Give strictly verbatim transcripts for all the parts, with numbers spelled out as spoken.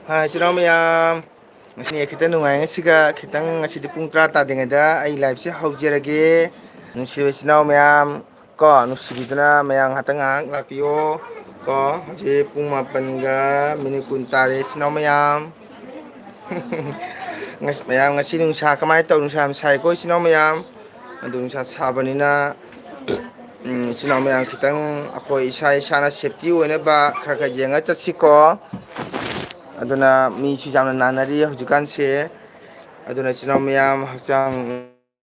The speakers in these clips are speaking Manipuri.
ꯍꯥꯏ, ꯏꯆꯤꯟ ꯏꯅꯥꯎ ꯃꯌꯥꯝ, ꯉꯁꯤꯅꯦ ꯈꯤꯇꯪ ꯅꯨꯡꯉꯥꯏ꯫ ꯉꯁꯤꯒ ꯈꯤꯇꯪ, ꯉꯁꯤꯗꯤ ꯄꯨꯡ ꯇꯔꯥ ꯇꯥꯗ꯭ꯔꯤꯉꯩꯗ ꯑꯩ liveꯁꯦ ꯍꯧꯖꯔꯒꯦ꯫ ꯅꯨꯡꯁꯤꯕ ꯏꯆꯤꯟ ꯏꯅꯥꯎ ꯃꯌꯥꯝ, ꯀꯣ, ꯅꯨꯡꯁꯤꯕꯤꯗꯨꯅ ꯃꯌꯥꯝ ꯉꯥꯏꯍꯥꯛꯇꯪ ꯉꯥꯏꯍꯥꯛ ꯂꯥꯛꯄꯤꯌꯣ꯫ ꯀꯣ, ꯍꯧꯖꯤꯛ ꯄꯨꯡ ꯃꯥꯄꯟꯒ minute ꯀꯨꯟ ꯇꯥꯔꯦ, ꯏꯆꯤꯟ ꯏꯅꯥꯎ ꯃꯌꯥꯝ꯫ ꯉꯁ-, ꯃꯌꯥꯝ, ꯉꯁꯤ ꯅꯨꯡꯁꯥ ꯀꯃꯥꯏꯅ ꯇꯧ? ꯅꯨꯡꯁꯥ ꯌꯥꯝ ꯁꯥꯏꯀꯣ, ꯏꯆꯤꯟ ꯏꯅꯥꯎ ꯃꯌꯥꯝ꯫ ꯑꯗꯨ ꯅꯨꯡꯁꯥ ꯁꯥꯕꯅꯤꯅ, ꯎꯝ, ꯏꯆꯤꯟ ꯏꯅꯥꯎ ꯃꯌꯥꯝ, ꯈꯤꯇꯪ ꯑꯩꯈꯣꯏ ꯏꯁꯥ ꯏꯁꯥꯅ safety ꯑꯣꯏꯅꯕ ꯈꯔ ꯈꯔ ꯌꯦꯡꯉ ꯆꯠꯁꯤꯀꯣ꯫ ꯑꯗꯨꯅ ꯃꯤꯁꯨ ꯌꯥꯝꯅ ꯅꯥꯟꯅꯔꯤ ꯍꯧꯖꯤꯛꯀꯥꯟꯁꯦ꯫ ꯑꯗꯨꯅ ꯏꯆꯤꯟ ꯏꯅꯥꯎ ꯃꯌꯥꯝ, ꯍꯛꯆꯥꯡ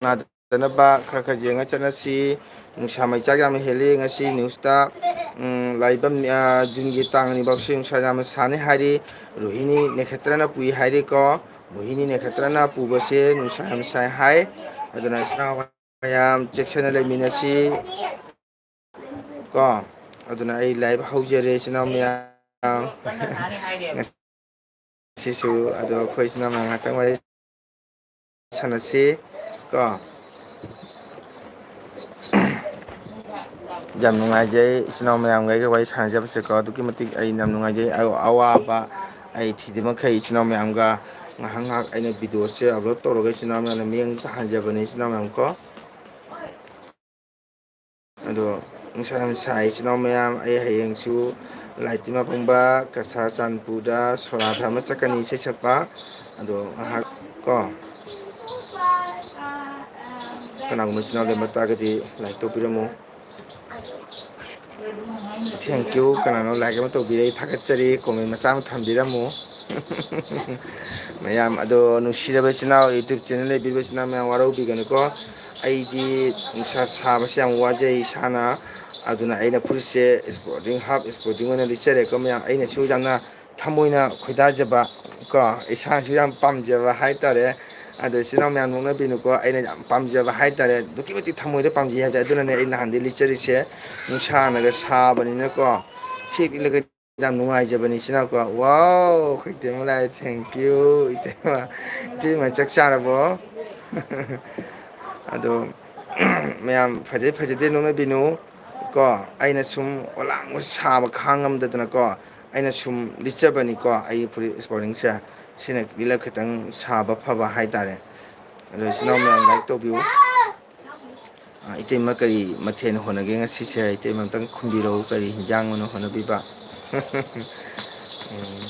ꯅꯥꯗꯅꯕ ꯈꯔ ꯈꯔ ꯌꯦꯡꯉ ꯆꯠꯅꯁꯤ꯫ ꯅꯨꯡꯁꯥ ꯃꯩꯆꯥꯛ ꯌꯥꯝꯅ ꯍꯦꯜꯂꯤ꯫ ꯉꯁꯤ newsꯇ, ꯎꯝ, ꯂꯥꯛꯏꯕ, ꯑ, Juneꯒꯤ ꯇꯥꯡ ꯑꯅꯤ ꯐꯥꯎꯁꯤ ꯅꯨꯡꯁꯥ ꯌꯥꯝꯅ ꯁꯥꯅꯤ ꯍꯥꯏꯔꯤ꯫ ꯔꯣꯍꯤꯅꯤ ꯅꯈꯇ꯭ꯔꯅ ꯄꯨꯏ ꯍꯥꯏꯔꯤꯀꯣ꯫ ꯃꯣꯍꯤꯅꯤ ꯅꯈꯇ꯭ꯔꯅ ꯄꯨꯕꯁꯦ ꯅꯨꯡꯁꯥ ꯌꯥꯝ ꯁꯥꯏ ꯍꯥꯏ꯫ ꯑꯗꯨꯅ ꯏꯆꯤꯟ ꯏꯅꯥꯎ ꯃꯌꯥꯝ ꯆꯦꯛꯁꯤꯟꯅ ꯂꯩꯃꯤꯟꯅꯁꯤ꯫ ꯀꯣ, ꯑꯗꯨꯅ ꯑꯩ live ꯍꯧꯖꯔꯦ, ꯏꯆꯤꯟ ꯏꯅꯥꯎ ꯃꯌꯥꯝ꯫ ꯉꯁꯤꯁꯨ ꯑꯗꯣ ꯑꯩꯈꯣꯏ ꯏꯆꯤꯟ ꯏꯅꯥꯎ ꯃꯌꯥꯝ ꯉꯥꯛꯇꯪ ꯋꯥꯔꯤ ꯁꯥꯟꯅꯁꯤ꯫ ꯀꯣ, ꯌꯥꯝ ꯅꯨꯡꯉꯥꯏꯖꯩ ꯏꯆꯤꯟ ꯏꯅꯥꯎ ꯃꯌꯥꯝꯒ ꯑꯩꯒ ꯋꯥꯔꯤ ꯁꯥꯟꯅꯖꯕꯁꯦꯀꯣ, ꯑꯗꯨꯛꯀꯤ ꯃꯇꯤꯛ ꯑꯩ ꯌꯥꯝ ꯅꯨꯡꯉꯥꯏꯖꯩ꯫ ꯑ-, ꯑꯋꯥꯕ ꯑꯩ ꯊꯤꯗꯤꯃꯈꯩ ꯏꯆꯤꯟ ꯏꯅꯥꯎ ꯃꯌꯥꯝꯒ ꯉꯥꯏꯍꯥꯛ ꯉꯥꯏꯍꯥꯛ ꯑꯩꯅ videoꯁꯦ upload ꯇꯧꯔꯒ ꯏꯆꯤꯟ ꯏꯅꯥꯎ ꯃꯌꯥꯝꯅ ꯃꯤꯠꯌꯦꯡ ꯇꯥꯍꯟꯖꯕꯅꯤ, ꯏꯆꯤꯟ ꯏꯅꯥꯎ ꯃꯌꯥꯝ ꯀꯣ꯫ ꯑꯗꯣ ꯅꯨꯡꯁꯥ ꯌꯥꯝ ꯁꯥꯏ, ꯏꯆꯤꯟ ꯏꯅꯥꯎ ꯃꯌꯥꯝ꯫ ꯑꯩ ꯍꯌꯦꯡꯁꯨ ꯂꯥꯏꯇꯤꯃ ꯄꯨꯡꯕ ꯀꯁꯥꯔ ꯆꯥꯟꯄꯨꯔꯗ ꯁꯣꯔꯥꯠ ꯑꯃ ꯆꯠꯀꯅꯤ, ꯏꯁꯩ ꯁꯛꯄ꯫ ꯑꯗꯣ ꯉꯥꯏꯍꯥꯛ ꯀꯣ, ꯀꯅꯥꯒꯨꯝꯕ ꯏꯆꯤꯟ ꯏꯅꯥꯎ ꯂꯩꯔꯝꯕ ꯇꯥꯔꯒꯗꯤ like ꯇꯧꯕꯤꯔꯝꯃꯨ꯫ Thank you꯫ ꯀꯅꯥꯅꯣ like ꯑꯃ ꯇꯧꯕꯤꯔꯛꯏ? ꯊꯥꯒꯠꯆꯔꯤ꯫ Comment ꯃꯆꯥ ꯑꯃ ꯊꯝꯕꯤꯔꯝꯃꯨ꯫ ꯃꯌꯥꯝ ꯑꯗꯣ, ꯅꯨꯡꯁꯤꯔꯕ ꯏꯆꯤꯟ ꯏꯅꯥꯎ, YouTube channel ꯂꯩꯕꯤꯕ ꯏꯆꯤꯟ ꯏꯅꯥꯎ ꯃꯌꯥꯝ, ꯋꯥꯔꯧꯕꯤꯒꯅꯨꯀꯣ꯫ ꯑꯩꯗꯤ ꯅꯨꯡꯁꯥ ꯁꯥꯕꯁꯦ ꯌꯥꯝ ꯋꯥꯖꯩ ꯏꯁꯥꯅ꯫ ꯑꯗꯨꯅ ꯑꯩꯅ ꯐꯨꯔꯤꯠꯁꯦ sporting, half sporting ꯑꯣꯏꯅ ꯂꯤꯠꯆꯔꯦꯀꯣ ꯃꯌꯥꯝ꯫ ꯑꯩꯅꯁꯨ ꯌꯥꯝꯅ ꯊꯃꯣꯏꯅ ꯈꯣꯏꯗꯥꯖꯕ ꯀꯣ, ꯏꯁꯥꯅꯁꯨ ꯌꯥꯝ ꯄꯥꯝꯖꯕ ꯍꯥꯏꯇꯥꯔꯦ꯫ ꯑꯗꯣ ꯏꯆꯤꯟ ꯏꯅꯥꯎ ꯃꯌꯥꯝ ꯅꯣꯛꯅꯕꯤꯅꯨꯀꯣ, ꯑꯩꯅ ꯌꯥꯝ ꯄꯥꯝꯖꯕ ꯍꯥꯏꯇꯥꯔꯦ, ꯑꯗꯨꯛꯀꯤ ꯃꯇꯤꯛ ꯊꯃꯣꯏꯗ ꯄꯥꯝꯖꯩ ꯍꯥꯏꯕꯗꯤ꯫ ꯑꯗꯨꯅꯅꯦ ꯑꯩ ꯅꯍꯥꯟꯗꯩ ꯂꯤꯠꯆꯔꯤꯁꯦ꯫ ꯅꯨꯡꯁꯥꯅꯒ ꯁꯥꯕꯅꯤꯅꯀꯣ, ꯁꯤ ꯂꯤꯠꯂꯒ ꯌꯥꯝ ꯅꯨꯡꯉꯥꯏꯖꯕꯅꯤ ꯏꯆꯤꯟ ꯏꯅꯥꯎꯀꯣ꯫ Wow, ꯑꯩꯈꯣꯏ ꯏꯇꯩꯃ ꯂꯥꯛꯑꯦ, thank you, ꯏꯇꯩꯃ꯫ ꯏꯇꯩꯃ, ꯆꯥꯛ ꯆꯥꯔꯕꯣ? ꯑꯗꯣ, ꯃꯌꯥꯝ ꯐꯖꯩ ꯐꯖꯗꯦ ꯅꯣꯛꯅꯕꯤꯅꯨ ꯀꯣ꯫ ꯑꯩꯅ ꯁꯨꯝ ꯑꯣꯂꯥꯡꯕ ꯁꯥꯕ ꯈꯥꯡꯉꯝꯗꯗꯅꯀꯣ, ꯑꯩꯅ ꯁꯨꯝ ꯂꯤꯠꯆꯕꯅꯤꯀꯣ, ꯑꯩꯒꯤ ꯐꯨꯔꯤꯠ ꯏꯁꯄꯣꯔꯇꯤꯡꯁꯦ꯫ ꯁꯤꯅ ꯂꯤꯠꯂꯒ ꯈꯤꯇꯪ ꯁꯥꯕ ꯐꯕ ꯍꯥꯏꯇꯥꯔꯦ꯫ ꯑꯗꯣ ꯏꯆꯤꯟ ꯏꯅꯥꯎ ꯃꯌꯥꯝ ꯂꯥꯏꯛ ꯇꯧꯕꯤꯌꯨ꯫ ꯑ, ꯏꯇꯩꯃ ꯀꯔꯤ ꯃꯊꯦꯜ ꯍꯣꯠꯅꯒꯦ ꯉꯁꯤꯁꯦ? ꯏꯇꯩꯃ ꯑꯝꯇꯪ ꯈꯨꯝꯕꯤꯔꯛꯎ, ꯀꯔꯤ ꯍꯤꯟꯖꯥꯡ ꯑꯣꯏꯅ ꯍꯣꯠꯅꯕꯤꯕ? ꯎꯝ꯫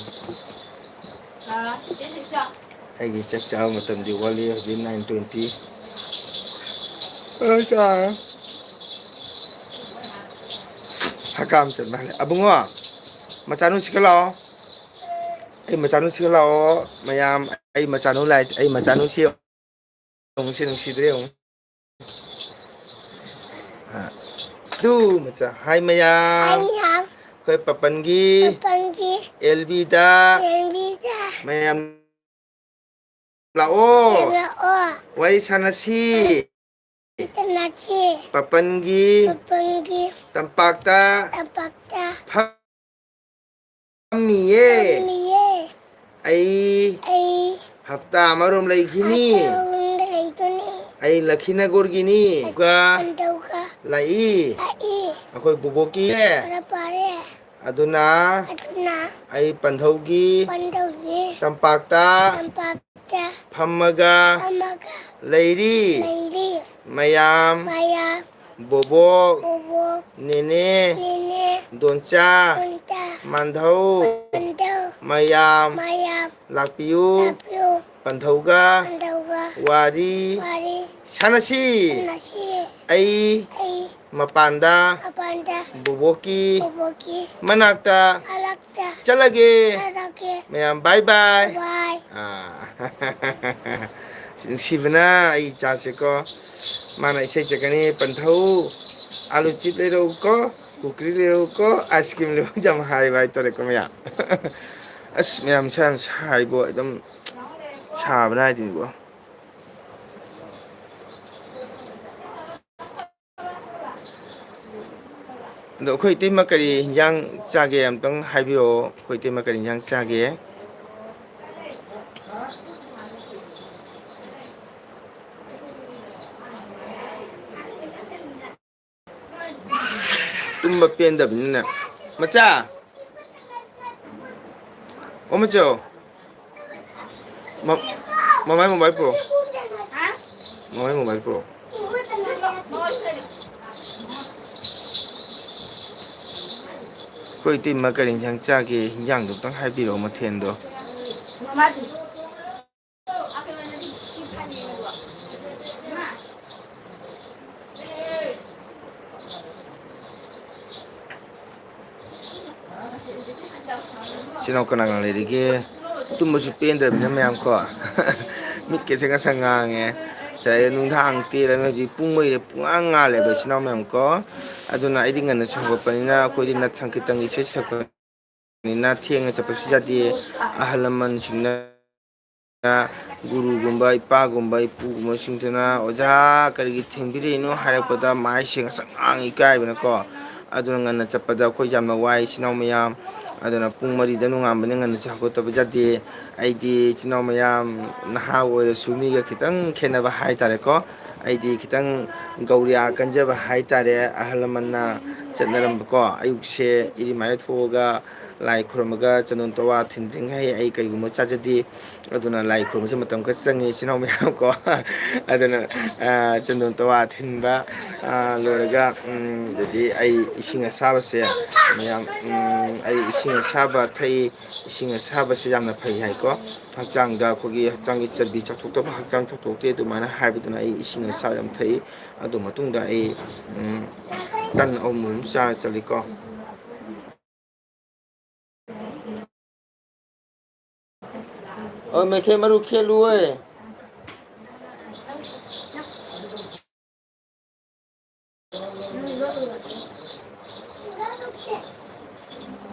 ꯑꯩꯒꯤ ꯆꯥꯛ ꯆꯥꯕ ꯃꯇꯝꯗꯤ ꯋꯥꯠꯂꯤ, ꯍꯧꯖꯤꯛ nine twenty꯫ ꯑ, ꯆꯥ-, ꯍꯀꯥꯝ ꯆꯟꯕ ꯍꯜꯂꯦ꯫ ꯑꯕꯨꯡꯉꯣ, ꯃꯆꯥꯅꯨꯁꯤꯒ ꯂꯥꯛꯑꯣ꯫ ꯑꯩ ꯃꯆꯥꯅꯨꯁꯤꯒ ꯂꯥꯛꯑꯣ, ꯃꯌꯥꯝ꯫ ꯑꯩ ꯃꯆꯥꯅꯨ ꯂꯥꯛꯑꯦ, ꯑꯩ ꯃꯆꯥꯅꯨꯁꯤ ꯌꯦꯡꯉꯨꯁꯤ, ꯅꯨꯡꯁꯤꯗ꯭ꯔꯦ ꯌꯦꯡꯉꯨ꯫ ꯑ, ꯇꯨ, ꯃꯆꯥ꯫ ꯍꯥꯏ ꯃꯌꯥꯝ꯫ ꯍꯥꯏ ꯃꯌꯥꯝ꯫ ꯑꯩꯈꯣꯏ ꯄꯄꯟꯒꯤ ꯄꯄꯟꯒꯤ ꯑꯦꯜꯕꯤꯗ ꯑꯦꯜꯕꯤꯗ ꯃꯌꯥꯝ ꯂꯥꯛꯑꯣ꯫ ꯂꯥꯛꯑꯣ꯫ ꯋꯥꯔꯤ ꯁꯥꯟꯅꯁꯤ꯫ ꯁꯥꯟꯅꯁꯤ꯫ ꯄꯄꯟꯒꯤ ꯄꯄꯟꯒꯤ ꯇꯝꯄꯥꯛꯇ ꯇꯝꯄꯥꯛꯇ ꯐꯝꯃꯤꯌꯦ꯫ ꯐꯝꯃꯤꯌꯦ꯫ ꯑꯩ ꯑꯩ ꯍꯞꯇꯥ ꯑꯃꯔꯣꯝ ꯂꯩꯈꯤꯅꯤ꯫ ꯍꯞꯇꯥ ꯑꯃꯔꯣꯝ ꯂꯩꯈꯤꯅꯤ꯫ ꯑꯩ ꯂꯈꯤꯅꯒꯣꯔꯒꯤꯅꯤ꯫ ꯑꯗꯨꯒ ꯑꯗꯨꯒ ꯂꯥꯛꯏ꯫ ꯂꯥꯛꯏ꯫ ꯑꯩꯈꯣꯏ ꯕꯣꯕꯣꯛꯀꯤ ꯈꯔ ꯐꯔꯦ꯫ ꯑꯗꯨꯅ ꯑꯗꯨꯅ ꯑꯩ ꯄꯟꯊꯧꯒꯤ ꯄꯟꯊꯧꯒꯤ ꯇꯝꯄꯥꯛꯇ ꯇꯝꯄꯥꯛꯇ ꯐꯝꯃꯒ ꯐꯝꯃꯒ ꯂꯩꯔꯤ꯫ ꯂꯩꯔꯤ꯫ ꯃꯌꯥꯝ ꯃꯌꯥꯝ ꯕꯣꯕꯣꯛ ꯕꯣꯕꯣꯛ ꯅꯦꯅꯦ ꯅꯦꯅꯦ ꯗꯣꯟꯆꯥ ꯗꯣꯟꯆꯥ ꯃꯥꯟꯙꯧ ꯃꯥꯟꯙꯧ ꯃꯌꯥꯝ ꯃꯌꯥꯝ ꯂꯥꯛꯄꯤꯌꯨ꯫ ꯂꯥꯛꯄꯤꯌꯨ꯫ ꯄꯟꯊꯧꯒ ꯄꯟꯊꯧꯒ ꯋꯥꯔꯤ ꯋꯥꯔꯤ ꯁꯥꯟꯅꯁꯤ꯫ ꯁꯥꯟꯅꯁꯤ꯫ ꯑꯩ ꯑꯩ ꯃꯄꯥꯟꯗ ꯃꯄꯥꯟꯗ ꯕꯣꯕꯣꯛꯀꯤ ꯕꯣꯕꯣꯛꯀꯤ ꯃꯅꯥꯛꯇ ꯃꯅꯥꯛꯇ ꯆꯠꯂꯒꯦ꯫ ꯆꯠꯂꯒꯦ꯫ ꯃꯌꯥꯝ ꯕꯥꯏ ꯕꯥꯏ꯫ ꯕꯥꯏ꯫ ꯑꯥ꯫ ꯅꯨꯡꯁꯤꯕꯅ ꯑꯩ ꯏꯆꯥꯁꯦꯀꯣ꯫ ꯃꯥꯅ ꯏꯁꯩ ꯆꯠꯀꯅꯤ, "ꯄꯟꯊꯧ, ꯑꯥꯂꯨ ꯆꯤꯞ ꯂꯩꯔꯛꯎꯀꯣ, ꯀꯨꯀ꯭ꯔꯤ ꯂꯩꯔꯛꯎꯀꯣ, ꯑꯥꯏꯁ ꯀ꯭ꯔꯤꯝ ꯂꯩꯔꯛꯎ" ꯌꯥꯝ ꯍꯥꯏꯕ ꯍꯥꯏꯇꯥꯔꯦꯀꯣ ꯃꯌꯥꯝ꯫ ꯑꯁ, ꯃꯌꯥꯝ ꯁꯥ ꯌꯥꯝ ꯁꯥꯏꯕꯣ, ꯑꯗꯨꯝ ꯁꯥꯕꯅ ꯍꯥꯏꯗꯨꯅꯤꯕꯣ꯫ ꯑꯗꯣ ꯑꯩꯈꯣꯏ ꯏꯇꯩꯃ ꯀꯔꯤ ꯍꯤꯟꯖꯥꯡ ꯆꯥꯒꯦ ꯑꯝꯇꯪ ꯍꯥꯏꯕꯤꯔꯛꯑꯣ꯫ ꯑꯩꯈꯣꯏ ꯏꯇꯩꯃ ꯀꯔꯤ ꯍꯤꯟꯖꯥꯡ ꯆꯥꯒꯦ? ꯇꯨꯝꯕ ꯄꯦꯟꯗꯕꯅꯤꯅ꯫ ꯃꯆꯥ! ꯑꯃ ꯆꯦ, ꯃ-, ꯃꯃꯥꯏ ꯃꯣꯕꯥꯏꯜ ꯄꯨꯔꯛꯑꯣ꯫ ꯃꯃꯥꯏ ꯃꯣꯕꯥꯏꯜ ꯄꯨꯔꯛꯑꯣ꯫ ꯑꯩꯈꯣꯏ ꯏꯇꯩꯃ ꯀꯔꯤ ꯏꯟꯖꯥꯡ ꯆꯥꯒꯦ? ꯏꯟꯖꯥꯡꯗꯣ ꯑꯝꯇꯪ ꯍꯥꯏꯕꯤꯔꯛꯑꯣ, ꯃꯊꯦꯜꯗꯣ꯫ ꯏꯆꯤꯟ ꯏꯅꯥꯎ ꯀꯅꯥ ꯀꯅꯥ ꯂꯩꯔꯤꯒꯦ? ꯇꯨꯝꯕꯁꯨ ꯄꯦꯟꯗ꯭ꯔꯕꯅꯤꯅ ꯃꯌꯥꯝ ꯀꯣ꯫ ꯃꯤꯠꯀꯁꯦ ꯉꯁꯪ ꯉꯥꯡꯉꯦ꯫ ꯉꯁꯥꯏ ꯅꯨꯡꯗꯥꯡ ꯇꯦꯔꯃꯤ, ꯍꯧꯖꯤꯛ ꯄꯨꯡ ꯃꯔꯤꯗ ꯄꯨꯡꯉꯥꯡ ꯉꯥꯜꯂꯦꯕ, ꯏꯆꯤꯟ ꯏꯅꯥꯎ ꯃꯌꯥꯝ ꯀꯣ꯫ ꯑꯗꯨꯅ ꯑꯩꯗꯤ ꯉꯟꯅꯁꯨ ꯍꯧꯒꯠꯄꯅꯤꯅ, ꯑꯩꯈꯣꯏꯗꯤ ꯅꯠ ꯁꯪꯀꯤꯔꯇꯟꯒꯤ ꯏꯁꯩ ꯁꯛꯄꯅꯤꯅ ꯊꯦꯡꯅ ꯆꯠꯄꯁꯨ ꯌꯥꯗꯦ꯫ ꯑꯍꯜ ꯂꯃꯟꯁꯤꯡꯅ ꯒꯨꯔꯨꯒꯨꯝꯕ, ꯏꯄꯥꯒꯨꯝꯕ, ꯏꯄꯨꯒꯨꯝꯕꯁꯤꯡꯗꯨꯅ "ꯑꯣꯖꯥ, ꯀꯔꯤꯒꯤ ꯊꯦꯡꯕꯤꯔꯛꯏꯅꯣ?" ꯍꯥꯏꯔꯛꯄꯗ ꯃꯥꯏꯁꯦ ꯉꯁꯪ ꯉꯥꯡ ꯏꯀꯥꯏꯕꯅꯀꯣ꯫ ꯑꯗꯨꯅ ꯉꯟꯅ ꯆꯠꯄꯗ ꯑꯩꯈꯣꯏ ꯌꯥꯝꯅ ꯋꯥꯏ, ꯏꯆꯤꯟ ꯏꯅꯥꯎ ꯃꯌꯥꯝ꯫ ꯑꯗꯨꯅ ꯄꯨꯡ ꯃꯔꯤꯗ ꯅꯣꯡꯉꯥꯟꯕꯅ ꯉꯟꯅꯁꯨ ꯍꯧꯒꯠꯇꯕ ꯌꯥꯗꯦ꯫ ꯑꯩꯗꯤ ꯏꯆꯤꯟ ꯏꯅꯥꯎ ꯃꯌꯥꯝ ꯅꯍꯥ ꯑꯣꯏꯔꯁꯨ ꯃꯤꯒ ꯈꯤꯇꯪ ꯈꯦꯠꯅꯕ ꯍꯥꯏꯇꯥꯔꯦꯀꯣ꯫ ꯑꯩꯗꯤ ꯈꯤꯇꯪ ꯒꯧꯔꯤꯌꯥ ꯀꯟꯖꯕ ꯍꯥꯏꯇꯥꯔꯦ꯫ ꯑꯍꯜ ꯂꯃꯟꯅ ꯆꯠꯅꯔꯝꯕꯀꯣ, ꯑꯌꯨꯛꯁꯦ ꯏꯔꯨ ꯃꯥꯏ ꯊꯣꯛꯑꯒ ꯂꯥꯏ ꯈꯨꯔꯨꯝꯃꯒ ꯆꯟꯗꯣꯟ ꯇꯋꯥ ꯊꯤꯟꯗ꯭ꯔꯤꯉꯩ ꯑꯩ ꯀꯩꯒꯨꯝꯕ ꯆꯥꯖꯗꯦ꯫ ꯑꯗꯨꯅ ꯂꯥꯏ ꯈꯨꯔꯨꯝꯕꯁꯦ ꯃꯇꯝ ꯈꯔ ꯆꯪꯉꯤ, ꯏꯆꯤꯟ ꯏꯅꯥꯎ ꯃꯌꯥꯝ ꯀꯣ꯫ ꯑꯗꯨꯅ, ꯑ, ꯆꯟꯗꯣꯟ ꯇꯋꯥ ꯊꯤꯟꯕ, ꯑ, ꯂꯣꯏꯔꯒ, ꯎꯝ, ꯑꯗꯩꯗꯤ ꯑꯩ ꯏꯁꯤꯡ ꯑꯁꯥꯕꯁꯦ ꯃꯌꯥꯝ, ꯎꯝ, ꯑꯩ ꯏꯁꯤꯡ ꯑꯁꯥꯕ ꯊꯛꯏ꯫ ꯏꯁꯤꯡ ꯑꯁꯥꯕꯁꯦ ꯌꯥꯝꯅ ꯐꯩ ꯍꯥꯏꯀꯣ꯫ ꯍꯛꯆꯥꯡꯗ ꯑꯩꯈꯣꯏꯒꯤ ꯍꯛꯆꯥꯡꯒꯤ ꯆꯔꯕꯤ ꯆꯥꯊꯣꯛꯇꯕ, ꯍꯛꯆꯥꯡ ꯆꯥꯊꯣꯛꯇꯦ ꯑꯗꯨꯃꯥꯏꯅ ꯍꯥꯏꯕꯗꯨꯅ ꯑꯩ ꯏꯁꯤꯡ ꯑꯁꯥꯕ ꯌꯥꯝ ꯊꯛꯏ꯫ ꯑꯗꯨ ꯃꯇꯨꯡꯗ ꯑꯩ, ꯎꯝ, ꯇꯟ ꯑꯃꯃꯝ ꯆꯥꯔ ꯆꯠꯂꯤꯀꯣ꯫ ꯑꯣ, ꯃꯩꯈꯦꯠ ꯃꯔꯨ ꯈꯦꯠꯂꯨ ꯑꯣꯏ꯫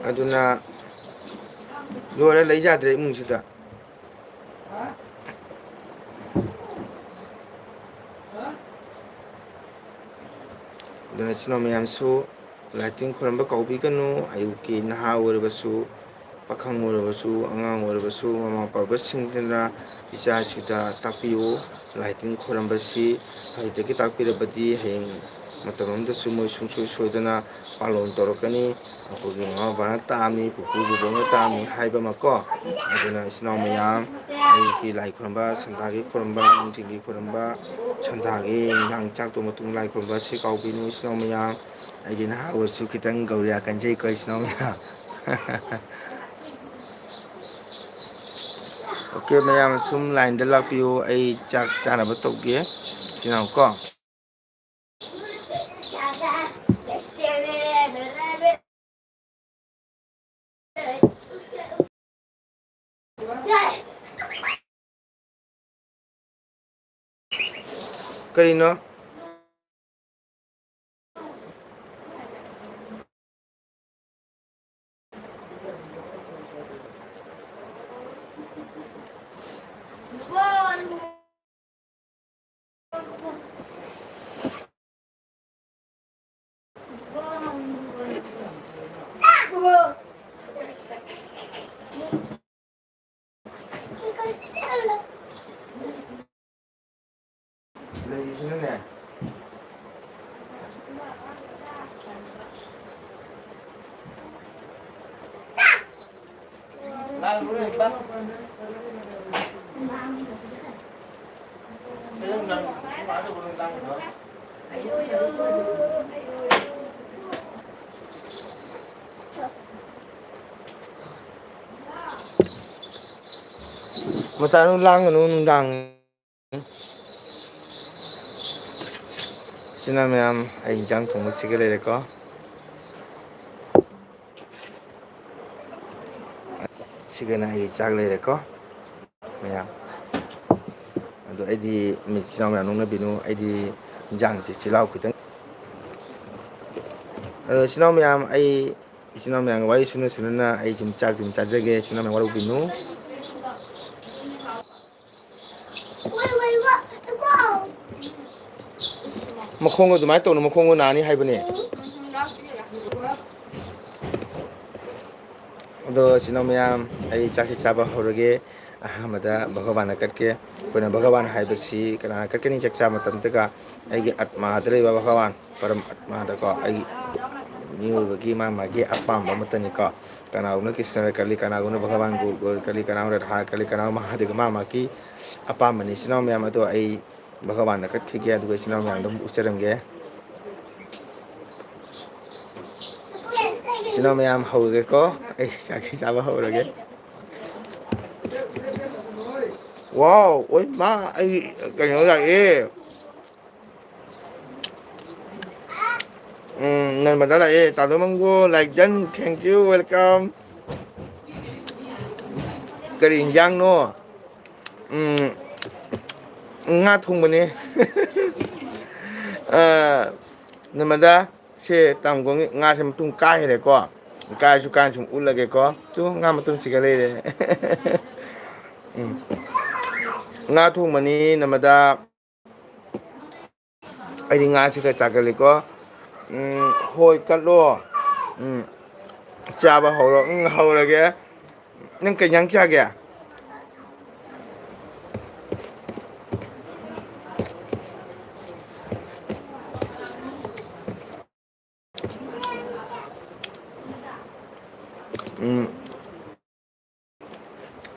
ꯑꯗꯨꯅ ꯂꯣꯏꯔꯦ, ꯂꯩ ꯌꯥꯗ꯭ꯔꯦ ꯏꯃꯨꯡꯁꯤꯗ꯫ ꯑꯗꯨꯅ ꯏꯆꯤꯟ ꯏꯅꯥꯎ ꯃꯌꯥꯝꯁꯨ ꯂꯥꯏ ꯇꯤꯟ ꯈꯣꯏꯔꯝꯕ ꯀꯥꯎꯕꯤꯒꯅꯨ꯫ ꯑꯌꯨꯛꯀꯤ ꯅꯍꯥ ꯑꯣꯏꯔꯕꯁꯨ ꯄꯥꯈꯪ ꯑꯣꯏꯔꯕꯁꯨ, ꯑꯉꯥꯡ ꯑꯣꯏꯔꯕꯁꯨ, ꯃꯃꯥ ꯃꯄꯥ ꯑꯣꯏꯕꯁꯤꯡꯁꯤꯅ ꯏꯆꯥꯁꯤꯡꯗ ꯇꯥꯛꯄꯤꯌꯨ꯫ ꯂꯥꯏ ꯇꯤꯟ ꯈꯣꯏꯔꯝꯕꯁꯤ ꯍꯧꯖꯤꯛꯇꯒꯤ ꯇꯥꯛꯄꯤꯔꯕꯗꯤ ꯍꯌꯦꯡ ꯃꯇꯝ ꯑꯃꯗꯁꯨ ꯃꯣꯏ ꯁꯨꯡꯁꯣꯏ ꯁꯣꯏꯗꯅ ꯄꯥꯂꯣꯟ ꯇꯧꯔꯛꯀꯅꯤ꯫ ꯑꯩꯈꯣꯏꯒꯤ ꯃꯃꯥ ꯕꯕꯥꯅ ꯇꯥꯛꯑꯝꯃꯤ, ꯄꯨꯄꯨ ꯕꯣꯕꯣꯛꯅ ꯇꯥꯛꯑꯝꯃꯤ ꯍꯥꯏꯕ ꯑꯃꯀꯣ꯫ ꯑꯗꯨꯅ ꯏꯆꯤꯟ ꯏꯅꯥꯎ ꯃꯌꯥꯝ, ꯑꯌꯨꯛꯀꯤ ꯂꯥꯏ ꯈꯨꯔꯨꯝꯕ, ꯁꯟꯗꯥꯒꯤ ꯈꯨꯔꯨꯝꯕ, ꯅꯨꯡꯊꯤꯜꯒꯤ ꯈꯨꯔꯨꯝꯕ, ꯁꯟꯗꯥꯒꯤ ꯏꯟꯖꯥꯡ ꯆꯥꯛ ꯇꯣꯛꯑ ꯃꯇꯨꯡ ꯂꯥꯏ ꯈꯨꯔꯨꯝꯕ ꯑꯁꯤ ꯀꯥꯎꯕꯤꯅꯨ ꯏꯆꯤꯟ ꯏꯅꯥꯎ ꯃꯌꯥꯝ꯫ ꯑꯩꯗꯤ ꯅꯍꯥ ꯑꯣꯏꯔꯁꯨ ꯈꯤꯇꯪ ꯒꯧꯔꯤꯌꯥ ꯀꯟꯖꯩꯀꯣ ꯏꯆꯤꯟ ꯏꯅꯥꯎ ꯃꯌꯥꯝ꯫ ꯑꯣꯀꯦ ꯃꯌꯥꯝ, ꯁꯨꯝ ꯂꯥꯏꯟꯗ ꯂꯥꯛꯄꯤꯌꯨ, ꯑꯩ ꯆꯥꯛ ꯆꯥꯅꯕ ꯇꯧꯒꯦ꯫ ꯏꯆꯤꯟ ꯏꯅꯥꯎ ꯀꯣ꯫ ꯀꯔꯤꯅꯣ? ꯂꯩꯔꯤꯁꯤꯅꯅꯦ꯫ ꯃꯆꯥꯅꯨ ꯂꯥꯡꯒꯅꯨ ꯅꯨꯡꯗꯥꯡ꯫ ꯏꯆꯤꯟ ꯏꯅꯥꯎ ꯃꯌꯥꯝ, ꯑꯩ ꯏꯟꯖꯥꯡ ꯊꯣꯡꯕ ꯁꯤꯒ ꯂꯩꯔꯦꯀꯣ꯫ ꯁꯤꯒꯅ ꯑꯩ ꯆꯥꯛ ꯂꯩꯔꯦꯀꯣ ꯃꯌꯥꯝ꯫ ꯑꯗꯣ ꯑꯩꯗꯤ ꯃꯤ ꯏꯆꯤꯟ ꯏꯅꯥꯎ ꯃꯌꯥꯝ ꯅꯣꯛꯅꯕꯤꯅꯨ, ꯑꯩꯗꯤ ꯏꯟꯖꯥꯡꯁꯤ ꯆꯤꯜꯍꯥꯎ ꯈꯤꯇꯪ꯫ ꯑꯗꯣ ꯏꯆꯤꯟ ꯏꯅꯥꯎ ꯃꯌꯥꯝ, ꯑꯩ ꯏꯆꯤꯟ ꯏꯅꯥꯎ ꯃꯌꯥꯝꯒ ꯋꯥꯔꯤ ꯁꯨꯅ ꯁꯨꯅꯅ ꯑꯩ ꯁꯨꯝ ꯆꯥꯛ ꯁꯨꯝ ꯆꯥꯖꯒꯦ, ꯏꯆꯤꯟ ꯏꯅꯥꯎ ꯃꯌꯥꯝ ꯋꯥꯔꯧꯕꯤꯅꯨ꯫ ꯃꯈꯣꯡ ꯑꯗꯨꯃꯥꯏꯅ ꯇꯧꯅꯨ, ꯃꯈꯣꯡꯗꯣ ꯅꯥꯅꯤ ꯍꯥꯏꯕꯅꯦ꯫ ꯑꯗꯣ ꯏꯆꯤꯟ ꯏꯅꯥꯎ ꯃꯌꯥꯝ, ꯑꯩ ꯆꯥꯛꯁꯤ ꯆꯥꯕ ꯍꯧꯔꯒꯦ꯫ ꯑꯍꯥꯟꯕꯗ ꯚꯒꯋꯥꯟꯅ ꯀꯠꯀꯦ꯫ ꯑꯩꯈꯣꯏꯅ ꯚꯒꯋꯥꯟ ꯍꯥꯏꯕꯁꯤ ꯀꯅꯥꯅ ꯀꯠꯀꯅꯤ? ꯆꯥꯛ ꯆꯥꯕ ꯃꯇꯝꯗꯒ ꯑꯩꯒꯤ ꯑꯠꯃꯥꯗ ꯂꯩꯕ ꯚꯒꯋꯥꯟ, ꯄꯔꯝ ꯑꯠꯃꯥꯗꯀꯣ, ꯑꯩ ꯃꯤꯑꯣꯏꯕꯒꯤ ꯃꯥ ꯃꯥꯒꯤ ꯑꯄꯥꯝꯕ ꯑꯃꯠꯇꯅꯤꯀꯣ꯫ ꯀꯅꯥꯒꯨꯝꯕꯅ ꯀ꯭ꯔꯤꯁꯅꯗ ꯀꯠꯂꯤ, ꯀꯅꯥꯒꯨꯝꯕꯅ ꯚꯒꯋꯥꯟ ꯒꯣ-, ꯒꯣ-, ꯀꯠꯂꯤ, ꯀꯅꯥꯒꯨꯝꯕꯅ ꯔꯥꯙꯥ ꯀꯠꯂꯤ, ꯀꯅꯥꯒꯨꯝꯕ ꯃꯍꯥꯗꯦꯕ, ꯃꯥ ꯃꯥꯒꯤ ꯑꯄꯥꯝꯕꯅꯤ꯫ ꯏꯆꯤꯟ ꯏꯅꯥꯎ ꯃꯌꯥꯝ, ꯑꯗꯣ ꯑꯩ ꯚꯒꯋꯥꯟꯗ ꯀꯠꯈꯤꯒꯦ, ꯑꯗꯨꯒ ꯏꯆꯤꯟ ꯏꯅꯥꯎ ꯃꯌꯥꯝꯗꯣ ꯑꯃꯨꯛ ꯎꯠꯆꯔꯝꯒꯦ꯫ ꯏꯆꯤꯟ ꯏꯅꯥꯎ ꯃꯌꯥꯝ ꯍꯧꯔꯒꯦꯀꯣ꯫ ꯑꯩ ꯆꯥꯛ ꯆꯥꯕ ꯍꯧꯔꯒꯦ꯫ ꯋꯥꯎ, ꯑꯣꯏ ꯃꯥ, ꯑꯩ ꯀꯩꯅꯣ ꯂꯥꯛꯑꯦ꯫ ꯎꯝ, ꯅꯔꯃꯗꯥ ꯂꯥꯛꯑꯦ꯫ ꯇꯥꯗꯣ ꯃꯪꯒꯣ, like done, thank you, welcome꯫ ꯀꯔꯤ ꯏꯟꯖꯥꯡꯅꯣ? ꯎꯝ, ꯉꯥ ꯊꯣꯡꯕꯅꯦ꯫ ꯑ, ꯅꯔꯃꯗꯥ, ꯁꯦ ꯇꯥꯃꯣꯒꯤ ꯉꯥꯁꯦ ꯃꯇꯨꯡ ꯀꯥꯏꯈ꯭ꯔꯦꯀꯣ꯫ ꯀꯥꯏꯔꯁꯨ ꯀꯥꯏꯅ ꯁꯨꯝ ꯎꯠꯂꯒꯦꯀꯣ꯫ ꯇꯨ, ꯉꯥ ꯃꯇꯨꯝꯁꯤꯒ ꯂꯩꯔꯦ꯫ ꯎꯝ꯫ ꯉꯥ ꯊꯣꯡꯕꯅꯤ, ꯅꯔꯃꯗꯥ꯫ ꯑꯩꯗꯤ ꯉꯥꯁꯤ ꯈꯔ ꯆꯥꯒꯜꯂꯤꯀꯣ꯫ ꯎꯝ, ꯍꯣꯏ, ꯀꯠꯂꯣ꯫ ꯎꯝ, ꯆꯥꯕ ꯍꯧꯔꯣ꯫ ꯎꯝ, ꯍꯧꯔꯒꯦ꯫ ꯅꯪ ꯀꯩ ꯏꯟꯖꯥꯡ ꯆꯥꯒꯦ? ꯎꯝ꯫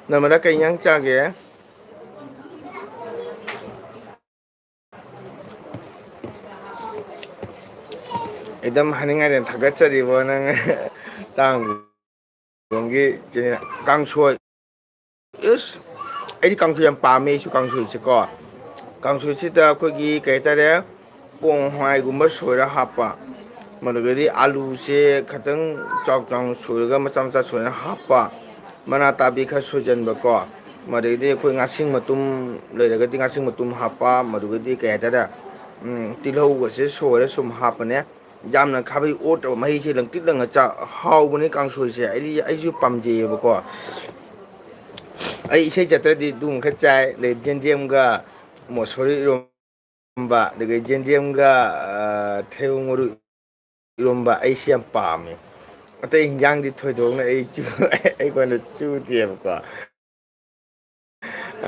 ꯅꯔꯃꯗꯥ, ꯀꯩ ꯏꯟꯖꯥꯡ ꯆꯥꯒꯦ? ꯑꯦꯗꯝ ꯍꯥꯏꯅꯤꯡꯉꯥꯏꯗꯅ ꯊꯥꯒꯠꯆꯔꯤꯕꯣ ꯅꯪ? ꯇꯥꯡ ꯀꯥꯡꯁꯣꯏ꯫ ꯏꯁ, ꯑꯩꯗꯤ ꯀꯥꯡꯁꯣꯏ ꯌꯥꯝ ꯄꯥꯝꯃꯦ꯫ ꯑꯩꯁꯨ ꯀꯥꯡꯁꯣꯏꯁꯦꯀꯣ, ꯀꯥꯡꯁꯣꯏꯁꯤꯗ ꯑꯩꯈꯣꯏꯒꯤ ꯀꯩ ꯍꯥꯏꯇꯥꯔꯦ, ꯄꯣꯡ ꯍꯋꯥꯏꯒꯨꯝꯕ ꯁꯣꯏꯔ ꯍꯥꯞꯄ, ꯃꯗꯨꯒꯗꯤ ꯑꯂꯨꯁꯦ ꯈꯤꯇꯪ ꯆꯥꯎ ꯆꯥꯎꯅ ꯁꯣꯏꯔꯒ ꯃꯆꯥ ꯃꯆꯥ ꯁꯣꯏꯔ ꯍꯥꯞꯄ, ꯃꯅꯥ ꯇꯥꯕꯤ ꯈꯔ ꯁꯣꯏꯖꯟꯕꯀꯣ, ꯃꯗꯨꯗꯒꯤꯗꯤ ꯑꯩꯈꯣꯏ ꯉꯥꯁꯤꯡ ꯃꯇꯨꯝ ꯂꯩꯔꯒꯗꯤ ꯉꯥꯁꯤꯡ ꯃꯇꯨꯝ ꯍꯥꯞꯄ, ꯃꯗꯨꯒꯗꯤ ꯀꯩ ꯍꯥꯏꯇꯥꯔꯦ, ꯎꯝ, ꯇꯤꯜꯍꯧꯒꯁꯦ ꯁꯣꯏꯔ ꯁꯨꯝ ꯍꯥꯞꯄꯅꯦ꯫ ꯌꯥꯝꯅ ꯈꯥꯕꯩ ꯑꯣꯠꯇꯕ, ꯃꯍꯤꯁꯦ ꯂꯪꯇ꯭ꯔꯤꯛ ꯂꯪꯉ ꯆꯥ-, ꯍꯥꯎꯕꯅꯦ ꯀꯥꯡꯁꯣꯏꯁꯦ꯫ ꯑꯩꯗꯤ, ꯑꯩꯁꯨ ꯄꯥꯝꯖꯩꯌꯦꯕꯀꯣ꯫ ꯑꯩ ꯏꯁꯩ ꯆꯠꯇ꯭ꯔꯗꯤ ꯑꯗꯨꯝ ꯈꯔ ꯆꯥꯏ꯫ ꯑꯗꯩ ꯌꯦꯟꯗꯦꯝꯒ ꯃꯣꯁꯣꯔꯤ ꯏꯔꯣꯝꯕ, ꯑꯗꯒꯤ ꯌꯦꯟꯗꯦꯝꯒ, ꯑ, ꯊꯩꯕꯣꯡ ꯃꯔꯨ ꯏꯔꯣꯝꯕ ꯑꯩꯁꯤ ꯌꯥꯝ ꯄꯥꯝꯃꯦ꯫ ꯑꯇꯩ ꯍꯤꯟꯖꯥꯡꯗꯤ ꯊꯣꯏꯗꯣꯛꯅ ꯑꯩ ꯆꯨ-, ꯑꯩꯉꯣꯟꯗ ꯆꯨꯗꯦꯕꯀꯣ꯫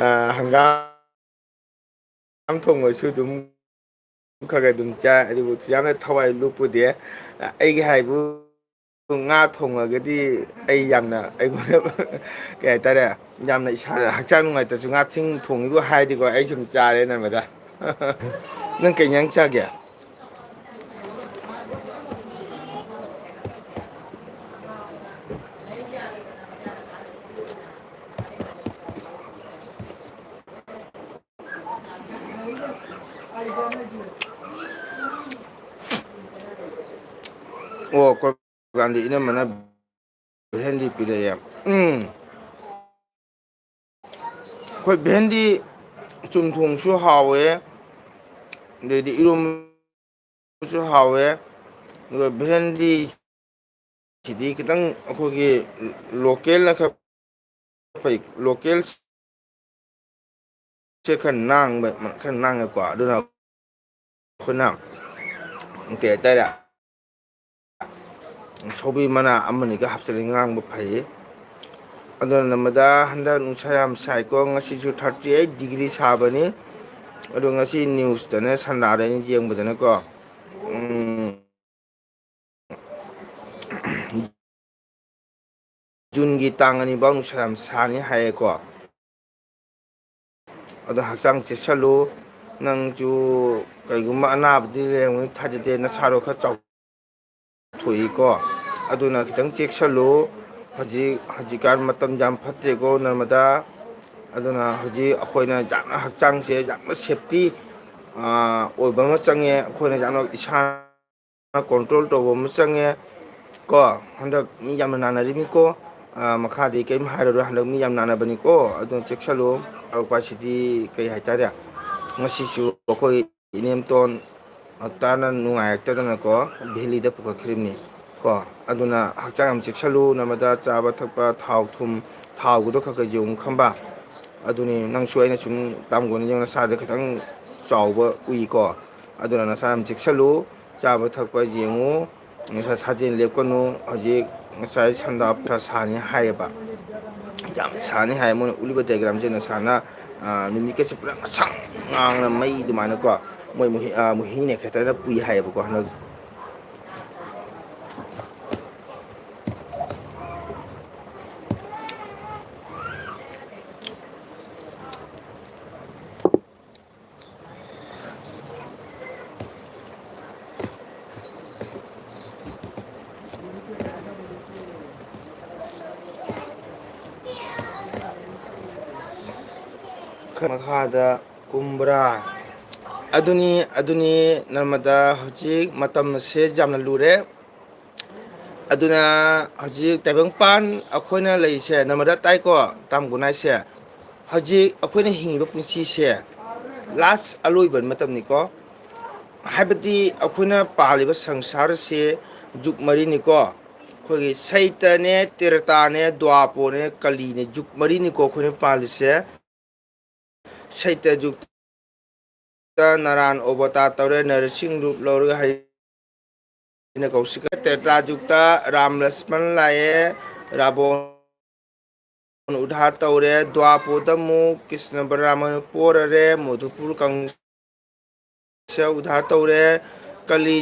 ꯑ, ꯍꯪꯒꯥꯝ ꯊꯣꯡꯕꯁꯨ ꯑꯗꯨꯝ ꯈꯔ ꯈꯔ ꯑꯗꯨꯝ ꯆꯥꯏ, ꯑꯗꯨꯕꯨ ꯌꯥꯝꯅ ꯊꯋꯥꯏ ꯂꯨꯞꯄꯨꯗꯦ꯫ ꯑꯩꯒꯤ ꯍꯥꯏꯕꯨ ꯉꯥ ꯊꯣꯡꯉꯒꯗꯤ ꯑꯩ ꯌꯥꯝꯅ, ꯑꯩꯉꯣꯟꯗ ꯀꯩ ꯍꯥꯏꯇꯥꯔꯦ, ꯌꯥꯝꯅ ꯏꯁꯥꯗ ꯍꯛꯆꯥꯡ ꯅꯨꯡꯉꯥꯏꯇ꯭ꯔꯁꯨ ꯉꯥ ꯊꯤꯡ ꯊꯣꯡꯉꯤꯕꯨ ꯍꯥꯏꯔꯗꯤꯀꯣ, ꯑꯩ ꯁꯨꯝ ꯆꯥꯔꯦ ꯅꯣꯡꯃꯗ꯫ ꯅꯪ ꯀꯩ ꯏꯟꯖꯥꯡ ꯆꯥꯒꯦ? ꯑꯣ, ꯀꯣꯔꯕꯥꯟꯗꯤ ꯏꯅꯝꯃꯅ ꯚꯦꯟꯗꯤ ꯄꯤꯔꯛꯑꯦ꯫ ꯎꯝ꯫ ꯑꯩꯈꯣꯏ ꯚꯦꯟꯗꯤ ꯆꯨꯝꯊꯣꯡꯁꯨ ꯍꯥꯎꯋꯦ, ꯑꯗꯩꯗꯤ ꯏꯔꯣꯝꯕꯁꯨ ꯍꯥꯎꯋꯦ, ꯑꯗꯨꯒ ꯚꯦꯟꯗꯤ ꯁꯤꯗꯤ ꯈꯤꯇꯪ ꯑꯩꯈꯣꯏꯒꯤ ꯂꯣꯀꯦꯜꯅ ꯈꯔ ꯐꯩ꯫ ꯂꯣꯀꯦꯜ ꯁꯦ ꯈꯔ ꯅꯥꯡꯕ, ꯈꯔ ꯅꯥꯡꯉꯦꯀꯣ꯫ ꯑꯗꯨꯅ ꯑꯩꯈꯣꯏꯅ ꯀꯩ ꯍꯥꯏꯇꯥꯔꯦ, ꯁꯧꯒ꯭ꯔꯤ ꯃꯅꯥ ꯑꯃꯅꯤꯒ ꯍꯥꯞꯆꯤꯜꯂꯒ ꯉꯥꯡꯕ ꯐꯩ꯫ ꯑꯗꯨꯅ ꯅꯝꯕꯗ ꯍꯟꯗꯛ ꯅꯨꯡꯁꯥ ꯌꯥꯝ ꯁꯥꯏꯀꯣ, ꯉꯁꯤꯁꯨ thirty eight degree ꯁꯥꯕꯅꯤ꯫ ꯑꯗꯣ ꯉꯁꯤ ꯅ꯭ꯌꯨꯁꯇꯅꯦ, ꯁꯟꯗꯥꯗ ꯑꯩꯅ ꯌꯦꯡꯕꯗꯅꯦꯀꯣ, ꯎꯝ, ꯖꯨꯟꯒꯤ ꯇꯥꯡ ꯑꯅꯤ ꯐꯥꯎ ꯅꯨꯡꯁꯥ ꯌꯥꯝ ꯁꯥꯅꯤ ꯍꯥꯏꯌꯦꯀꯣ꯫ ꯑꯗꯣ ꯍꯛꯆꯥꯡ ꯆꯦꯛꯁꯜꯂꯨ꯫ ꯅꯪꯁꯨ ꯀꯩꯒꯨꯝꯕ ꯑꯅꯥꯕꯗꯤ ꯂꯩꯔꯝꯒꯅꯤ ꯊꯥꯖꯗꯦ, ꯅꯁꯥꯗꯣ ꯈꯔ ꯆꯥꯎꯊꯣꯛꯏꯀꯣ꯫ ꯑꯗꯨꯅ ꯈꯤꯇꯪ ꯆꯦꯛꯁꯜꯂꯨ꯫ ꯍꯧꯖꯤꯛ, ꯍꯧꯖꯤꯛꯀꯥꯟ ꯃꯇꯝ ꯌꯥꯝ ꯐꯠꯇꯦꯀꯣ ꯅꯔꯃꯗꯥ꯫ ꯑꯗꯨꯅ ꯍꯧꯖꯤꯛ ꯑꯩꯈꯣꯏꯅ ꯌꯥꯝꯅ ꯍꯛꯆꯥꯡꯁꯦ ꯌꯥꯝꯅ ꯁꯦꯞꯇꯤ, ꯑꯥ, ꯑꯣꯏꯕ ꯑꯃ ꯆꯪꯉꯦ꯫ ꯑꯩꯈꯣꯏꯅ ꯌꯥꯝꯅ ꯏꯁꯥ ꯀꯣꯟꯇ꯭ꯔꯣꯜ ꯇꯧꯕ ꯑꯃ ꯆꯪꯉꯦ꯫ ꯀꯣ, ꯍꯟꯗꯛ ꯃꯤ ꯌꯥꯝꯅ ꯅꯥꯅꯔꯤꯕꯅꯤꯀꯣ꯫ ꯑꯥ, ꯃꯈꯥꯗꯤ ꯀꯔꯤꯝ ꯍꯥꯏꯔꯔꯣꯏ, ꯍꯟꯗꯛ ꯃꯤ ꯌꯥꯝ ꯅꯥꯅꯕꯅꯤꯀꯣ꯫ ꯑꯗꯨꯅ ꯆꯦꯛꯁꯜꯂꯨ꯫ ꯑꯣꯄꯥꯁꯤꯇꯤ ꯀꯩ ꯍꯥꯏꯇꯥꯔꯦ, ꯉꯁꯤꯁꯨ ꯑꯩꯈꯣꯏ ꯏꯅꯦꯝꯇꯣꯟ ꯇꯥꯅ ꯅꯨꯡꯉꯥꯏꯔꯛꯇꯗꯅꯀꯣ, ꯚꯦꯂꯤꯗ ꯄꯨꯈꯠꯈ꯭ꯔꯤꯕꯅꯤ ꯀꯣ꯫ ꯑꯗꯨꯅ ꯍꯛꯆꯥꯡ ꯌꯥꯝ ꯆꯦꯛꯁꯜꯂꯨ, ꯅꯔꯃꯗꯥ꯫ ꯆꯥꯕ ꯊꯛꯄ, ꯊꯥꯎ ꯊꯨꯝ, ꯊꯥꯎꯒꯗꯣ ꯈꯔ ꯈꯔ ꯌꯦꯡꯉꯨ ꯈꯪꯕ꯫ ꯑꯗꯨꯅꯤ, ꯅꯪꯁꯨ ꯑꯩꯅ ꯁꯨꯝ ꯇꯥꯝꯒꯣꯟ ꯌꯦꯡꯉ ꯅꯁꯥꯁꯦ ꯈꯤꯇꯪ ꯆꯥꯎꯕ ꯎꯏꯀꯣ꯫ ꯑꯗꯨꯅ ꯅꯁꯥ ꯌꯥꯝ ꯆꯦꯛꯁꯜꯂꯨ, ꯆꯥꯕ ꯊꯛꯄ ꯌꯦꯡꯉꯨ꯫ ꯉꯁꯥꯏ ꯁꯥꯖꯦꯜ ꯂꯦꯞꯀꯅꯨ, ꯍꯧꯖꯤꯛ ꯉꯁꯥꯏ ꯁꯟꯗꯥꯞ ꯁꯥꯅꯤ ꯍꯥꯏꯌꯦꯕ, ꯌꯥꯝ ꯁꯥꯅꯤ ꯍꯥꯏ꯫ ꯃꯣꯏꯅ ꯎꯠꯂꯤꯕ diagramꯁꯦ ꯅꯁꯥꯅ, ꯑ, ꯅꯨꯃꯤꯠꯀꯁꯦ ꯄꯨꯔꯥ ꯉꯁꯪ ꯉꯥꯡꯅ ꯃꯩ ꯑꯗꯨꯃꯥꯏꯅꯀꯣ, ꯃꯣꯏ ꯃꯣꯍꯤ-, ꯑ, ꯃꯣꯍꯤꯅꯤ ꯅꯈꯇ꯭ꯔꯅ ꯄꯨꯏ ꯍꯥꯏꯌꯦꯕꯀꯣ ꯍꯟꯗꯛ꯫ ꯃꯈꯥꯗ ꯀꯨꯝꯕ꯭ꯔꯥ? ꯑꯗꯨꯅꯤ, ꯑꯗꯨꯅꯤ, ꯅꯔꯃꯗꯥ, ꯍꯧꯖꯤꯛ ꯃꯇꯝ ꯑꯁꯦ ꯌꯥꯝꯅ ꯂꯨꯔꯦ꯫ ꯑꯗꯨꯅ ꯍꯧꯖꯤꯛ ꯇꯥꯏꯕꯪꯄꯥꯟ ꯑꯩꯈꯣꯏꯅ ꯂꯩꯔꯤꯁꯦ, ꯅꯔꯃꯗꯥ ꯇꯥꯏꯀꯣ, ꯇꯥꯝꯒꯨꯅꯥꯏꯁꯦ? ꯍꯧꯖꯤꯛ ꯑꯩꯈꯣꯏꯅ ꯍꯤꯡꯉꯤꯕ ꯄꯨꯟꯁꯤꯁꯦ last, ꯑꯂꯣꯏꯕ ꯃꯇꯝꯅꯤꯀꯣ꯫ ꯍꯥꯏꯕꯗꯤ ꯑꯩꯈꯣꯏꯅ ꯄꯥꯜꯂꯤꯕ ꯁꯪꯁꯥꯔꯁꯦ ꯖꯨꯛ ꯃꯔꯤꯅꯤꯀꯣ꯫ ꯑꯩꯈꯣꯏꯒꯤ ꯁꯩꯇꯅꯦ, ꯇ꯭ꯔꯦꯇꯥꯅꯦ, ꯗ꯭ꯋꯥꯄꯣꯔꯅꯦ, ꯀꯂꯤꯅꯦ, ꯖꯨꯛ ꯃꯔꯤꯅꯤꯀꯣ ꯑꯩꯈꯣꯏꯅ ꯄꯥꯜꯂꯤꯁꯦ꯫ ꯁꯩꯇ ꯖꯨꯛꯇ ꯅꯔꯥꯟ ꯑꯣꯕꯇꯥꯔ ꯇꯧꯔꯦ, ꯅꯔꯁꯤꯡ ꯔꯨꯞ ꯂꯧꯔꯒ ꯍꯔꯤꯅ ꯀꯧꯁꯤꯀ꯫ ꯇ꯭ꯔꯦꯇꯥ ꯖꯨꯛꯇ ꯔꯥꯝ ꯂꯛꯁꯃꯟ ꯂꯥꯛꯑꯦ, ꯔꯥꯕꯣꯟ ꯎꯗꯥꯔ ꯇꯧꯔꯦ꯫ ꯗ꯭ꯋꯥꯄꯣꯔꯗ ꯑꯃꯨꯛ ꯀ꯭ꯔꯤꯁꯅ ꯕꯂꯔꯥꯃꯅ ꯄꯣꯔꯔꯦ, ꯃꯣꯙꯨꯄꯨꯔ ꯀꯪꯁ ꯎꯗꯥꯔ ꯇꯧꯔꯦ꯫ ꯀꯂꯤ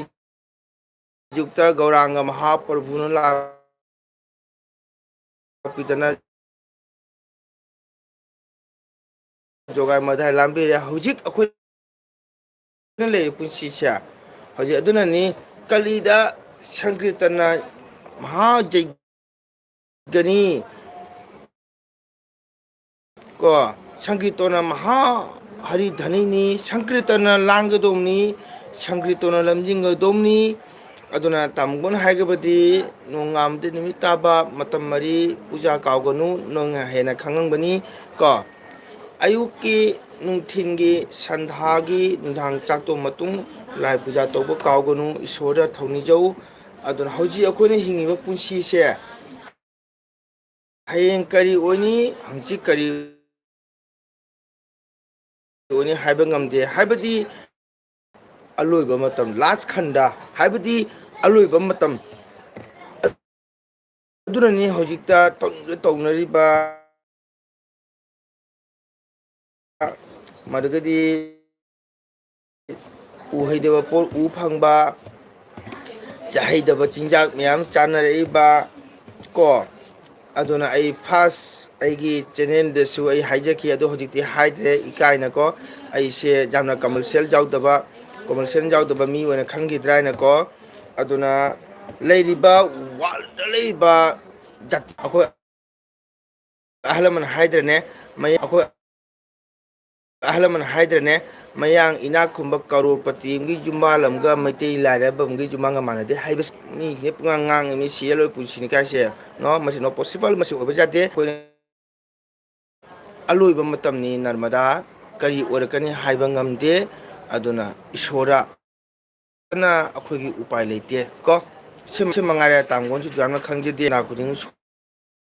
ꯖꯨꯛꯇ ꯒꯧꯔꯥꯡꯒ ꯃꯍꯥꯄ꯭ꯔꯚꯨꯅ ꯂꯥꯛꯄꯤꯗꯅ ꯖꯣꯒꯥꯏ ꯃꯙꯥꯏ ꯂꯥꯟꯕꯤꯔꯦ꯫ ꯍꯧꯖꯤꯛ ꯑꯩꯈꯣꯏꯅ ꯂꯩꯔꯤꯕ ꯄꯨꯟꯁꯤꯁꯦ ꯍꯧꯖꯤꯛ ꯑꯗꯨꯅꯅꯤ, ꯀꯂꯤꯗ ꯁꯪꯀ꯭ꯔꯤꯇꯅ ꯃꯍꯥ ꯖꯩꯒꯅꯤ ꯀꯣ, ꯁꯪꯀ꯭ꯔꯤꯇꯣꯅ ꯃꯍꯥ ꯍꯔꯤ ꯙꯅꯤꯅꯤ, ꯁꯪꯀ꯭ꯔꯤꯇꯣꯅ ꯂꯥꯟꯒꯗꯧꯕꯅꯤ, ꯁꯪꯀ꯭ꯔꯤꯇꯣꯅ ꯂꯝꯖꯤꯡꯒꯗꯧꯕꯅꯤ꯫ ꯑꯗꯨꯅ ꯇꯥꯝꯒꯨꯟ ꯍꯥꯏꯒꯕꯗꯤ ꯅꯣꯡꯉꯥꯟꯕꯗꯤ ꯅꯨꯃꯤꯠ ꯇꯥꯕ ꯃꯇꯝ ꯃꯔꯤ ꯄꯨꯖꯥ ꯀꯥꯎꯒꯅꯨ, ꯅꯪꯅ ꯍꯦꯟꯅ ꯈꯪꯉꯝꯒꯅꯤ ꯀꯣ꯫ ꯑꯌꯨꯛꯀꯤ, ꯅꯨꯡꯊꯤꯟꯒꯤ, ꯁꯟꯙꯥꯒꯤ, ꯅꯨꯡꯗꯥꯡ ꯆꯥꯛꯇꯣꯛ ꯃꯇꯨꯡ ꯂꯥꯏ ꯄꯨꯖꯥ ꯇꯧꯕ ꯀꯥꯎꯒꯅꯨ, ꯏꯁꯣꯔꯗ ꯊꯧꯅꯤꯖꯧ꯫ ꯑꯗꯨꯅ ꯍꯧꯖꯤꯛ ꯑꯩꯈꯣꯏꯅ ꯍꯤꯡꯉꯤꯕ ꯄꯨꯟꯁꯤꯁꯦ ꯍꯌꯦꯡ ꯀꯔꯤ ꯑꯣꯏꯅꯤ, ꯍꯪꯆꯤꯠ ꯀꯔꯤ ꯑꯣꯏꯅꯤ ꯍꯥꯏꯕ ꯉꯝꯗꯦ꯫ ꯍꯥꯏꯕꯗꯤ ꯑꯂꯣꯏꯕ ꯃꯇꯝ, last ꯈꯟꯗ, ꯍꯥꯏꯕꯗꯤ ꯑꯂꯣꯏꯕ ꯃꯇꯝ ꯑꯗꯨꯅꯅꯤ ꯍꯧꯖꯤꯛꯇ ꯇꯧꯅꯤꯡꯕ ꯇꯧꯅꯔꯤꯕ, ꯃꯗꯨꯒꯗꯤ ꯎꯍꯩꯗꯕ ꯄꯣꯠ ꯎ ꯐꯪꯕ, ꯆꯥꯍꯩꯗꯕ ꯆꯤꯟꯖꯥꯛ ꯃꯌꯥꯝ ꯆꯥꯅꯔꯛꯏꯕ ꯀꯣ꯫ ꯑꯗꯨꯅ ꯑꯩ ꯐꯥꯔꯁ ꯑꯩꯒꯤ ꯆꯦꯅꯦꯜꯗꯁꯨ ꯑꯩ ꯍꯥꯏꯖꯈꯤ, ꯑꯗꯣ ꯍꯧꯖꯤꯛꯇꯤ ꯍꯥꯏꯗ꯭ꯔꯦ, ꯏꯀꯥꯏꯅꯀꯣ꯫ ꯑꯩꯁꯦ ꯌꯥꯝꯅ ꯀꯃꯔꯁꯤꯌꯦꯜ ꯌꯥꯎꯗꯕ, ꯀꯃꯔꯁꯤꯌꯦꯜ ꯌꯥꯎꯗꯕ ꯃꯤ ꯑꯣꯏꯅ ꯈꯟꯈꯤꯗ꯭ꯔꯥ ꯍꯥꯏꯅꯀꯣ꯫ ꯑꯗꯨꯅ ꯂꯩꯔꯤꯕ ꯋꯥꯔꯜꯗ ꯂꯩꯔꯤꯕ ꯖꯥꯇꯤ, ꯑꯩꯈꯣꯏ ꯑꯍꯜ ꯂꯃꯟ ꯍꯥꯏꯗ꯭ꯔꯅꯦ, ꯃꯩ-, ꯑꯩꯈꯣꯏ ꯑꯍꯜ ꯂꯃꯟ ꯍꯥꯏꯗ꯭ꯔꯅꯦ, ꯃꯌꯥꯡ ꯏꯅꯥꯛ ꯈꯨꯟꯕ ꯀꯔꯣꯔꯄꯇꯤ ꯑꯃꯒꯤ ꯌꯨꯝꯕꯥꯜ ꯑꯃꯒ ꯃꯩꯇꯩ ꯂꯥꯏꯔꯕ ꯑꯃꯒꯤ ꯌꯨꯝꯕꯥꯜꯒ ꯃꯥꯟꯅꯗꯦ ꯍꯥꯏꯕꯁꯤ ꯃꯤꯁꯤꯅ ꯄꯨꯡꯉꯥꯡ ꯉꯥꯡꯉꯤ, ꯃꯤ ꯁꯤꯔ ꯂꯣꯏ ꯄꯨꯟꯁꯤꯅꯤ ꯀꯥꯏꯁꯦ꯫ No, ꯃꯁꯤ no possible, ꯃꯁꯤ ꯑꯣꯏꯕ ꯌꯥꯗꯦ꯫ ꯑꯩꯈꯣꯏꯅ ꯑꯂꯣꯏꯕ ꯃꯇꯝꯅꯤ ꯅꯔꯃꯗꯥ, ꯀꯔꯤ ꯑꯣꯏꯔꯛꯀꯅꯤ ꯍꯥꯏꯕ ꯉꯝꯗꯦ꯫ ꯑꯗꯨꯅ ꯏꯁꯣꯔꯗ ꯑꯩꯈꯣꯏꯒꯤ ꯎꯄꯥꯏ ꯂꯩꯇꯦ ꯀꯣ꯫ ꯁꯤ, ꯁꯤ ꯃꯉꯥꯏꯔꯦ꯫ ꯇꯥꯡꯒꯣꯟꯁꯨ ꯌꯥꯝꯅ ꯈꯪꯖꯗꯦ꯫ ꯂꯥ ꯈꯨꯗꯤꯡ ꯁꯨ-,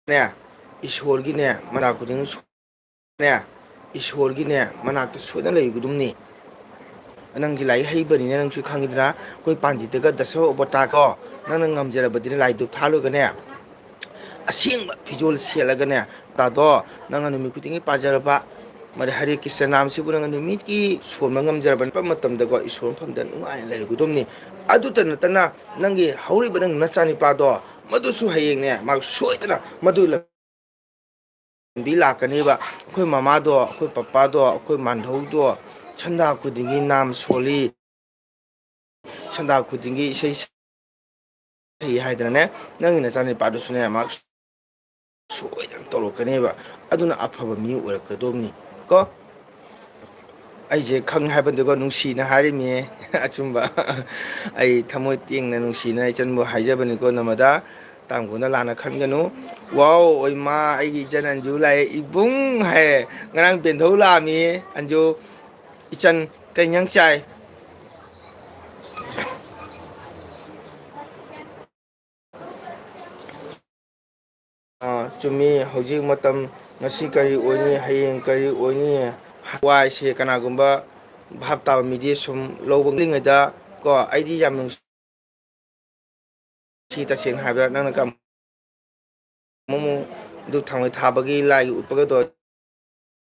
ꯅꯦ, ꯏꯁꯣꯔꯒꯤꯅꯦ, ꯃꯅꯥ ꯈꯨꯗꯤꯡ ꯁꯨ-, ꯅꯦ, ꯏꯁꯣꯔꯒꯤꯅꯦ, ꯃꯅꯥꯛꯇ ꯁꯣꯏꯗꯅ ꯂꯩꯒꯗꯕꯅꯤ꯫ ꯅꯪꯒꯤ ꯂꯥꯏꯔꯤꯛ ꯍꯩꯕꯅꯤꯅ ꯅꯪꯁꯨ ꯈꯪꯉꯤꯗꯅ, ꯑꯩꯈꯣꯏ ꯄꯥꯟꯖꯤꯗꯒ ꯗꯁ ꯑꯣꯕꯇꯥ ꯀꯣ, ꯅꯪꯅ ꯉꯝꯖꯔꯕꯗꯤꯅꯦ ꯂꯥꯏꯗꯨ ꯊꯥꯜꯂꯒꯅꯦ, ꯑꯁꯦꯡꯕ ꯐꯤꯖꯣꯜ ꯁꯦꯠꯂꯒꯅꯦ, ꯇꯥꯗꯣ, ꯅꯪꯅ ꯅꯨꯃꯤꯠ ꯈꯨꯗꯤꯡꯒꯤ ꯄꯥꯖꯔꯕ ꯃꯗꯩ ꯍꯔꯦ ꯀ꯭ꯔꯤꯁꯅ ꯅꯥꯝꯁꯤꯕꯨ ꯅꯪꯅ ꯅꯨꯃꯤꯠꯀꯤ ꯁꯣꯟꯕ ꯉꯝꯖꯔꯕ ꯅꯨꯃꯤꯠ ꯃꯇꯝꯗꯀꯣ, ꯏꯁꯣꯔ ꯃꯐꯝꯗ ꯅꯨꯡꯉꯥꯏꯅ ꯂꯩꯒꯗꯕꯅꯤ꯫ ꯑꯗꯨꯇ ꯅꯠꯇꯅ ꯅꯪꯒꯤ ꯍꯧꯔꯤꯕ ꯅꯪ ꯅꯆꯥꯅꯤꯄꯥꯗꯣ, ꯃꯗꯨꯁꯨ ꯍꯌꯦꯡꯅꯦ ꯃꯥ ꯁꯣꯏꯗꯅ ꯃꯗꯨ ꯂꯝꯕꯤ ꯂꯥꯛꯀꯅꯦꯕ꯫ ꯑꯩꯈꯣꯏ ꯃꯃꯥꯗꯣ, ꯑꯩꯈꯣꯏ ꯄꯄꯥꯗꯣ, ꯑꯩꯈꯣꯏ ꯃꯥꯟꯙꯧꯗꯣ ꯁꯟꯗꯥ ꯈꯨꯗꯤꯡꯒꯤ ꯅꯥꯝ ꯁꯣꯜꯂꯤ, ꯁꯟꯗꯥ ꯈꯨꯗꯤꯡꯒꯤ ꯏꯁꯩ ꯁꯛꯏ ꯍꯥꯏꯗꯅꯅꯦ, ꯅꯪꯒꯤ ꯅꯆꯥꯅꯤꯄꯥꯗꯨꯁꯨꯅꯦ ꯃꯥ ꯁꯣꯏꯗꯅ ꯇꯧꯔꯛꯀꯅꯦꯕ꯫ ꯑꯗꯨꯅ ꯑꯐꯕ ꯃꯤ ꯑꯣꯏꯔꯛꯀꯗꯧꯕꯅꯤ ꯀꯣ꯫ ꯑꯩꯁꯦ ꯈꯪꯉꯦ ꯍꯥꯏꯕꯗꯨꯒ ꯅꯨꯡꯁꯤꯅ ꯍꯥꯏꯔꯤꯃꯤ꯫ ꯑꯆꯨꯝꯕ꯫ ꯑꯩ ꯊꯃꯣꯏ ꯇꯦꯡꯅ ꯅꯨꯡꯁꯤꯅ ꯏꯆꯟꯕꯨ ꯍꯥꯏꯖꯕꯅꯤꯀꯣ ꯅꯃꯗ꯫ ꯇꯥꯡꯒꯣꯟꯗ ꯂꯥꯟꯅ ꯈꯟꯒꯅꯨ꯫ ꯋꯥꯎ, ꯑꯣꯏꯃꯥ, ꯑꯩꯒꯤ ꯏꯆꯟ ꯑꯟꯖꯨ ꯂꯥꯛꯑꯦ꯫ ꯏꯕꯨꯡ ꯍꯥꯏ꯫ ꯉꯔꯥꯡ ꯕꯦꯟꯙꯧ ꯂꯥꯛꯑꯝꯃꯤ꯫ ꯑꯟꯖꯨ, ꯏꯆꯟ, ꯀꯩ ꯏꯟꯖꯥꯡ ꯆꯥꯏ? ꯑꯥ, ꯆꯨꯝꯃꯤ꯫ ꯍꯧꯖꯤꯛ ꯃꯇꯝ, ꯉꯁꯤ ꯀꯔꯤ ꯑꯣꯏꯅꯤ, ꯍꯌꯦꯡ ꯀꯔꯤ ꯑꯣꯏꯅꯤ? ꯋꯥꯏꯁꯦ ꯀꯅꯥꯒꯨꯝꯕ ꯚꯥꯞ ꯇꯥꯕ ꯃꯤꯗꯤ ꯁꯨꯝ ꯂꯧꯕ ꯉꯝꯂꯤꯉꯩꯗ ꯀꯣ, ꯑꯩꯗꯤ ꯌꯥꯝ ꯅꯨꯡꯁꯤ꯫ ꯁꯤ ꯇꯁꯦꯡꯅ ꯍꯥꯏꯕꯗ ꯅꯪꯅ ꯀꯝ-, ꯑꯃꯨꯛ ꯑꯃꯨꯛ ꯗꯨꯛ ꯊꯥꯡꯃꯩ ꯊꯥꯕꯒꯤ ꯂꯥꯏꯒꯤ ꯎꯠꯄꯒꯗꯣ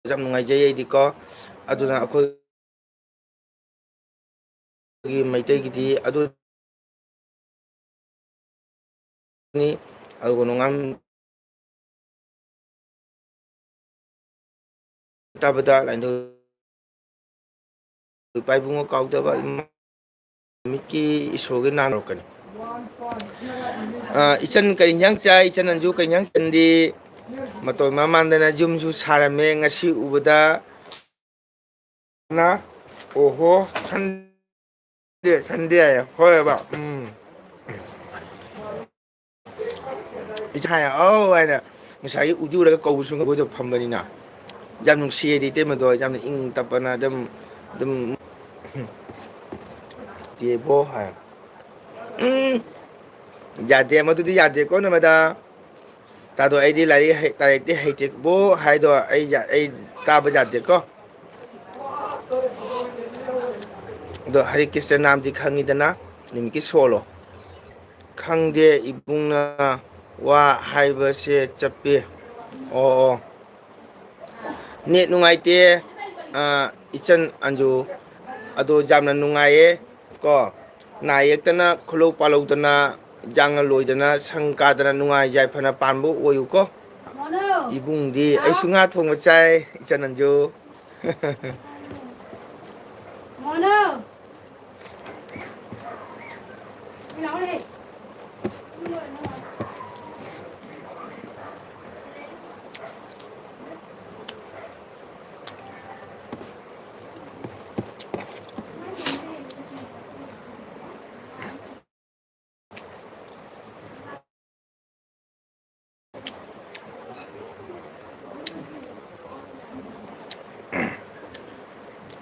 ꯌꯥꯝ ꯅꯨꯡꯉꯥꯏꯖꯩ ꯑꯩꯗꯤꯀꯣ꯫ ꯑꯗꯨꯅ ꯑꯩꯈꯣꯏꯒꯤ ꯃꯩꯇꯩꯒꯤꯗꯤ ꯑꯗꯨ ꯅꯤ꯫ ꯑꯗꯨꯒ ꯅꯣꯡꯉꯥꯟ ꯇꯥꯕꯗ ꯂꯥꯏꯅꯤꯡꯊꯧ ꯏꯄꯥ ꯏꯕꯨꯡꯉꯣ ꯀꯥꯎꯗꯕ ꯏꯃꯥ ꯅꯨꯃꯤꯠꯀꯤ ꯏꯁꯣꯔꯒꯤ ꯅꯥꯟ ꯂꯧꯔꯛꯀꯅꯤ꯫ ꯑ, ꯏꯆꯟ ꯀꯔꯤ ꯏꯟꯖꯥꯡ ꯆꯥꯏ? ꯏꯆꯟ ꯑꯟꯖꯨ ꯀꯔꯤ ꯏꯟꯖꯥꯡ ꯆꯟꯗꯤ? ꯃꯇꯧ ꯃꯥꯟꯗꯅ ꯌꯨꯝꯁꯨ ꯁꯥꯔꯝꯃꯦ ꯉꯁꯤ ꯎꯕꯗ꯫ ꯅ, ꯑꯣꯍꯣ, ꯁꯟꯗꯦ, ꯁꯟꯗꯦ ꯍꯥꯏꯌꯦ꯫ ꯍꯣꯏꯕ, ꯎꯝ꯫ ꯏꯆꯥ ꯍꯥꯏ, "ꯑꯧ" ꯍꯥꯏꯅ ꯉꯁꯥꯏꯒꯤ ꯎꯗꯤ ꯎꯔꯒ ꯀꯧꯕꯁꯨ ꯉꯝꯃꯣꯏꯗꯕ ꯐꯝꯕꯅꯤꯅ꯫ ꯌꯥꯝ ꯅꯨꯡꯁꯤꯌꯦꯗꯤ ꯏꯇꯩꯃꯗꯣ, ꯌꯥꯝꯅ ꯏꯪ ꯇꯞꯄꯅ ꯑꯗꯨꯝ, ꯑꯗꯨꯝ, "ꯗꯦꯕꯣ" ꯍꯥꯏ꯫ ꯎꯝ, ꯌꯥꯗꯦ, ꯃꯗꯨꯗꯤ ꯌꯥꯗꯦꯀꯣ ꯅꯃꯗ꯫ ꯇꯥꯗꯣ, ꯑꯩꯗꯤ ꯂꯥꯏꯔꯤꯛ ꯍꯩ-, ꯂꯥꯏꯔꯤꯛꯇꯤ ꯍꯩꯇꯦꯕꯣ ꯍꯥꯏꯗꯣ ꯑꯩ ꯌꯥ-, ꯑꯩ ꯇꯥꯕ ꯌꯥꯗꯦꯀꯣ꯫ ꯑꯗꯣ ꯍꯔꯦ ꯀ꯭ꯔꯤꯁꯅ ꯅꯥꯝꯗꯤ ꯈꯪꯉꯤꯗꯅ, ꯅꯨꯃꯤꯠꯀꯤ ꯁꯣꯜꯂꯣ꯫ ꯈꯪꯗꯦ, ꯏꯕꯨꯡꯅ ꯋꯥ ꯍꯥꯏꯕꯁꯦ ꯆꯞꯄꯤ꯫ ꯑꯣ, ꯑꯣ꯫ ꯅꯦꯠ ꯅꯨꯡꯉꯥꯏꯇꯦ, ꯑ, ꯏꯆꯟ ꯑꯟꯖꯨ꯫ ꯑꯗꯣ ꯌꯥꯝꯅ ꯅꯨꯡꯉꯥꯏꯌꯦ ꯀꯣ꯫ ꯅꯥ ꯌꯦꯛꯇꯅ, ꯈꯨꯜꯂꯧ ꯄꯥꯜꯂꯧꯗꯅ, ꯌꯥꯡꯅ ꯂꯣꯏꯗꯅ, ꯁꯪ ꯀꯥꯗꯅ, ꯅꯨꯡꯉꯥꯏ ꯌꯥꯏꯐꯅ ꯄꯥꯟꯕ ꯑꯣꯏꯌꯨꯀꯣ꯫ ꯏꯕꯨꯡꯗꯤ, ꯑꯩꯁꯨ ꯉꯥ ꯊꯣꯡꯕ ꯆꯥꯏ, ꯏꯆꯟ ꯑꯟꯖꯨ꯫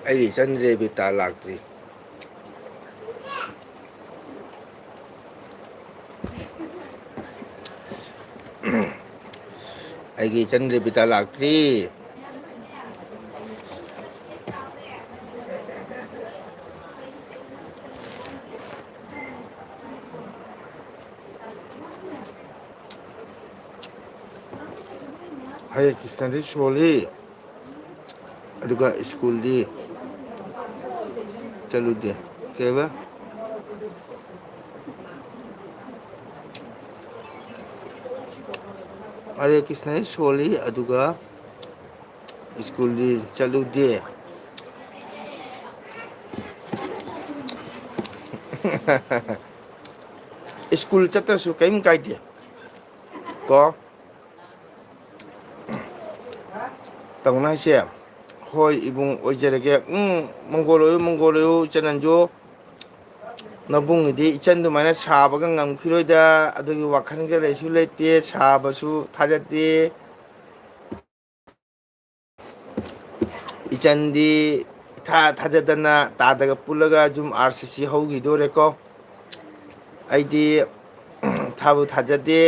ꯑꯩꯒꯤ ꯏꯆꯟ ꯔꯦꯕꯤꯇꯥ ꯂꯥꯛꯇ꯭ꯔꯤ꯫ ꯑꯩꯒꯤ ꯏꯆꯟ ꯔꯦꯕꯤꯇꯥ ꯂꯥꯛꯇ꯭ꯔꯤ꯫ ꯍꯔꯦ ꯀ꯭ꯔꯤꯁꯅꯗꯤ ꯁꯣꯜꯂꯤ, ꯑꯗꯨꯒ ꯁ꯭ꯀꯨꯜꯗꯤ ꯆꯠꯂꯨꯗꯦ꯫ ꯀꯩꯕ? ꯍꯔꯦ ꯀ꯭ꯔꯤꯁꯅꯗꯤ ꯁꯣꯜꯂꯤ, ꯑꯗꯨꯒ ꯁ꯭ꯀꯨꯜꯗꯤ ꯆꯠꯂꯨꯗꯦ꯫ ꯁ꯭ꯀꯨꯜ ꯆꯠꯇ꯭ꯔꯁꯨ ꯀꯔꯤꯝ ꯀꯥꯏꯗꯦ ꯀꯣ꯫ ꯇꯧꯅ ꯍꯥꯏꯁꯦ꯫ ꯍꯣꯏ ꯏꯕꯨꯡ, ꯑꯣꯏꯖꯔꯒꯦ꯫ ꯎꯝ, ꯃꯪꯒꯣꯜ ꯑꯣꯏꯌꯨ, ꯃꯪꯒꯣꯜ ꯑꯣꯏꯌꯨ, ꯏꯆꯟ ꯅꯟꯖꯨ꯫ ꯅꯕꯨꯡꯒꯤꯗꯤ ꯏꯆꯟ ꯑꯗꯨꯃꯥꯏꯅ ꯁꯥꯕꯒ ꯉꯝꯈꯤꯔꯣꯏꯗ, ꯑꯗꯨꯒꯤ ꯋꯥꯈꯜꯒ ꯂꯩꯁꯨ ꯂꯩꯇꯦ, ꯁꯥꯕꯁꯨ ꯊꯥꯖꯗꯦ꯫ ꯏꯆꯟꯗꯤ ꯏꯊꯥ ꯊꯥꯖꯗꯅ ꯇꯥꯗꯒ ꯄꯨꯜꯂꯒ ꯌꯨꯝ ꯑꯥꯔ ꯁꯤ ꯁꯤ ꯍꯧꯈꯤꯗꯣꯔꯦꯀꯣ꯫ ꯑꯩꯗꯤ ꯊꯥꯕꯨ ꯊꯥꯖꯗꯦ꯫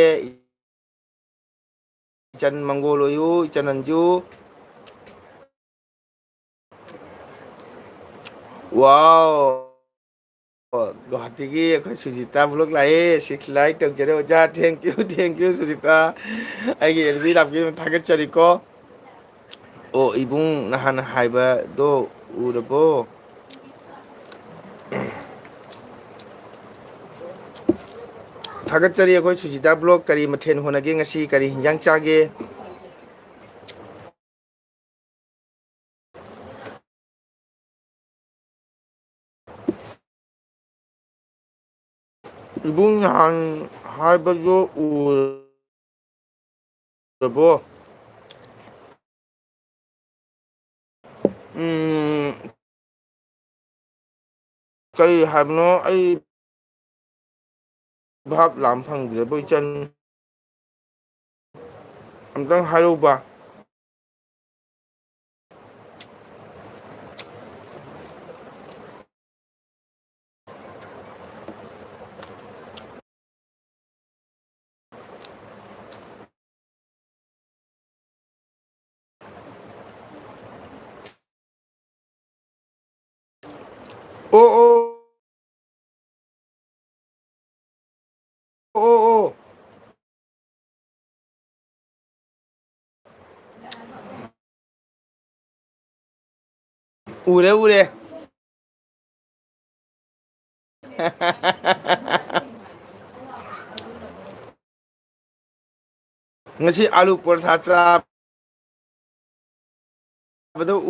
ꯏꯆꯟ ꯃꯪꯒꯣꯜ ꯑꯣꯏꯌꯨ, ꯏꯆꯟ ꯅꯟꯖꯨ꯫ ꯋꯥꯎ! ꯑꯣ, ꯒꯨꯋꯥꯍꯥꯇꯤꯒꯤ ꯑꯩꯈꯣꯏ ꯁꯨꯖꯤꯇꯥ vlog ꯂꯥꯛꯑꯦ꯫ Six like ꯇꯧꯖꯔꯦ ꯑꯣꯖꯥ꯫ Thank you, thank you, ꯁꯨꯖꯤꯇꯥ꯫ ꯑꯩꯒꯤ ꯑꯦꯜ ꯕꯤ ꯂꯥꯛꯄꯒꯤꯗꯃꯛ ꯊꯥꯒꯠꯆꯔꯤꯀꯣ꯫ ꯑꯣ, ꯏꯕꯨꯡ ꯅꯍꯥꯟ ꯍꯥꯏꯕꯗꯣ ꯎꯔꯕꯣ? ꯊꯥꯒꯠꯆꯔꯤ ꯑꯩꯈꯣꯏ ꯁꯨꯖꯤꯇꯥ vlog꯫ ꯀꯔꯤ ꯃꯊꯦꯜ ꯍꯣꯠꯅꯒꯦ ꯉꯁꯤ? ꯀꯔꯤ ꯍꯤꯟꯖꯥꯡ ꯆꯥꯒꯦ? ꯏꯕꯨꯡ ꯅꯍꯥꯟ ꯍꯥꯏꯕꯗꯣ ꯎꯔꯕꯣ? ꯎꯝ, ꯀꯔꯤ ꯍꯥꯏꯕꯅꯣ? ꯑꯩ ꯚꯥꯞ ꯂꯥꯝ ꯐꯪꯗ꯭ꯔꯦꯕꯣ, ꯏꯆꯟ꯫ ꯑꯝꯇꯪ ꯍꯥꯏꯔꯧꯕ꯫ ꯑꯣ, ꯑꯣ꯫ ꯑꯣ, ꯑꯣ꯫ ꯎꯔꯦ, ꯎꯔꯦ꯫ ꯉꯁꯤ ꯑꯥꯂꯨ ꯄꯔꯣꯊꯥ ꯆꯥꯕꯗ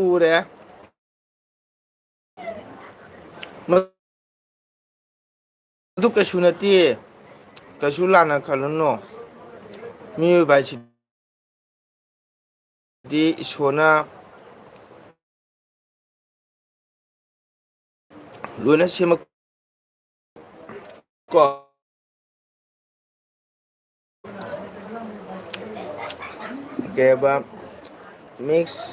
ꯎꯔꯦ꯫ ꯑꯗꯨ ꯀꯩꯁꯨ ꯅꯠꯇꯦ, ꯀꯩꯁꯨ ꯂꯥꯟꯅ ꯈꯜꯂꯨꯅꯨ꯫ ꯃꯤꯑꯣꯏꯕ ꯍꯥꯏꯁꯤꯗꯤ ꯏꯁꯣꯔꯅ ꯂꯣꯏꯅ ꯁꯦꯝꯃꯛ ꯀꯣ꯫ ꯀꯩ ꯍꯥꯏꯕ? ꯃꯤꯛꯁ꯫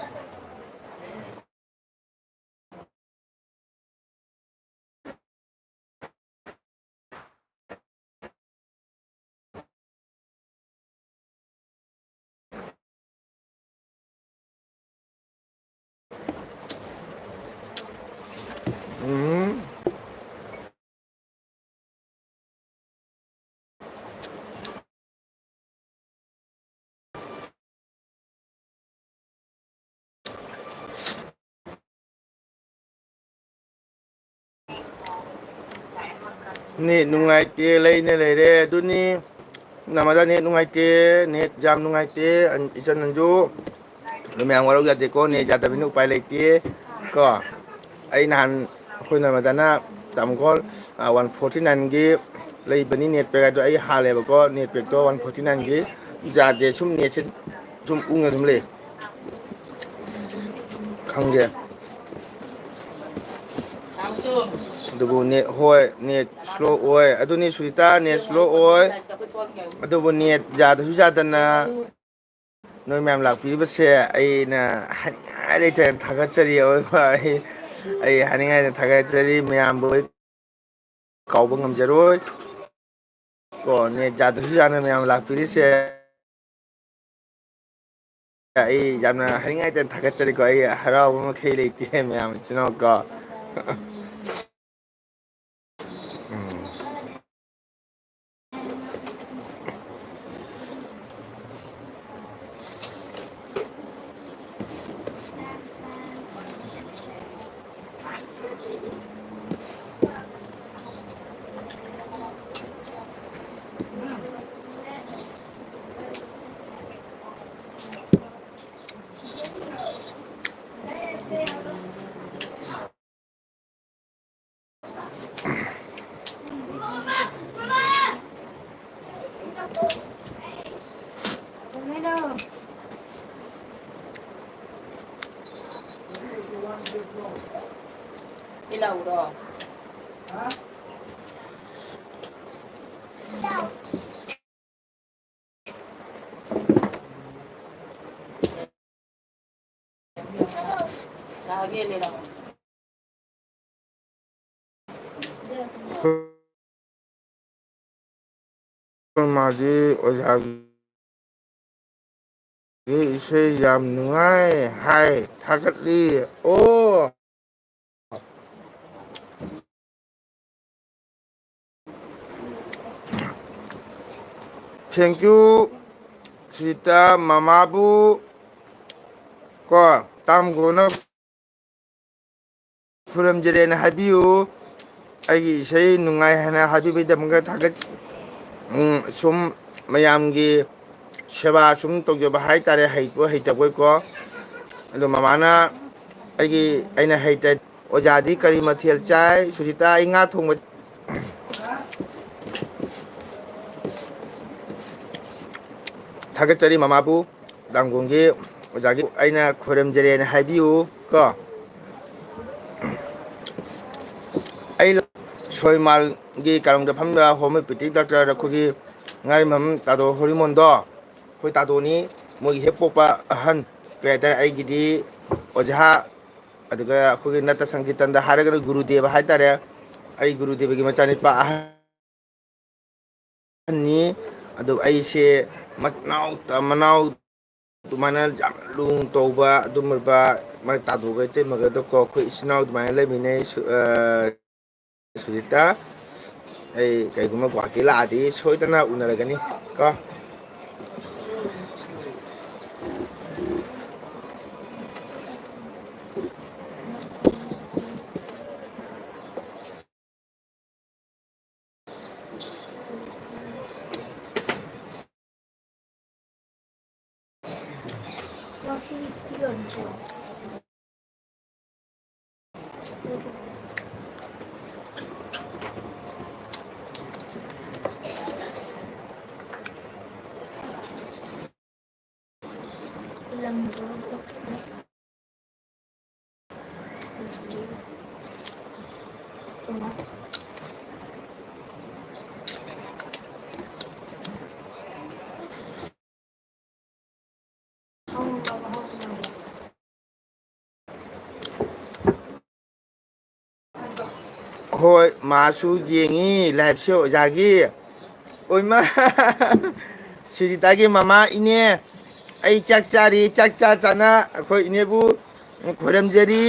ꯎꯝ꯫ ꯅꯦꯠ ꯅꯨꯡꯉꯥꯏꯇꯦ, ꯂꯩꯅ ꯂꯩꯔꯦ꯫ ꯑꯗꯨꯅꯤ, ꯅꯃꯗ ꯅꯦꯠ ꯅꯨꯡꯉꯥꯏꯇꯦ, ꯅꯦꯠ ꯌꯥꯝ ꯅꯨꯡꯉꯥꯏꯇꯦ, ꯑꯟ-, ꯏꯆꯟ ꯅꯟꯖꯨ꯫ ꯑꯗꯨ ꯃꯌꯥꯝ ꯋꯥꯔꯧ ꯌꯥꯗꯦꯀꯣ, ꯅꯦꯠ ꯌꯥꯗꯕꯅꯤꯅ ꯎꯄꯥꯏ ꯂꯩꯇꯦ ꯀꯣ꯫ ꯑꯩ ꯅꯍꯥꯟ ꯑꯩꯈꯣꯏ ꯅꯃꯗꯅ ꯇꯥꯃꯣꯈꯣꯜ, ꯑ, ꯋꯥꯟ ꯐꯣꯔꯇꯤ ꯅꯥꯏꯟꯒꯤ ꯂꯩꯕꯅꯤ ꯅꯦꯠ ꯄꯦꯛ ꯍꯥꯏꯗꯣ, ꯑꯩ ꯍꯥꯜꯂꯦꯕꯀꯣ, ꯅꯦꯠ ꯄꯦꯛꯇꯣ ꯋꯥꯟ ꯐꯣꯔꯇꯤ ꯅꯥꯏꯟꯒꯤ ꯌꯥꯗꯦ꯫ ꯁꯨꯝ ꯅꯦꯠꯁꯦ ꯁꯨꯝ ꯎꯪꯉ ꯑꯗꯨꯝ ꯂꯩ꯫ ꯈꯪꯗꯦ꯫ ꯑꯗꯨꯕꯨ ꯅꯦꯠ, ꯍꯣꯏ, ꯅꯦꯠ ꯁ꯭ꯂꯣ ꯑꯣꯏ꯫ ꯑꯗꯨꯅꯤ ꯁꯨꯅꯤꯇꯥ, ꯅꯦꯠ ꯁ꯭ꯂꯣ ꯑꯣꯏ꯫ ꯑꯗꯨꯕꯨ ꯅꯦꯠ ꯌꯥꯗꯁꯨ ꯌꯥꯗꯅ ꯅꯣꯏ ꯃꯌꯥꯝ ꯂꯥꯛꯄꯤꯔꯤꯕꯁꯦ ꯑꯩꯅ ꯍꯥꯏꯅꯤꯡꯉꯥꯏ ꯂꯩꯇꯅ ꯊꯥꯒꯠꯆꯔꯤ꯫ ꯑꯑꯣꯏꯕ ꯑꯩ, ꯑꯩ ꯍꯥꯏꯅꯤꯡꯉꯥꯏ ꯂꯩꯇꯅ ꯊꯥꯒꯠꯆꯔꯤ꯫ ꯃꯌꯥꯝꯕꯨ ꯑꯩ ꯀꯥꯎꯕ ꯉꯝꯖꯔꯣꯏ꯫ ꯀꯣ, ꯅꯦꯠ ꯌꯥꯗ꯭ꯔꯁꯨ ꯌꯥꯅ ꯃꯌꯥꯝ ꯂꯥꯛꯄꯤꯔꯤꯁꯦ ꯑꯩ ꯌꯥꯝꯅ ꯍꯥꯏꯅꯤꯡꯉꯥꯏ ꯂꯩꯇꯅ ꯊꯥꯒꯠꯆꯔꯤꯀꯣ꯫ ꯑꯩ ꯍꯔꯥꯎꯕ ꯃꯈꯩ ꯂꯩꯇꯦ ꯃꯌꯥꯝ ꯏꯆꯤꯟ ꯏꯅꯥꯎ ꯀꯣ꯫ ꯎꯝ꯫ ꯑꯩꯈꯣꯏ ꯃꯥꯗꯤ ꯑꯣꯖꯥꯒꯤ ꯏꯁꯩ ꯌꯥꯝ ꯅꯨꯡꯉꯥꯏ ꯍꯥꯏ, ꯊꯥꯒꯠꯂꯤ꯫ ꯑꯣ, thank you, ꯁꯤꯇ ꯃꯃꯥꯕꯨ ꯀꯣ, ꯇꯥꯝꯒꯣꯅ ꯈꯨꯔꯨꯝꯖꯔꯦꯅ ꯍꯥꯏꯕꯤꯌꯨ꯫ ꯑꯩꯒꯤ ꯏꯁꯩ ꯅꯨꯡꯉꯥꯏ ꯍꯥꯏꯅ ꯍꯥꯏꯕꯤꯕꯒꯤꯗꯃꯛꯇ ꯊꯥꯒꯠ-, ꯎꯝ, ꯁꯨꯝ ꯃꯌꯥꯝꯒꯤ ꯁꯦꯕꯥ ꯁꯨꯝ ꯇꯧꯖꯕ ꯍꯥꯏꯇꯥꯔꯦ, ꯍꯩꯕꯣꯏ ꯍꯩꯇꯕꯣꯏꯀꯣ꯫ ꯑꯗꯣ ꯃꯃꯥꯅ ꯑꯩꯒꯤ, ꯑꯩꯅ ꯍꯩꯇ-, "ꯑꯣꯖꯥꯗꯤ ꯀꯔꯤ ꯃꯊꯦꯜ ꯆꯥꯏ?" ꯁꯨꯖꯤꯇꯥ, ꯑꯩ ꯉꯥ ꯊꯣꯡꯕ꯫ ꯊꯥꯒꯠꯆꯔꯤ ꯃꯃꯥꯕꯨ꯫ ꯗꯥꯝꯒꯣꯡꯒꯤ ꯑꯣꯖꯥꯒꯤ ꯑꯩꯅ ꯈꯣꯏꯔꯝꯖꯔꯦꯅ ꯍꯥꯏꯕꯤꯌꯨ ꯀꯣ꯫ ꯑꯩ ꯁꯣꯏꯃꯥꯜꯒꯤ ꯀꯥꯔꯣꯡꯗ ꯐꯝꯕ homeopathic doctor ꯑꯩꯈꯣꯏꯒꯤ ꯉꯥꯔꯤꯃꯝ ꯇꯥꯗꯣ ꯍꯣꯔꯤꯃꯣꯟꯗꯣ, ꯑꯩꯈꯣꯏ ꯇꯥꯗꯣꯅꯤ, ꯃꯣꯏꯒꯤ ꯍꯦꯛ ꯄꯣꯛꯄ ꯑꯍꯟ, ꯀꯩ ꯍꯥꯏꯇꯥꯔꯦ, ꯑꯩꯒꯤꯗꯤ ꯑꯣꯖꯥ, ꯑꯗꯨꯒ ꯑꯩꯈꯣꯏꯒꯤ ꯅꯠꯇ ꯁꯪꯀꯤꯔꯇꯟꯗ ꯍꯥꯏꯔꯒꯅ ꯒꯨꯔꯨꯗꯦꯕ ꯍꯥꯏꯇꯥꯔꯦ, ꯑꯩ ꯒꯨꯔꯨꯗꯦꯕꯒꯤ ꯃꯆꯥꯅꯤꯄꯥ ꯑꯍꯟ꯫ ꯑꯍꯟꯅꯤ꯫ ꯑꯗꯨ ꯑꯩꯁꯦ ꯃꯅꯥꯎ, ꯃꯅꯥꯎ ꯑꯗꯨꯃꯥꯏꯅ ꯌꯥꯝ ꯂꯨꯅ ꯇꯧꯕ ꯑꯗꯨꯝꯕ ꯃꯥꯏ ꯇꯥꯗꯣꯛꯒ ꯏꯇꯩꯃꯒꯗꯀꯣ ꯑꯩꯈꯣꯏ ꯏꯆꯤꯟ ꯏꯅꯥꯎ ꯑꯗꯨꯃꯥꯏꯅ ꯂꯩꯃꯤꯟꯅꯩ꯫ ꯁꯨ-, ꯑ, ꯁꯨꯖꯤꯇꯥ, ꯑꯩ ꯀꯩꯒꯨꯝꯕ ꯒꯨꯍꯥꯇꯤ ꯂꯥꯛꯑꯗꯤ ꯁꯣꯏꯗꯅ ꯎꯅꯔꯒꯅꯤ ꯀꯣ꯫ ꯍꯣꯏ, ꯃꯥꯁꯨ ꯌꯦꯡꯉꯤ ꯂꯥꯏꯞꯁꯦ ꯑꯣꯖꯥꯒꯤ꯫ ꯑꯣꯏꯃ, ꯁꯨꯖꯤꯇꯥꯒꯤ ꯃꯃꯥ, ꯏꯅꯦ, ꯑꯩ ꯆꯥꯛ ꯆꯥꯔꯤ, ꯆꯥꯛ ꯆꯥ ꯆꯥꯅ ꯑꯩꯈꯣꯏ ꯏꯅꯦꯕꯨ ꯈꯣꯏꯔꯝꯖꯔꯤ꯫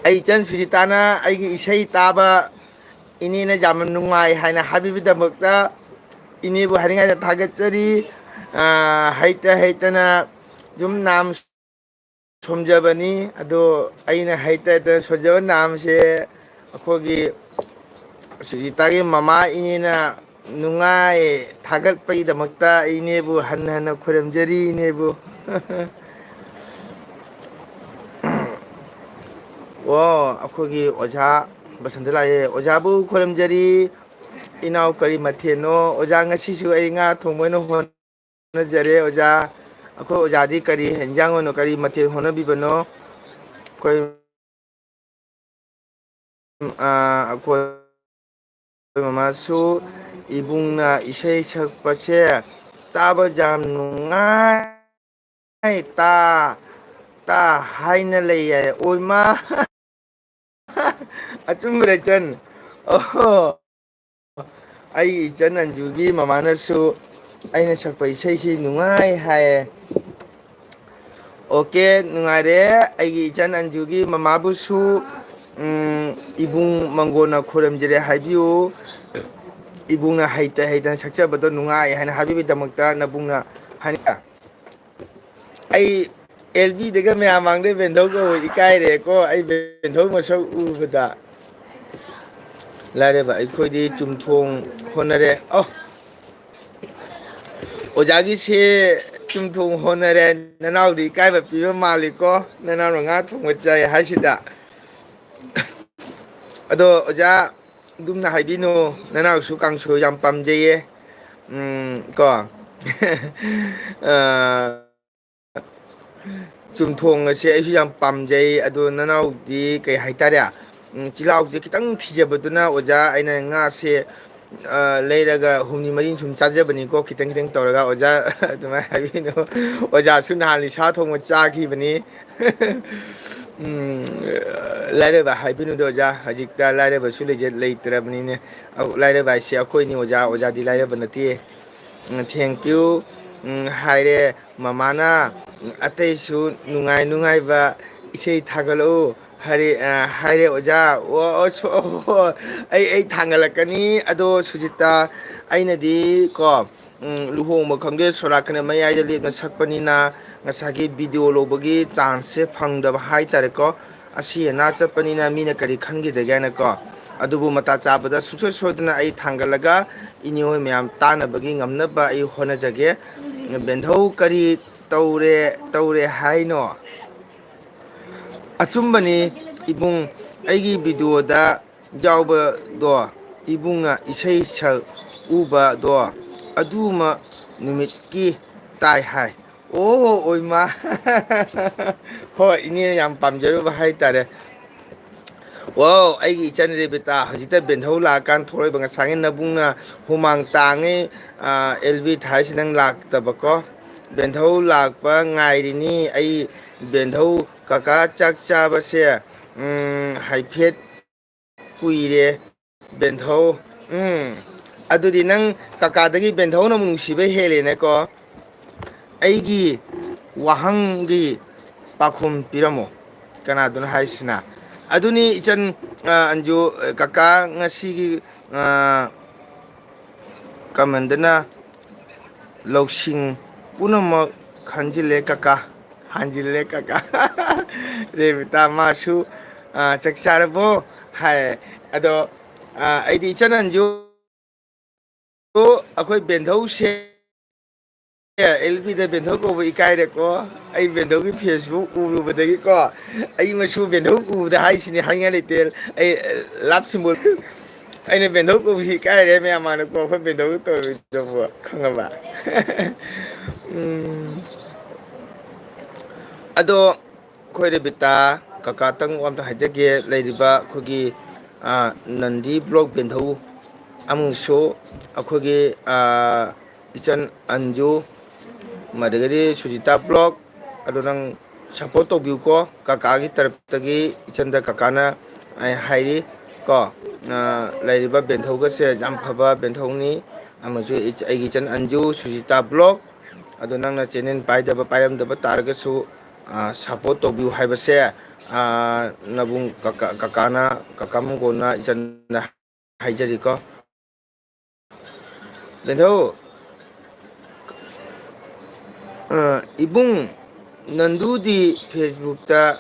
ꯑꯩ ꯏꯆꯟ ꯁꯨꯖꯤꯇꯥꯅ ꯑꯩꯒꯤ ꯏꯁꯩ ꯇꯥꯕ, ꯏꯅꯦꯅ ꯌꯥꯝꯅ ꯅꯨꯡꯉꯥꯏ ꯍꯥꯏꯅ ꯍꯥꯏꯕꯤꯕꯒꯤꯗꯃꯛꯇ ꯏꯅꯦꯕꯨ ꯍꯥꯏꯅꯤꯡꯉꯥꯏꯗ ꯊꯥꯒꯠꯆꯔꯤ꯫ ꯑ, ꯍꯩꯇ ꯍꯩꯇꯅ ꯌꯨꯝ ꯅꯥꯝ ꯁꯣꯝꯖꯕꯅꯤ꯫ ꯑꯗꯣ ꯑꯩꯅ ꯍꯩꯇ ꯍꯩꯇꯅ ꯁꯣꯟꯖꯕ ꯅꯥꯝꯁꯦ ꯑꯩꯈꯣꯏꯒꯤ ꯁꯨꯖꯤꯇꯥꯒꯤ ꯃꯃꯥ ꯏꯅꯦꯅ ꯅꯨꯡꯉꯥꯏ ꯊꯥꯒꯠꯄꯒꯤꯗꯃꯛꯇ ꯏꯅꯦꯕꯨ ꯍꯟꯅ ꯍꯟꯅ ꯈꯨꯔꯨꯝꯖꯔꯤ, ꯏꯅꯦꯕꯨ꯫ ꯑꯣ, ꯑꯩꯈꯣꯏꯒꯤ ꯑꯣꯖꯥ ꯕꯁꯟꯇ ꯂꯥꯛꯑꯦ꯫ ꯑꯣꯖꯥꯕꯨ ꯈꯨꯔꯨꯝꯖꯔꯤ꯫ ꯏꯅꯥꯎ, ꯀꯔꯤ ꯃꯊꯦꯜꯅꯣ? ꯑꯣꯖꯥ, ꯉꯁꯤꯁꯨ ꯑꯩ ꯉꯥ ꯊꯣꯡꯕ ꯑꯣꯏꯅ ꯍꯣꯠꯅꯖꯔꯦ, ꯑꯣꯖꯥ꯫ ꯑꯩꯈꯣꯏ ꯑꯣꯖꯥꯗꯤ ꯀꯔꯤ ꯍꯦꯟꯖꯥꯡ ꯑꯣꯏꯅꯣ, ꯀꯔꯤ ꯃꯊꯦꯜ ꯍꯣꯠꯅꯕꯤꯕꯅꯣ? ꯑꯩꯈꯣꯏ, ꯑ, ꯑꯩꯈꯣꯏ ꯃꯃꯥꯁꯨ ꯏꯕꯨꯡꯅ ꯏꯁꯩ ꯁꯛꯄꯁꯦ ꯇꯥꯕ ꯌꯥꯝ ꯅꯨꯡꯉꯥꯏ꯫ ꯇꯥꯏ, ꯇꯥ, ꯇꯥ ꯍꯥꯏꯅ ꯂꯩ ꯍꯥꯏ꯫ ꯑꯣꯏꯃꯥ! ꯑꯆꯨꯝꯕꯔ ꯏꯆꯟ? ꯑꯣꯍꯣ! ꯑꯩꯒꯤ ꯏꯆꯟ ꯑꯟꯖꯨꯒꯤ ꯃꯃꯥꯅꯁꯨ ꯑꯩꯅ ꯁꯛꯄ ꯏꯁꯩꯁꯤ ꯅꯨꯡꯉꯥꯏ ꯍꯥꯏꯌꯦ꯫ ꯑꯣꯀꯦ, ꯅꯨꯡꯉꯥꯏꯔꯦ꯫ ꯑꯩꯒꯤ ꯏꯆꯟ ꯑꯟꯖꯨꯒꯤ ꯃꯃꯥꯕꯨꯁꯨ, ꯎꯝ, ꯏꯕꯨꯡ ꯃꯪꯒꯣꯟꯅ ꯈꯣꯏꯔꯝꯖꯔꯦ ꯍꯥꯏꯕꯤꯌꯨ꯫ ꯏꯕꯨꯡꯅ ꯍꯩꯇ ꯍꯩꯇꯅ ꯁꯛꯆꯕꯗꯣ ꯅꯨꯡꯉꯥꯏ ꯍꯥꯏꯅ ꯍꯥꯏꯕꯤꯕꯒꯤꯗꯃꯛꯇ ꯅꯕꯨꯡꯅ ꯍꯥꯏꯅ ꯑꯩ ꯑꯦꯜ ꯕꯤꯗꯒ ꯃꯌꯥꯝ ꯃꯥꯡꯗ ꯕꯦꯟꯙꯧ ꯀꯧꯕ ꯏꯀꯥꯏꯔꯦꯀꯣ, ꯑꯩ ꯕꯦꯟꯙꯧ ꯃꯁꯛ ꯎꯕꯗ꯫ ꯂꯥꯏꯔꯕ ꯑꯩꯈꯣꯏꯗꯤ ꯆꯨꯝꯊꯣꯡ ꯍꯣꯠꯅꯔꯦ꯫ ꯑꯣ, ꯑꯣꯖꯥꯒꯤꯁꯦ ꯆꯨꯝꯊꯣꯡ ꯍꯣꯠꯅꯔꯦ꯫ ꯅꯅꯥꯎꯗꯤ ꯏꯀꯥꯏꯕ ꯄꯤꯕ ꯃꯥꯜꯂꯤꯀꯣ, ꯅꯅꯥꯎꯅ ꯉꯥ ꯊꯣꯡꯕ ꯆꯥꯏ ꯍꯥꯏꯁꯤꯗ꯫ ꯑꯗꯣ ꯑꯣꯖꯥ, ꯑꯗꯨꯝꯅ ꯍꯥꯏꯕꯤꯅꯨ, ꯅꯅꯥꯎꯁꯨ ꯀꯥꯡꯁꯣꯏ ꯌꯥꯝ ꯄꯥꯝꯖꯩꯌꯦ꯫ ꯎꯝ, ꯀꯣ꯫ ꯑ, ꯆꯨꯝꯊꯣꯡ ꯑꯁꯦ ꯑꯩꯁꯨ ꯌꯥꯝ ꯄꯥꯝꯖꯩ꯫ ꯑꯗꯣ ꯅꯅꯥꯎꯗꯤ ꯀꯩ ꯍꯥꯏꯇꯥꯔꯦ? ꯎꯝ, ꯆꯤꯜꯍꯥꯎꯁꯦ ꯈꯤꯇꯪ ꯊꯤꯖꯕꯗꯨꯅ ꯑꯣꯖꯥ, ꯑꯩꯅ ꯉꯥꯁꯦ, ꯑ, ꯂꯩꯔꯒ ꯍꯨꯝꯅꯤ ꯃꯔꯤꯅꯤ ꯁꯨꯝ ꯆꯥꯖꯕꯅꯤꯀꯣ, ꯈꯤꯇꯪ ꯈꯤꯇꯪ ꯇꯧꯔꯒ꯫ ꯑꯣꯖꯥ, ꯑꯗꯨꯃꯥꯏꯅ ꯍꯥꯏꯕꯤꯅꯨ꯫ ꯑꯣꯖꯥꯁꯨ ꯅꯍꯥꯟ ꯂꯤꯁꯥ ꯊꯣꯡꯕ ꯆꯥꯈꯤꯕꯅꯤ꯫ ꯎꯝ, ꯂꯥꯏꯔꯕ ꯍꯥꯏꯕꯤꯅꯨꯗ ꯑꯣꯖꯥ, ꯍꯧꯖꯤꯛꯇ ꯂꯥꯏꯔꯕꯁꯨ ꯂꯩꯖ-, ꯂꯩꯇ꯭ꯔꯕꯅꯤꯅꯦ꯫ ꯑꯧ, ꯂꯥꯏꯔꯕ ꯍꯥꯏꯁꯦ ꯑꯩꯈꯣꯏꯅꯤ ꯑꯣꯖꯥ, ꯑꯣꯖꯥꯗꯤ ꯂꯥꯏꯔꯕ ꯅꯠꯇꯦ꯫ ꯎꯝ, thank you꯫ ꯎꯝ, ꯍꯥꯏꯔꯦ ꯃꯃꯥꯅ꯫ ꯎꯝ, ꯑꯇꯩꯁꯨ ꯅꯨꯡꯉꯥꯏ ꯅꯨꯡꯉꯥꯏꯕ ꯏꯁꯩ ꯊꯥꯒꯠꯂꯛꯎ ꯍꯥꯏꯔꯦ, ꯑ, ꯍꯥꯏꯔꯦ ꯑꯣꯖꯥ꯫ ꯑꯣ, ꯑꯣ, ꯁꯣ-, ꯑꯣ, ꯑꯩ, ꯑꯩ ꯊꯥꯡꯒꯠꯂꯛꯀꯅꯤ꯫ ꯑꯗꯣ ꯁꯨꯖꯤꯇꯥ, ꯑꯩꯅꯗꯤ ꯀꯣ, ꯎꯝ, ꯂꯨꯍꯣꯡꯕ ꯈꯪꯗꯦ, ꯁꯣꯔꯥꯠꯀꯅ ꯃꯌꯥꯏꯗ ꯂꯦꯞꯅ ꯁꯛꯄꯅꯤꯅ ꯉꯁꯥꯏꯒꯤ video ꯂꯧꯕꯒꯤ chance ꯁꯦ ꯐꯪꯗꯕ ꯍꯥꯏꯇꯥꯔꯦꯀꯣ꯫ ꯑꯁꯤ ꯑꯅꯥ ꯆꯠꯄꯅꯤꯅ ꯃꯤꯅ ꯀꯔꯤ ꯈꯟꯈꯤꯗꯒꯦ ꯍꯥꯏꯅꯀꯣ꯫ ꯑꯗꯨꯕꯨ ꯃꯇꯥ ꯆꯥꯕꯗ ꯁꯨꯡꯁꯣꯏ ꯁꯣꯏꯗꯅ ꯑꯩ ꯊꯥꯡꯒꯠꯂꯒ ꯏꯅꯦ ꯍꯣꯏ ꯃꯌꯥꯝ ꯇꯥꯅꯕꯒꯤ ꯉꯝꯅꯕ ꯑꯩ ꯍꯣꯠꯅꯖꯒꯦ꯫ ꯕꯦꯟꯙꯧ ꯀꯔꯤ ꯇꯧꯔꯦ, ꯇꯧꯔꯦ ꯍꯥꯏꯅꯣ? ꯑꯆꯨꯝꯕꯅꯤ ꯏꯕꯨꯡ, ꯑꯩꯒꯤ video ꯗ ꯌꯥꯎꯕꯗꯣ ꯏꯕꯨꯡꯅ ꯏꯁꯩ ꯁꯛꯎꯕꯗꯣ ꯑꯗꯨꯃ ꯅꯨꯃꯤꯠꯀꯤ ꯇꯥꯏ ꯍꯥꯏ꯫ ꯑꯣ, ꯑꯣꯏꯃꯥ꯫ ꯍꯣꯏ, ꯏꯅꯦꯅ ꯌꯥꯝ ꯄꯥꯝꯖꯔꯨꯕ ꯍꯥꯏꯇꯥꯔꯦ꯫ ꯋꯥꯎ, ꯑꯩꯒꯤ ꯏꯆꯟ ꯔꯦꯕꯤꯇꯥ, ꯍꯧꯖꯤꯛꯇ ꯕꯦꯟꯙꯧ ꯂꯥꯛꯑꯀꯥꯟ ꯊꯣꯛꯂꯛꯏꯕ, ꯉꯁꯥꯏꯒꯤ ꯅꯕꯨꯡꯅ ꯍꯨꯃꯥꯡ ꯇꯥꯡꯉꯤ, ꯑ, ꯑꯦꯜ ꯕꯤ ꯊꯥꯏꯁꯤ ꯅꯪ ꯂꯥꯛꯇꯕꯀꯣ꯫ ꯕꯦꯟꯙꯧ ꯂꯥꯛꯄ ꯉꯥꯏꯔꯤꯅꯤ ꯑꯩ꯫ ꯕꯦꯟꯙꯧ ꯀꯀꯥ ꯆꯥꯛ ꯆꯥꯕꯁꯦ, ꯎꯝ, ꯍꯥꯏꯐꯦꯠ ꯀꯨꯏꯔꯦ꯫ ꯕꯦꯟꯙꯧ, ꯎꯝ, ꯑꯗꯨꯗꯤ ꯅꯪ ꯀꯀꯥꯗꯒꯤ ꯕꯦꯟꯙꯧꯅ ꯑꯃꯨꯛ ꯅꯨꯡꯁꯤꯕ ꯍꯦꯜꯂꯦꯅꯦꯀꯣ꯫ ꯑꯩꯒꯤ ꯋꯥꯍꯪꯒꯤ ꯄꯥꯎꯈꯨꯝ ꯄꯤꯔꯝꯃꯣ꯫ ꯀꯅꯥꯗꯨꯅ ꯍꯥꯏꯁꯤꯅ? ꯑꯗꯨꯅꯤ ꯏꯆꯟ, ꯑ, ꯑꯟꯖꯨ, ꯀꯀꯥ ꯉꯁꯤꯒꯤ, ꯑ, ꯀꯃꯟꯗꯅ ꯂꯧꯁꯤꯡ ꯄꯨꯝꯅꯃꯛ ꯈꯟꯖꯤꯜꯂꯦ ꯀꯀꯥ, ꯍꯟꯖꯤꯜꯂꯦ ꯀꯀꯥ꯫ ꯔꯦꯕꯤꯇꯥ ꯃꯥꯁꯨ, ꯑ, "ꯆꯥꯛ ꯆꯥꯔꯕꯣ?" ꯍꯥꯏ꯫ ꯑꯗꯣ, ꯑ, ꯑꯩꯗꯤ ꯏꯆꯟ ꯑꯟꯖꯨ, ꯑꯩꯈꯣꯏ ꯕꯦꯟꯙꯧꯁꯦ ꯑꯦꯜ ꯕꯤꯗ ꯕꯦꯟꯙꯧ ꯀꯧꯕ ꯏꯀꯥꯏꯔꯦꯀꯣ꯫ ꯑꯩ ꯕꯦꯟꯙꯧꯒꯤ Facebook ꯎꯔꯨꯕꯗꯒꯤꯀꯣ, ꯑꯩ ꯃꯁꯨ ꯕꯦꯟꯙꯧ ꯎꯕꯗ ꯍꯥꯏꯁꯤꯅꯤ, ꯍꯥꯏꯅꯤꯡꯉꯥꯏ ꯂꯩꯇꯦ꯫ ꯑꯩ, ꯑ, love symbol꯫ ꯑꯩꯅ ꯕꯦꯟꯙꯧ ꯀꯧꯕꯁꯤ ꯏꯀꯥꯏꯔꯦ ꯃꯌꯥꯝ ꯃꯥꯡꯗꯀꯣ, ꯑꯩꯈꯣꯏ ꯕꯦꯟꯙꯧ ꯇꯧꯔꯤꯗꯨꯕꯨ ꯈꯪꯉꯕ? ꯎꯝ꯫ ꯑꯗꯣ ꯑꯩꯈꯣꯏ ꯔꯦꯕꯤꯇꯥ ꯀꯀꯥꯇꯪ ꯋꯥ ꯑꯝꯇ ꯍꯥꯏꯖꯒꯦ꯫ ꯂꯩꯔꯤꯕ ꯑꯩꯈꯣꯏꯒꯤ, ꯑ, ꯅꯟꯗꯤ vlog ꯕꯦꯟꯙꯧ ꯑꯃꯨꯛꯁꯨ ꯑꯩꯈꯣꯏꯒꯤ, ꯑ, ꯏꯆꯟ ꯑꯟꯖꯨ, ꯑꯗꯒꯤꯗꯤ ꯁꯨꯖꯤꯇꯥ vlog, ꯑꯗꯣ ꯅꯪ ꯁꯞꯄꯣꯔꯠ ꯇꯧꯕꯤꯌꯨꯀꯣ꯫ ꯀꯀꯥꯒꯤ ꯇꯔꯞꯇꯒꯤ ꯏꯆꯟꯗ ꯀꯀꯥꯅ ꯑꯩ ꯍꯥꯏꯔꯤ ꯀꯣ꯫ ꯑ, ꯂꯩꯔꯤꯕ ꯕꯦꯟꯊꯧꯒꯁꯦ ꯌꯥꯝ ꯐꯕ ꯕꯦꯟꯊꯧꯅꯤ꯫ ꯑꯃꯁꯨ ꯏꯆ-, ꯑꯩꯒꯤ ꯏꯆꯟ ꯑꯟꯖꯨ, ꯁꯨꯖꯤꯇꯥ ꯕ꯭ꯂꯣꯛ꯫ ꯑꯗꯣ ꯅꯪꯅ ꯆꯦꯅꯦꯜ ꯄꯥꯏꯗꯕ, ꯄꯥꯏꯔꯝꯗꯕ ꯇꯥꯔꯒꯁꯨ, ꯑ, ꯁꯞꯄꯣꯔꯠ ꯇꯧꯕꯤꯌꯨ ꯍꯥꯏꯕꯁꯦ, ꯑ, ꯅꯕꯨꯡ ꯀꯀꯥ, ꯀꯀꯥꯅ, ꯀꯀꯥ ꯃꯪꯒꯣꯟꯅ ꯏꯆꯟꯗ ꯍꯥꯏꯖꯔꯤꯀꯣ꯫ ꯕꯦꯟꯊꯧ, ꯑ, ꯏꯕꯨꯡ ꯅꯟꯗꯨꯗꯤ Facebookꯇ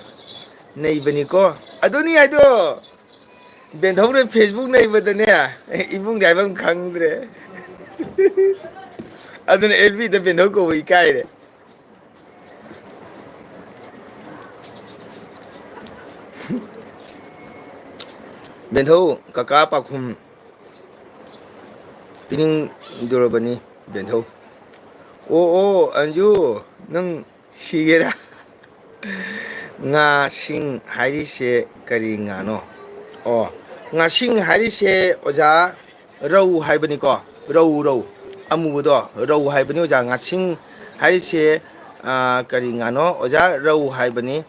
ꯅꯩꯕꯅꯤꯀꯣ꯫ ꯑꯗꯨꯅꯤ ꯍꯥꯏꯗꯣ, ꯕꯦꯟꯊꯧꯅ Facebook ꯅꯩꯕꯗꯅꯦ, ꯏꯕꯨꯡꯗꯤ ꯍꯥꯏꯕꯝ ꯈꯪꯗ꯭ꯔꯦ꯫ ꯑꯗꯨꯅ FBꯗ ꯕꯦꯟꯊꯧ ꯀꯧꯕ ꯏꯀꯥꯏꯔꯦ꯫ ꯕꯦꯟꯊꯧ, ꯀꯀꯥ ꯄꯥꯎꯈꯨꯝ ꯄꯤꯅꯤꯡꯗꯣꯔꯕꯅꯤ, ꯕꯦꯟꯊꯧ꯫ ꯑꯣ, ꯑꯣ, ꯑꯟꯖꯨ, ꯅꯪ ꯁꯤꯒꯦꯔꯥ? ꯉꯥꯁꯤꯡ ꯍꯥꯏꯔꯤꯁꯦ ꯀꯔꯤ ꯉꯥꯅꯣ? ꯑꯣ, ꯉꯥꯁꯤꯡ ꯍꯥꯏꯔꯤꯁꯦ, ꯑꯣꯖꯥ, ꯔꯧ ꯍꯥꯏꯕꯅꯤꯀꯣ꯫ ꯔꯧ, ꯔꯧ꯫ ꯑꯃꯨꯕꯗꯣ, ꯔꯧ ꯍꯥꯏꯕꯅꯤ, ꯑꯣꯖꯥ꯫ ꯉꯥꯁꯤꯡ ꯍꯥꯏꯔꯤꯁꯦ, ꯑ, ꯀꯔꯤ ꯉꯥꯅꯣ? ꯑꯣꯖꯥ, ꯔꯧ ꯍꯥꯏꯕꯅꯤ꯫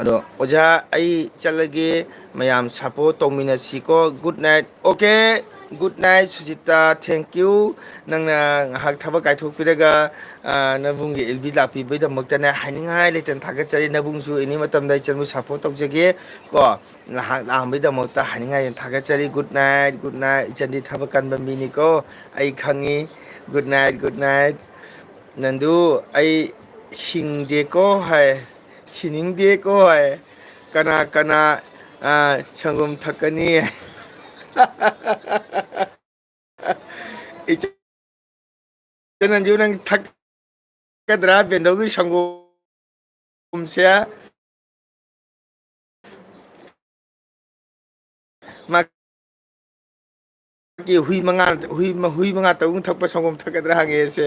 ꯑꯗꯣ, ꯑꯣꯖꯥ, ꯑꯩ ꯆꯠꯂꯒꯦ꯫ ꯃꯌꯥꯝ ꯁꯞꯄꯣꯔꯠ ꯇꯧꯃꯤꯟꯅꯁꯤꯀꯣ꯫ Good night꯫ Okay, good night, Sujita, thank you꯫ ꯅꯪꯅ ꯉꯥꯏꯍꯥꯛ ꯊꯕꯛ ꯀꯥꯏꯊꯣꯛꯄꯤꯔꯒ, ꯑ, ꯅꯕꯨꯡꯒꯤ ꯑꯦꯜ ꯕꯤ ꯂꯥꯛꯄꯤꯕꯒꯤꯗꯃꯛꯇꯅꯦ, ꯍꯥꯏꯅꯤꯡꯉꯥꯏ ꯂꯩꯇꯅ ꯊꯥꯒꯠꯆꯔꯤ꯫ ꯅꯕꯨꯡꯁꯨ ꯑꯦꯅꯤ ꯃꯇꯝꯗ ꯏꯆꯟꯕꯨ ꯁꯞꯄꯣꯔꯠ ꯇꯧꯖꯒꯦ ꯀꯣ꯫ ꯉꯥꯏꯍꯥꯛ ꯂꯥꯛꯑꯝꯕꯒꯤꯗꯃꯛꯇ ꯍꯥꯏꯅꯤꯡꯉꯥꯏ ꯂꯩꯇꯅ ꯊꯥꯒꯠꯆꯔꯤ꯫ Good night, good night꯫ ꯏꯆꯟꯗꯤ ꯊꯕꯛ ꯀꯟꯕ ꯃꯤꯅꯤꯀꯣ, ꯑꯩ ꯈꯪꯉꯤ꯫ Good night, good night꯫ ꯅꯟꯗꯨ, ꯑꯩ ꯁꯤꯡꯗꯦꯀꯣ ꯍꯥꯏ, ꯁꯤꯅꯤꯡꯗꯦꯀꯣ ꯍꯥꯏ꯫ ꯀꯅꯥ ꯀꯅꯥ, ꯑ, ꯁꯪꯒꯣꯝ ꯊꯛꯀꯅꯤ? ꯏꯆꯦ ꯅꯟꯖꯨ, ꯅꯪ ꯊꯛꯀꯗ꯭ꯔꯥ ꯕꯦꯟꯗꯧꯒꯤ ꯁꯪꯒꯣꯝꯁꯦ? ꯃꯥꯒꯤ ꯍꯨꯏ ꯃꯉꯥ, ꯍꯨꯏ, ꯍꯨꯏ ꯃꯉꯥ ꯇꯔꯨꯛ ꯊꯛꯄ ꯁꯪꯒꯣꯝ ꯊꯛꯀꯗ꯭ꯔꯥ ꯍꯪꯉꯦ ꯏꯆꯦ꯫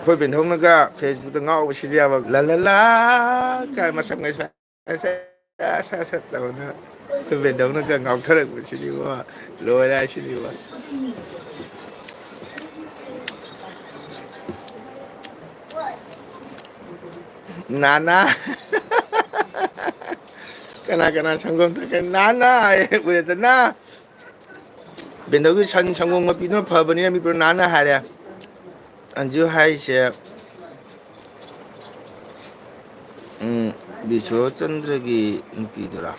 ꯑꯩꯈꯣꯏ ꯕꯦꯟꯊꯧꯅꯒ Facebook-ꯇ ꯉꯥꯎꯕꯁꯤꯗꯤ ꯌꯥꯕ, "ꯂꯥ ꯂꯥ ꯂꯥ" ꯀꯥꯏ ꯃꯁꯝꯒ ꯁ꯭ꯋꯥꯏ ꯑꯁ, ꯑꯁ, ꯑꯁ, ꯑꯁ ꯇꯧꯅ꯫ ꯑꯩꯈꯣꯏ ꯕꯦꯟꯗꯧꯅꯒ ꯉꯥꯎꯊꯔꯛꯄꯁꯤꯗꯤꯀꯣ, ꯂꯣꯏꯔꯦ ꯍꯥꯏꯁꯤꯗꯤꯀꯣ꯫ ꯅꯥꯅꯥ꯫ ꯀꯅꯥ ꯀꯅꯥ ꯁꯪꯒꯣꯝ ꯊꯛꯀꯦ? ꯅꯥꯅꯥ ꯍꯥꯏꯌꯦ, ꯎꯔꯦꯗꯅ꯫ ꯕꯦꯟꯗꯧꯒꯤ ꯁꯟ ꯁꯪꯒꯣꯝ ꯃꯄꯤꯗꯨꯅ ꯐꯕꯅꯤꯅ ꯃꯤ ꯄꯨꯝꯅꯃꯛ ꯅꯥꯅꯥ ꯍꯥꯏꯔꯦ꯫ ꯑꯟꯖꯨ ꯍꯥꯏꯔꯤꯁꯦ, ꯎꯝ, ꯕꯤꯁꯣꯆꯟꯗ꯭ꯔꯒꯤ ꯅꯨꯄꯤꯗꯨꯔꯥ?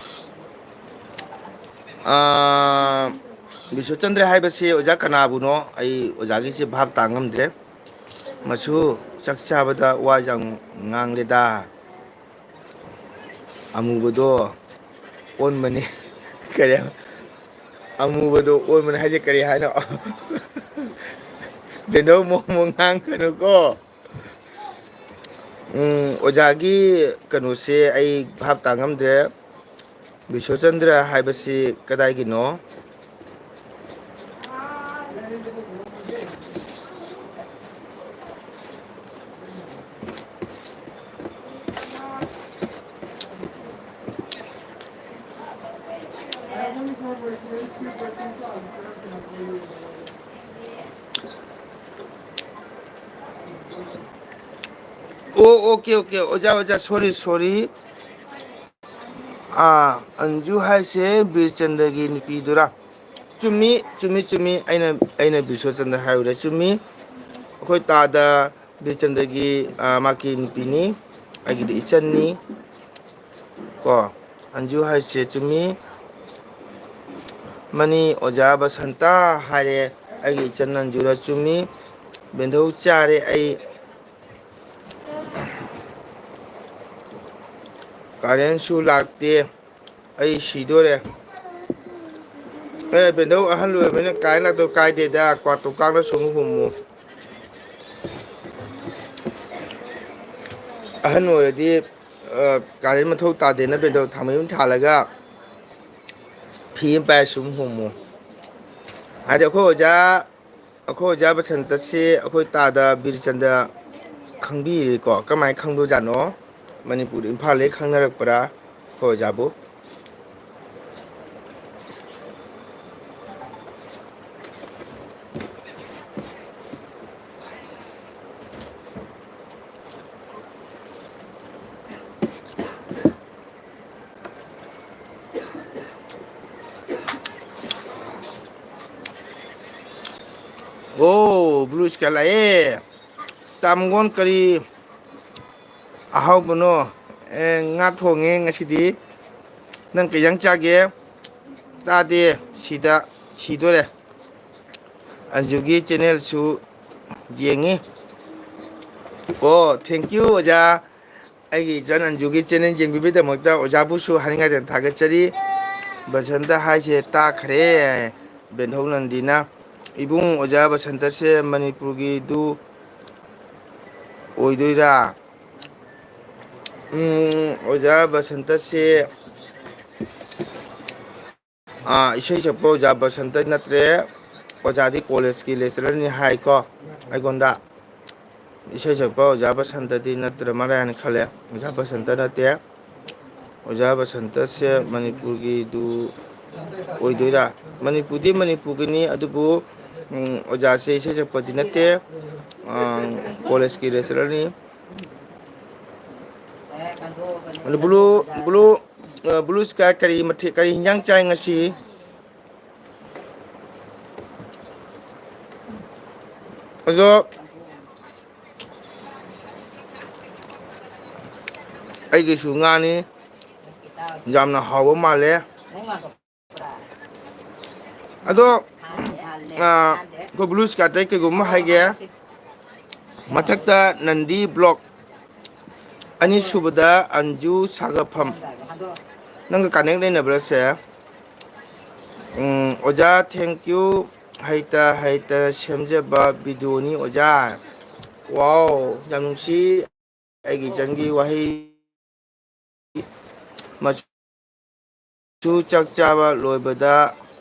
ꯑꯥ, ꯕꯤꯁꯣꯆꯟꯗ꯭ꯔ ꯍꯥꯏꯕꯁꯤ ꯑꯣꯖꯥ ꯀꯅꯥꯕꯨꯅꯣ? ꯑꯩ ꯑꯣꯖꯥꯒꯤꯁꯦ ꯚꯥꯞ ꯇꯥ ꯉꯝꯗ꯭ꯔꯦ꯫ ꯃꯁꯨ ꯆꯥꯛ ꯆꯥꯕꯗ ꯋꯥ ꯌꯥꯝ ꯉꯥꯡꯂꯦꯗ꯫ ꯑꯃꯨꯕꯗꯣ ꯑꯣꯟꯕꯅꯤ꯫ ꯀꯔꯤ? ꯑꯃꯨꯕꯗꯣ ꯑꯣꯟꯕꯅꯤ ꯍꯥꯏꯁꯦ ꯀꯔꯤ ꯍꯥꯏꯅꯣ? ꯕꯦꯟꯗꯧ ꯃꯣꯡ ꯃꯣꯡ ꯉꯥꯡꯒꯅꯨꯀꯣ꯫ ꯎꯝ, ꯑꯣꯖꯥꯒꯤ ꯀꯩꯅꯣꯁꯦ ꯑꯩ ꯚꯥꯞ ꯇꯥ ꯉꯝꯗ꯭ꯔꯦ꯫ ꯕꯤꯁꯣꯆꯟꯗ꯭ꯔ ꯍꯥꯏꯕꯁꯤ ꯀꯗꯥꯏꯒꯤꯅꯣ? ꯑꯣ, ꯑꯣꯀꯦ, ꯑꯣꯀꯦ, ꯑꯣꯖꯥ, ꯑꯣꯖꯥ, ꯁꯣꯔꯤ, ꯁꯣꯔꯤ꯫ ꯑꯥ, ꯑꯟꯖꯨ ꯍꯥꯏꯁꯦ ꯕꯤꯔꯆꯟꯗ꯭ꯔꯒꯤ ꯅꯨꯄꯤꯗꯨꯔꯥ? ꯆꯨꯝꯃꯤ, ꯆꯨꯝꯃꯤ, ꯆꯨꯝꯃꯤ꯫ ꯑꯩꯅ, ꯑꯩꯅ ꯕꯤꯁꯣꯆꯟꯗ꯭ꯔ ꯍꯥꯏꯔꯨꯔꯦ꯫ ꯆꯨꯝꯃꯤ꯫ ꯑꯩꯈꯣꯏ ꯇꯥꯗ ꯕꯤꯔꯆꯟꯗ꯭ꯔꯒꯤ, ꯑꯥ, ꯃꯥꯀꯤ ꯅꯨꯄꯤꯅꯤ꯫ ꯑꯩꯒꯤꯗꯤ ꯏꯆꯟꯅꯤ꯫ ꯀꯣ, ꯑꯟꯖꯨ ꯍꯥꯏꯁꯦ ꯆꯨꯝꯃꯤ꯫ ꯃꯅꯤ ꯑꯣꯖꯥ ꯕꯁꯟꯇ ꯍꯥꯏꯔꯦ꯫ ꯑꯩꯒꯤ ꯏꯆꯟ ꯑꯟꯖꯨꯅ ꯆꯨꯝꯃꯤ꯫ ꯕꯦꯟꯗꯧ ꯆꯥꯔꯦ ꯑꯩ꯫ ꯀꯥꯔꯦꯟꯁꯨ ꯂꯥꯛꯇꯦ꯫ ꯑꯩ ꯁꯤꯗꯣꯔꯦ꯫ ꯑꯦ, ꯕꯦꯟꯗꯧ ꯑꯍꯜ ꯑꯣꯏꯔꯕꯅꯤꯅ ꯀꯥꯔꯦꯟ ꯂꯥꯛꯇꯕ ꯀꯥꯏꯗꯦꯗ, ꯀ꯭ꯋꯥꯇꯣ ꯀꯥꯡꯅ ꯁꯨꯝ ꯍꯨꯝꯃꯨ꯫ ꯑꯍꯟ ꯑꯣꯏꯔꯗꯤ, ꯑ, ꯀꯥꯔꯦꯟ ꯃꯊꯧ ꯇꯥꯗꯦꯅ ꯕꯦꯟꯗꯧ ꯊꯥꯡꯃꯩ ꯑꯃ ꯊꯥꯜꯂꯒ ꯐꯤ ꯑꯃ ꯄꯥꯏꯔ ꯁꯨꯝ ꯍꯨꯝꯃꯨ꯫ ꯍꯥꯏꯗꯤ ꯑꯩꯈꯣꯏ ꯑꯣꯖꯥ, ꯑꯩꯈꯣꯏ ꯑꯣꯖꯥ ꯕꯁꯟꯇꯁꯤ ꯑꯩꯈꯣꯏ ꯇꯥꯗ ꯕꯤꯔꯆꯟꯗ꯭ꯔ ꯈꯪꯕꯤꯔꯦꯀꯣ꯫ ꯀꯃꯥꯏꯅ ꯈꯪꯗꯣꯏꯖꯥꯠꯅꯣ? ꯃꯅꯤꯄꯨꯔ, ꯏꯝꯐꯥꯜꯗꯒꯤ ꯈꯪꯅꯔꯛꯄ꯭ꯔꯥ ꯑꯩꯈꯣꯏ ꯑꯣꯖꯥꯕꯨ? ꯑꯣ, ꯕ꯭ꯂꯨ ꯁ꯭ꯀꯥꯏ ꯂꯥꯛꯑꯦ꯫ ꯇꯥꯃꯒꯣꯟ, ꯀꯔꯤ ꯑꯍꯥꯎꯕꯅꯣ? ꯑꯦ, ꯉꯥ ꯊꯣꯡꯉꯦ ꯉꯁꯤꯗꯤ꯫ ꯅꯪ ꯀꯩ ꯏꯟꯖꯥꯡ ꯆꯥꯒꯦ? ꯇꯥꯗꯦ, ꯁꯤꯗ ꯁꯤꯗꯣꯔꯦ꯫ ꯑꯟꯖꯨꯒꯤ ꯆꯦꯅꯦꯜꯁꯨ ꯌꯦꯡꯉꯤ꯫ ꯑꯣ, thank you ꯑꯣꯖꯥ꯫ ꯑꯩꯒꯤ ꯏꯆꯟ ꯑꯟꯖꯨꯒꯤ ꯆꯦꯅꯦꯜ ꯌꯦꯡꯕꯤꯕꯒꯤꯗꯃꯛꯇ ꯑꯣꯖꯥꯕꯨꯁꯨ ꯍꯥꯏꯅꯤꯡꯉꯥꯏꯗꯅ ꯊꯥꯒꯠꯆꯔꯤ꯫ ꯕꯁꯟꯇ ꯍꯥꯏꯁꯦ ꯇꯥꯈ꯭ꯔꯦ, ꯕꯦꯟꯊꯧ ꯅꯟꯗꯤꯅ꯫ ꯏꯕꯨꯡ, ꯑꯣꯖꯥ ꯕꯁꯟꯇꯁꯦ ꯃꯅꯤꯄꯨꯔꯒꯤꯗꯨ ꯑꯣꯏꯗꯣꯏꯔꯥ? ꯎꯝ, ꯑꯣꯖꯥ ꯕꯁꯟꯇꯁꯦ, ꯑꯥ, ꯏꯁꯩ ꯁꯛꯄ ꯑꯣꯖꯥ ꯕꯁꯟꯇ ꯅꯠꯇ꯭ꯔꯦ꯫ ꯑꯣꯖꯥꯗꯤ ꯀꯣꯂꯦꯖꯀꯤ ꯂꯦꯛꯆꯔꯔꯅꯤ ꯍꯥꯏꯀꯣ ꯑꯩꯉꯣꯟꯗ꯫ ꯏꯁꯩ ꯁꯛꯄ ꯑꯣꯖꯥ ꯕꯁꯟꯇꯗꯤ ꯅꯠꯇ꯭ꯔ ꯃꯥꯜꯂꯦ ꯍꯥꯏꯅ ꯈꯜꯂꯦ꯫ ꯑꯣꯖꯥ ꯕꯁꯟꯇ ꯅꯠꯇꯦ꯫ ꯑꯣꯖꯥ ꯕꯁꯟꯇꯁꯦ ꯃꯅꯤꯄꯨꯔꯒꯤꯗꯨ ꯑꯣꯏꯗꯣꯏꯔꯥ? ꯃꯅꯤꯄꯨꯔꯗꯤ ꯃꯅꯤꯄꯨꯔꯒꯤꯅꯤ, ꯑꯗꯨꯕꯨ, ꯎꯝ, ꯑꯣꯖꯥꯁꯦ ꯏꯁꯩ ꯁꯛꯄꯗꯤ ꯅꯠꯇꯦ꯫ ꯑꯥ, ꯀꯣꯂꯦꯖꯀꯤ ꯂꯦꯛꯆꯔꯔꯅꯤ꯫ ꯑꯗꯨ ꯕ꯭ꯂꯨ, ꯕ꯭ꯂꯨ, ꯑ, ꯕ꯭ꯂꯨ ꯁ꯭ꯀꯥꯏ ꯀꯔꯤ ꯃꯊꯦꯜ, ꯀꯔꯤ ꯍꯤꯟꯖꯥꯡ ꯆꯥꯏ ꯉꯁꯤ? ꯑꯗꯣ ꯑꯩꯒꯤꯁꯨ ꯉꯥꯅꯤ, ꯌꯥꯝꯅ ꯍꯥꯎꯕ ꯃꯥꯜꯂꯦ꯫ ꯑꯗꯣ, ꯑ, ꯑꯩꯈꯣꯏ ꯕ꯭ꯂꯨ ꯁ꯭ꯀꯥꯏꯗ ꯀꯩꯒꯨꯝꯕ ꯍꯥꯏꯒꯦ꯫ ꯃꯊꯛꯇ ꯅꯟꯗꯤ ꯕ꯭ꯂꯣꯛ, ꯑꯅꯤꯁꯨꯕꯗ ꯑꯟꯖꯨ ꯁꯥꯒꯠꯐꯝ꯫ ꯅꯪꯒ ꯀꯅꯦꯛ ꯂꯩꯅꯕ꯭ꯔꯥ ꯁꯦ? ꯎꯝ, ꯑꯣꯖꯥ, thank you꯫ ꯍꯩꯇ ꯍꯩꯇ ꯁꯦꯝꯖꯕ ꯚꯤꯗꯤꯑꯣꯅꯤ ꯑꯣꯖꯥ꯫ ꯋꯥꯎ, ꯌꯥꯝ ꯅꯨꯡꯁꯤ꯫ ꯑꯩꯒꯤ ꯏꯆꯟꯒꯤ ꯋꯥꯍꯩ ꯃꯆꯨ꯫ ꯆꯥꯛ ꯆꯥꯕ ꯂꯣꯏꯕꯗ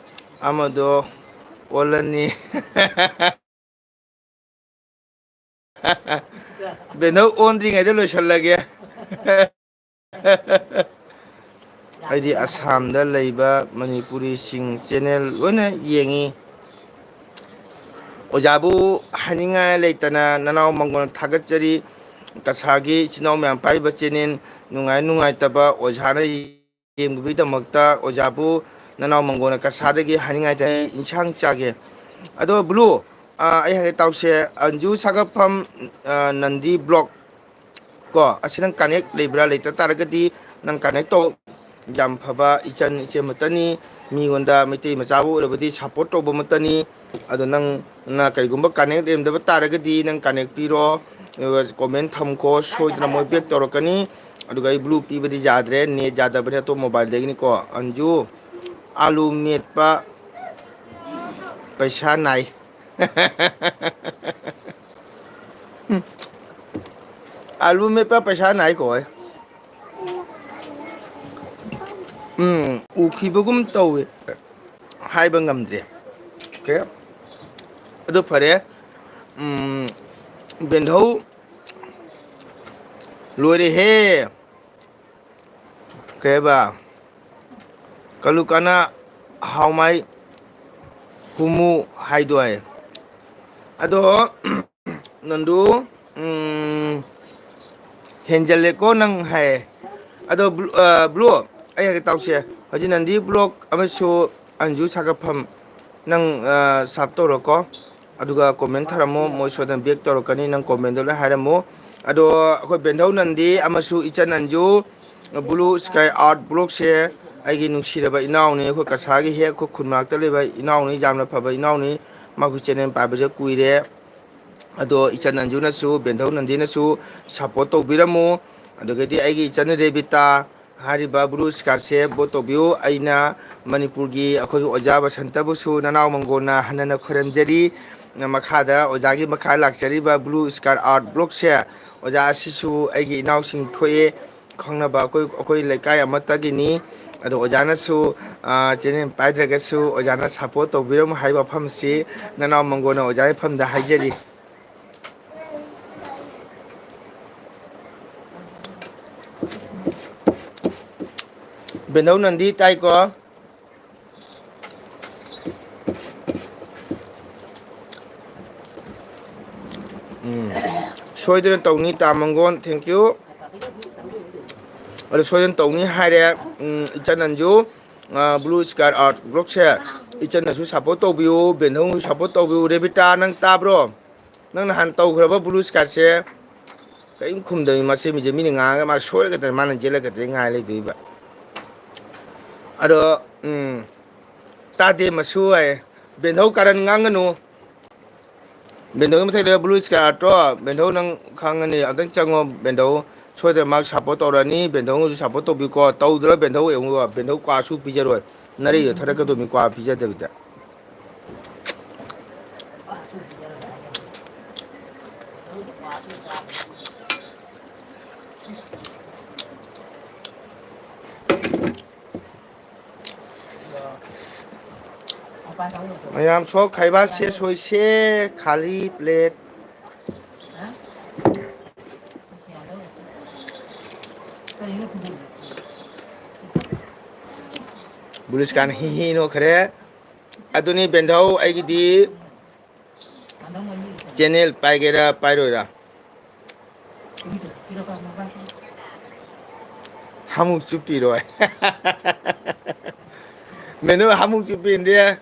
ꯑꯃꯗꯣ ꯑꯣꯜꯂꯅꯤ꯫ ꯕꯦꯟꯗꯧ ꯑꯣꯟꯗ꯭ꯔꯤꯉꯩꯗ ꯂꯣꯏꯁꯤꯜꯂꯒꯦ꯫ ꯑꯩꯗꯤ ꯑꯁꯥꯝꯗ ꯂꯩꯕ ꯃꯅꯤꯄꯨꯔꯤꯁꯤꯡ ꯆꯦꯅꯦꯜ ꯂꯣꯏꯅ ꯌꯦꯡꯉꯤ꯫ ꯑꯣꯖꯥꯕꯨ ꯍꯥꯏꯅꯤꯡꯉꯥꯏ ꯂꯩꯇꯅ ꯅꯅꯥꯎ ꯃꯪꯒꯣꯜ ꯊꯥꯒꯠꯆꯔꯤ꯫ ꯀꯁꯥꯔꯒꯤ ꯏꯆꯤꯟ ꯏꯅꯥꯎ ꯃꯌꯥꯝ ꯄꯥꯏꯔꯤꯕ ꯆꯦꯅꯦꯜ ꯅꯨꯡꯉꯥꯏ ꯅꯨꯡꯉꯥꯏꯇꯕ ꯑꯣꯖꯥꯅ ꯌꯦꯡꯕꯤꯕꯒꯤꯗꯃꯛꯇ ꯑꯣꯖꯥꯕꯨ ꯅꯅꯥꯎ ꯃꯪꯒꯣꯜꯅ ꯀꯁꯥꯔꯗꯒꯤ ꯍꯥꯏꯅꯤꯡꯉꯥꯏ ꯇꯥꯏ꯫ ꯏꯟꯁꯥꯡ ꯆꯥꯒꯦ꯫ ꯑꯗꯣ ꯕ꯭ꯂꯨ, ꯑꯥ, ꯑꯩ ꯍꯥꯏꯒꯦ ꯇꯥꯎꯁꯦ, ꯑꯟꯖꯨ ꯁꯥꯒꯠꯐꯝ, ꯑꯥ, ꯅꯟꯗꯤ ꯕ꯭ꯂꯣꯛ ꯀꯣ, ꯑꯁꯤ ꯅꯪ ꯀꯅꯦꯛ ꯂꯩꯕ꯭ꯔꯥ? ꯂꯩꯇ ꯇꯥꯔꯒꯗꯤ ꯅꯪ ꯀꯅꯦꯛ ꯇꯧ꯫ ꯌꯥꯝ ꯐꯕ ꯏꯆꯟ ꯏꯆꯦ ꯑꯃꯠꯇꯅꯤ꯫ ꯃꯤꯉꯣꯟꯗ ꯃꯩꯇꯩ ꯃꯆꯥꯕꯨ ꯑꯣꯏꯔꯕꯗꯤ ꯁꯞꯄꯣꯔꯠ ꯇꯧꯕ ꯑꯃꯠꯇꯅꯤ꯫ ꯑꯗꯣ ꯅꯪꯅ ꯀꯔꯤꯒꯨꯝꯕ ꯀꯅꯦꯛ ꯂꯩꯔꯝꯗꯕ ꯇꯥꯔꯒꯗꯤ ꯅꯪ ꯀꯅꯦꯛ ꯄꯤꯔꯣ, ꯑꯗꯨꯒ ꯀꯣꯃꯦꯟ ꯊꯝꯈꯣ, ꯁꯣꯏꯗꯅ ꯃꯣꯏ ꯕꯦꯛ ꯇꯧꯔꯛꯀꯅꯤ꯫ ꯑꯗꯨꯒ ꯑꯩ ꯕ꯭ꯂꯨ ꯄꯤꯕꯗꯤ ꯌꯥꯗ꯭ꯔꯦ, ꯅꯦꯠ ꯌꯥꯗꯕꯅꯦ, ꯑꯇꯣꯞꯄ ꯃꯣꯕꯥꯏꯜꯗꯒꯤꯅꯤꯀꯣ꯫ ꯑꯟꯖꯨ, ꯑꯥꯂꯨ ꯃꯦꯠꯄ ꯄꯩꯁꯥ ꯅꯥꯏ꯫ ꯑꯥꯂꯨ ꯃꯦꯠꯄ ꯄꯩꯁꯥ ꯅꯥꯏꯀꯣ꯫ ꯎꯝ, ꯎꯈꯤꯕꯒꯨꯝ ꯇꯧꯏ꯫ ꯍꯥꯏꯕ ꯉꯝꯗ꯭ꯔꯦ꯫ ꯑꯣꯀꯦ꯫ ꯑꯗꯨ ꯐꯔꯦ꯫ ꯎꯝ, ꯕꯦꯟꯙꯧ ꯂꯣꯏꯔꯦꯍꯦ꯫ ꯀꯩ ꯍꯥꯏꯕ? ꯀꯂꯨꯀꯥꯅ ꯍꯥꯎꯃꯥꯏ ꯍꯨꯃꯨ ꯍꯥꯏꯗꯣꯏ꯫ ꯑꯗꯣ, ꯅꯟꯗꯨ, ꯎꯝ, ꯍꯦꯟꯖꯜꯂꯦꯀꯣ ꯅꯪ ꯍꯥꯏꯌꯦ꯫ ꯑꯗꯣ, ꯕ꯭ꯂꯨ, ꯑ, ꯕ꯭ꯂꯨ, ꯑꯩ ꯍꯥꯏꯒꯦ ꯇꯥꯎꯁꯦ꯫ ꯍꯧꯖꯤꯛ ꯅꯟꯗꯤ ꯕ꯭ꯂꯣꯛ ꯑꯃꯁꯨ ꯑꯟꯖꯨ ꯁꯥꯒꯠꯐꯝ ꯅꯪ, ꯑ, ꯁꯞ ꯇꯧꯔꯣꯀꯣ꯫ ꯑꯗꯨꯒ ꯀꯣꯃꯦꯟ ꯊꯥꯔꯝꯃꯣ, ꯃꯣꯏ ꯁꯣꯏꯗꯅ ꯕꯦꯛ ꯇꯧꯔꯛꯀꯅꯤ, ꯅꯪ ꯀꯣꯃꯦꯟꯗꯣ ꯂꯣꯏ ꯍꯥꯏꯔꯝꯃꯣ꯫ ꯑꯗꯣ ꯑꯩꯈꯣꯏ ꯕꯦꯟꯙꯧ ꯅꯟꯗꯤ ꯑꯃꯁꯨ ꯏꯆꯟ ꯑꯟꯖꯨ, ꯕ꯭ꯂꯨ ꯁ꯭ꯀꯥꯏ ꯑꯥꯔꯠ ꯕ꯭ꯂꯣꯛꯁꯦ ꯑꯩꯒꯤ ꯅꯨꯡꯁꯤꯔꯕ ꯏꯅꯥꯎꯅꯤ, ꯑꯩꯈꯣꯏ ꯀꯁꯥꯔꯒꯤ ꯍꯦꯛ ꯑꯩꯈꯣꯏ ꯈꯨꯟ ꯃꯅꯥꯛꯇ ꯂꯩꯕ ꯏꯅꯥꯎꯅꯤ, ꯌꯥꯝꯅ ꯐꯕ ꯏꯅꯥꯎꯅꯤ꯫ ꯃꯥꯈꯣꯏ ꯆꯦꯅꯦꯜ ꯄꯥꯏꯕꯁꯦ ꯀꯨꯏꯔꯦ꯫ ꯑꯗꯣ ꯏꯆꯟ ꯑꯟꯖꯨꯅꯁꯨ, ꯕꯦꯟꯙꯧ ꯅꯟꯗꯤꯅꯁꯨ ꯁꯞꯄꯣꯔꯠ ꯇꯧꯕꯤꯔꯝꯃꯨ꯫ ꯑꯗꯨꯒꯗꯤ ꯑꯩꯒꯤ ꯏꯆꯟ ꯔꯦꯕꯤꯇꯥ ꯍꯥꯏꯔꯤꯕ ꯕ꯭ꯂꯨ ꯁ꯭ꯀꯥꯔꯠꯁꯦ ꯚꯣꯠ ꯇꯧꯕꯤꯌꯨ꯫ ꯑꯩꯅ ꯃꯅꯤꯄꯨꯔꯒꯤ ꯑꯩꯈꯣꯏꯒꯤ ꯑꯣꯖꯥ ꯕꯁꯟꯇꯕꯨꯁꯨ ꯅꯅꯥꯎ ꯃꯪꯒꯣꯟꯅ ꯍꯟꯅ ꯍꯟꯅ ꯈꯣꯏꯔꯝꯖꯔꯤ꯫ ꯃꯈꯥꯗ ꯑꯣꯖꯥꯒꯤ ꯃꯈꯥ ꯂꯥꯛꯆꯔꯤꯕ ꯕ꯭ꯂꯨ ꯁ꯭ꯀꯥꯔꯠ ꯑꯥꯔꯠ ꯕ꯭ꯂꯣꯛꯁꯦ, ꯑꯣꯖꯥ ꯑꯁꯤꯁꯨ ꯑꯩꯒꯤ ꯏꯅꯥꯎꯁꯤꯡ ꯊꯣꯛꯑꯦ꯫ ꯈꯪꯅꯕ ꯑꯩꯈꯣꯏ, ꯑꯩꯈꯣꯏ ꯂꯩꯀꯥꯏ ꯑꯃꯠꯇꯒꯤꯅꯤ꯫ ꯑꯗꯣ ꯑꯣꯖꯥꯅꯁꯨ, ꯑ, ꯆꯦꯅꯦꯜ ꯄꯥꯏꯗ꯭ꯔꯒꯁꯨ ꯑꯣꯖꯥꯅ ꯁꯞꯄꯣꯔꯠ ꯇꯧꯕꯤꯔꯝꯃꯨ ꯍꯥꯏꯕ ꯋꯥꯐꯝꯁꯤ ꯅꯅꯥꯎ ꯃꯪꯒꯣꯟꯅ ꯑꯣꯖꯥ ꯃꯐꯝꯗ ꯍꯥꯏꯖꯔꯤ꯫ ꯕꯦꯟꯙꯧ ꯅꯟꯗꯤ ꯇꯥꯏꯀꯣ? ꯎꯝ꯫ ꯁꯣꯏꯗꯅ ꯇꯧꯅꯤ, ꯇꯥ ꯃꯪꯒꯣꯟ, thank you꯫ ꯑꯗꯨ ꯁꯣꯏꯗꯅ ꯇꯧꯅꯤ ꯍꯥꯏꯔꯦ꯫ ꯎꯝ, ꯏꯆꯟ ꯅꯟꯖꯨ, ꯑ, Blue Sky Art Vlogꯁꯦ ꯏꯆꯟꯅꯁꯨ support ꯇꯧꯕꯤꯌꯨ, ꯕꯦꯟꯙꯧꯅꯁꯨ support ꯇꯧꯕꯤꯌꯨ꯫ ꯔꯦꯕꯤꯇꯥ, ꯅꯪ ꯇꯥꯕ꯭ꯔꯣ? ꯅꯪ ꯅꯍꯥꯟ ꯇꯧꯈ꯭ꯔꯕ Blue Skyꯁꯦ? ꯀꯔꯤꯝ ꯈꯨꯝꯗꯕꯤ ꯃꯁꯤ ꯃꯤꯁꯦ, ꯃꯤꯅ ꯉꯥꯡꯉꯒ ꯃꯥ ꯁꯣꯏꯔꯒꯗꯤ ꯃꯥꯅ ꯌꯦꯠꯂꯒꯗꯤ ꯉꯥꯏ ꯂꯩꯗꯣꯏꯕ꯫ ꯑꯗꯣ, ꯎꯝ, ꯇꯥꯗꯦ ꯃꯁꯨ ꯍꯥꯏ꯫ ꯕꯦꯟꯙꯧ ꯀꯥꯔꯟ ꯉꯥꯡꯒꯅꯨ꯫ ꯕꯦꯟꯙꯧꯒꯤ ꯃꯊꯛꯇ Blue Sky Artꯇꯣ, ꯕꯦꯟꯙꯧ ꯅꯪ ꯈꯪꯉꯅꯤ, ꯑꯝꯇꯪ ꯆꯪꯉꯣ꯫ ꯕꯦꯟꯙꯧ ꯁꯣꯏꯗꯅ ꯃꯥ support ꯇꯧꯔꯛꯑꯅꯤ꯫ ꯕꯦꯟꯙꯧꯅꯁꯨ support ꯇꯧꯕꯤꯀꯣ꯫ ꯇꯧꯗ꯭ꯔ ꯕꯦꯟꯙꯧ ꯌꯦꯡꯉꯨꯀꯣ, ꯕꯦꯟꯙꯧ ꯀ꯭ꯋꯥꯁꯨ ꯄꯤꯖꯔꯣꯏ꯫ ꯅꯔꯩꯗꯣ ꯊꯔꯛꯀꯗꯧꯃꯤ ꯀ꯭ꯋꯥ ꯄꯤꯖꯗꯕꯤꯗ꯫ ꯃꯌꯥꯝ ꯁꯣꯛ ꯈꯥꯏꯕ ꯁꯦ ꯁꯣꯏꯁꯦ ꯈꯥꯂꯤ plate꯫ ꯕꯨꯂꯤꯁꯀꯥꯟ ꯍꯤ ꯍꯤ ꯅꯣꯛꯈ꯭ꯔꯦ꯫ ꯑꯗꯨꯅꯤ ꯕꯦꯟꯙꯧ, ꯑꯩꯒꯤꯗꯤ channel ꯄꯥꯏꯒꯦꯔꯥ ꯄꯥꯏꯔꯣꯏꯔꯥ? ꯍꯥꯃꯨꯛ ꯆꯨꯞꯄꯤꯔꯣꯏ꯫ ꯃꯦꯅꯨ ꯍꯥꯃꯨꯛ ꯆꯨꯞꯄꯤꯅꯗꯦ꯫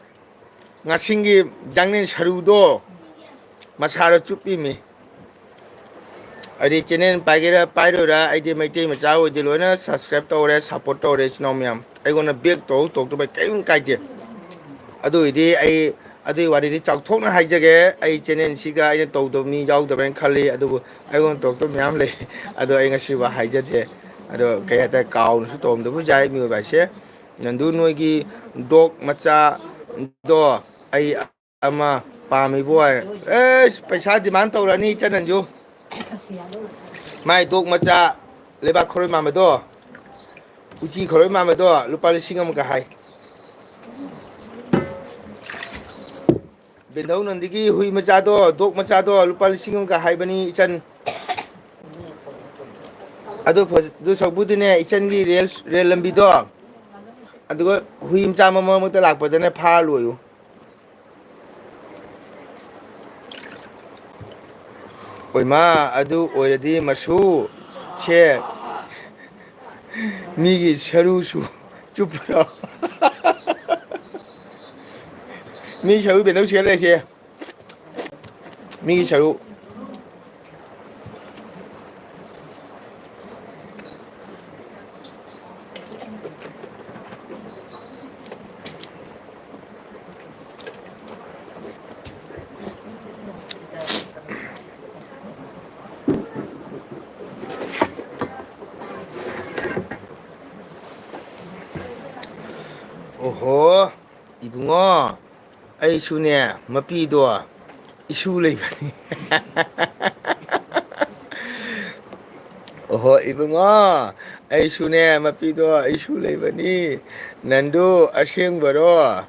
ꯉꯁꯤꯡꯒꯤ ꯖꯪꯅꯦꯟ ꯁꯔꯨꯗꯣ ꯃꯁꯥꯗ ꯆꯨꯞꯄꯤꯃꯤ꯫ ꯑꯩꯗꯤ channel ꯄꯥꯏꯒꯦꯔꯥ ꯄꯥꯏꯔꯣꯏꯔꯥ, ꯑꯩꯗꯤ ꯃꯩꯇꯩ ꯃꯆꯥ ꯑꯣꯏꯗꯤ ꯂꯣꯏꯅ subscribe ꯇꯧꯔꯦ, support ꯇꯧꯔꯦ, ꯏꯆꯤꯟ ꯏꯅꯥꯎ ꯃꯌꯥꯝ꯫ ꯑꯩꯉꯣꯟꯗ back ꯇꯧ ꯇꯧꯗꯕ ꯀꯔꯤꯝ ꯀꯥꯏꯗꯦ꯫ ꯑꯗꯨ ꯑꯣꯏꯗꯤ ꯑꯩ, ꯑꯗꯨꯒꯤ ꯋꯥꯔꯤꯗꯤ ꯆꯥꯎꯊꯣꯛꯅ ꯍꯥꯏꯖꯒꯦ꯫ ꯑꯩ channelꯁꯤꯒ ꯑꯩꯅ ꯇꯧꯗꯕ ꯃꯤ ꯌꯥꯎꯗꯕ꯭ꯔꯅ ꯈꯜꯂꯤ, ꯑꯗꯨꯕꯨ ꯑꯩꯉꯣꯟꯗ ꯇꯧꯔꯛꯇꯕ ꯃꯌꯥꯝ ꯂꯩ꯫ ꯑꯗꯣ ꯑꯩ ꯉꯁꯤꯐꯥꯎ ꯍꯥꯏꯖꯗꯦ꯫ ꯑꯗꯣ ꯀꯩ ꯍꯥꯏꯇꯥꯔꯦ, ꯀꯥꯎꯅꯁꯨ ꯇꯧꯔꯝꯗꯕꯁꯨ ꯌꯥꯏ ꯃꯤꯑꯣꯏꯕ ꯍꯥꯏꯁꯦ꯫ ꯅꯟꯗꯨ, ꯅꯣꯏꯒꯤ dog ꯃꯆꯥꯗꯣ ꯑꯩ ꯑꯃ ꯄꯥꯝꯃꯤꯕꯨ ꯍꯥꯏ꯫ ꯑꯦꯁ, ꯄꯩꯁꯥ demand ꯇꯧꯔꯛꯑꯅꯤ ꯏꯆꯟ ꯅꯟꯖꯨ꯫ ꯃꯥꯏ dog ꯃꯆꯥ ꯂꯩꯕꯥꯛ ꯈꯔꯣꯏ ꯃꯥꯟꯕꯗꯣ, ꯎꯆꯤ ꯈꯔꯣꯏ ꯃꯥꯟꯕꯗꯣ ꯂꯨꯄꯥ ꯂꯤꯁꯤꯡ ꯑꯃꯒ ꯍꯥꯏ꯫ ꯕꯦꯟꯙꯧ ꯅꯟꯗꯤꯒꯤ ꯍꯨꯏ ꯃꯆꯥꯗꯣ, dog ꯃꯆꯥꯗꯣ ꯂꯨꯄꯥ ꯂꯤꯁꯤꯡ ꯑꯃꯒ ꯍꯥꯏꯕꯅꯤ ꯏꯆꯟ꯫ ꯑꯗꯨ ꯐꯖ-, ꯑꯗꯨ ꯁꯔꯨꯛꯄꯨꯗꯤꯅꯦ, ꯏꯆꯟꯒꯤ ꯔꯦꯜ, ꯔꯦꯜ ꯂꯝꯕꯤꯗꯣ, ꯑꯗꯨꯒ ꯍꯨꯏ ꯃꯆꯥ ꯑꯃ ꯃꯔꯛ ꯃꯔꯛꯇ ꯂꯥꯛꯄꯗꯅ ꯐꯥꯔ ꯂꯣꯏꯌꯨ꯫ ꯑꯣꯏꯃꯥ, ꯑꯗꯨ ꯑꯣꯏꯔꯗꯤ ꯃꯁꯨ ꯁꯦ ꯃꯤꯒꯤ ꯁꯔꯨꯁꯨ ꯆꯨꯞꯄ꯭ꯔꯣ? ꯃꯤ ꯁꯔꯨ ꯕꯦꯟꯗꯧ ꯁꯦꯠ ꯂꯩꯁꯦ꯫ ꯃꯤꯒꯤ ꯁꯔꯨ꯫ ꯑꯣꯍꯣ, ꯏꯕꯨꯡꯉꯣ, ꯑꯩꯁꯨꯅꯦ, ꯃꯄꯤꯗꯣ ꯏꯁꯨ ꯂꯩꯕꯅꯤ꯫ ꯑꯣꯍꯣ, ꯏꯕꯨꯡꯉꯣ, ꯑꯩꯁꯨꯅꯦ, ꯃꯄꯤꯗꯣ ꯏꯁꯨ ꯂꯩꯕꯅꯤ꯫ ꯅꯟꯗꯨ, ꯑꯁꯦꯡꯕꯔꯣ?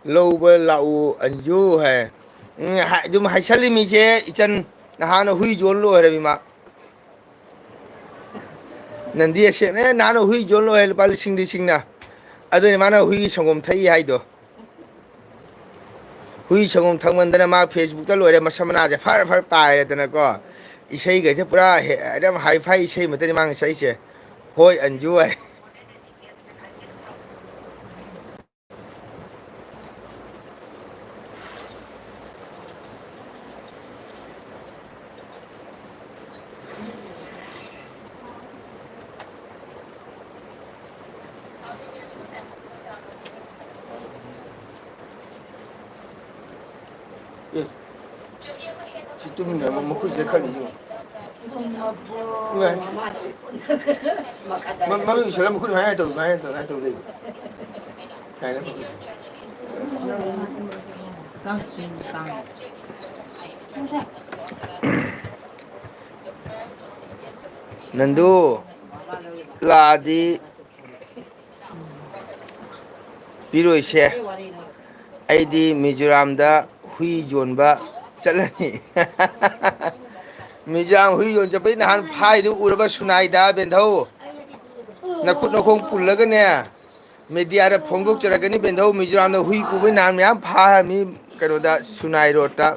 ꯂꯧꯕ ꯂꯥꯛꯎ, ꯑꯟꯖꯨ ꯍꯥꯏ꯫ ꯎꯝ, ꯍꯥꯏ-, ꯑꯗꯨꯝ ꯍꯥꯏꯁꯜꯂꯤ ꯃꯤꯁꯦ, ꯏꯆꯟ, ꯅꯍꯥꯟꯅ ꯍꯨꯏ ꯌꯣꯜ ꯂꯣꯏꯔꯕꯤ ꯃꯥ꯫ ꯅꯟꯗꯤ ꯑꯁꯦꯡꯅꯦ, ꯅꯍꯥꯟꯅ ꯍꯨꯏ ꯌꯣꯜ ꯂꯣꯏꯔꯦ, ꯂꯨꯄꯥ ꯂꯤꯁꯤꯡ ꯂꯤꯁꯤꯡꯅ꯫ ꯑꯗꯨꯅꯤ ꯃꯥꯅ ꯍꯨꯏꯒꯤ ꯁꯪꯒꯣꯝ ꯊꯛꯏ ꯍꯥꯏꯗꯣ꯫ ꯍꯨꯏ ꯁꯪꯒꯣꯝ ꯊꯛꯃꯟꯗꯅ ꯃꯥ Facebook ꯇ ꯂꯣꯏꯔꯦ, ꯃꯁꯝ ꯃꯅꯥꯁꯦ ꯐꯔ ꯐꯔ ꯄꯥꯏꯔꯦꯗꯅꯀꯣ꯫ ꯏꯁꯩꯒꯁꯦ ꯄꯨꯔꯥ ꯍꯦ-, ꯑꯗꯨꯝ hi-fi ꯏꯁꯩ ꯃꯇꯅꯤ ꯃꯥꯅ ꯁꯛꯏꯁꯦ꯫ ꯍꯣꯏ, ꯑꯟꯖꯨ ꯍꯥꯏ꯫ ꯑꯦ, ꯁꯤ ꯇꯨꯃꯤꯟꯅ ꯑꯃꯨꯛ ꯃꯈꯨꯠꯁꯤꯗ ꯈꯜꯂꯤꯁꯤ ꯌꯦꯡꯉꯨ꯫ ꯏꯃꯥꯏ꯫ ꯃ-, ꯃꯃꯤꯠ ꯎꯏꯁꯜꯂ ꯃꯈꯨꯠ ꯍꯥꯏ ꯇꯧ, ꯍꯥꯏ ꯇꯧ, ꯍꯥꯏ ꯇꯧ ꯂꯩꯕ꯫ ꯀꯥꯏꯅ ꯇꯧꯔꯤꯁꯦ꯫ ꯅꯟꯗꯨ, ꯂꯥꯛꯑꯗꯤ ꯄꯤꯔꯣꯏꯁꯦ꯫ ꯑꯩꯗꯤ ꯃꯤꯖꯣꯔꯥꯝꯗ ꯍꯨꯏ ꯌꯣꯟꯕ ꯆꯠꯂꯅꯤ꯫ ꯃꯤꯖꯣꯔꯥꯝ ꯍꯨꯏ ꯌꯣꯟ ꯆꯠꯄꯩ ꯅꯍꯥꯟ ꯐꯥꯏꯗꯨ ꯎꯔꯕ ꯁꯨꯅꯥꯏꯗ ꯕꯦꯟꯙꯧ? ꯅꯈꯨꯠ ꯅꯈꯣꯡ ꯄꯨꯜꯂꯒꯅꯦ, ꯃꯦꯗꯤꯌꯥꯗ ꯐꯣꯡꯗꯣꯛꯆꯔꯛꯀꯅꯤ꯫ ꯕꯦꯟꯙꯧ ꯃꯤꯖꯣꯔꯥꯝꯗ ꯍꯨꯏ ꯄꯨꯕꯩ ꯅꯍꯥꯟ ꯃꯌꯥꯝ ꯐꯥꯔꯝꯃꯤ ꯀꯩꯅꯣꯗ, ꯁꯨꯅꯥꯏ ꯔꯣꯗꯇ꯫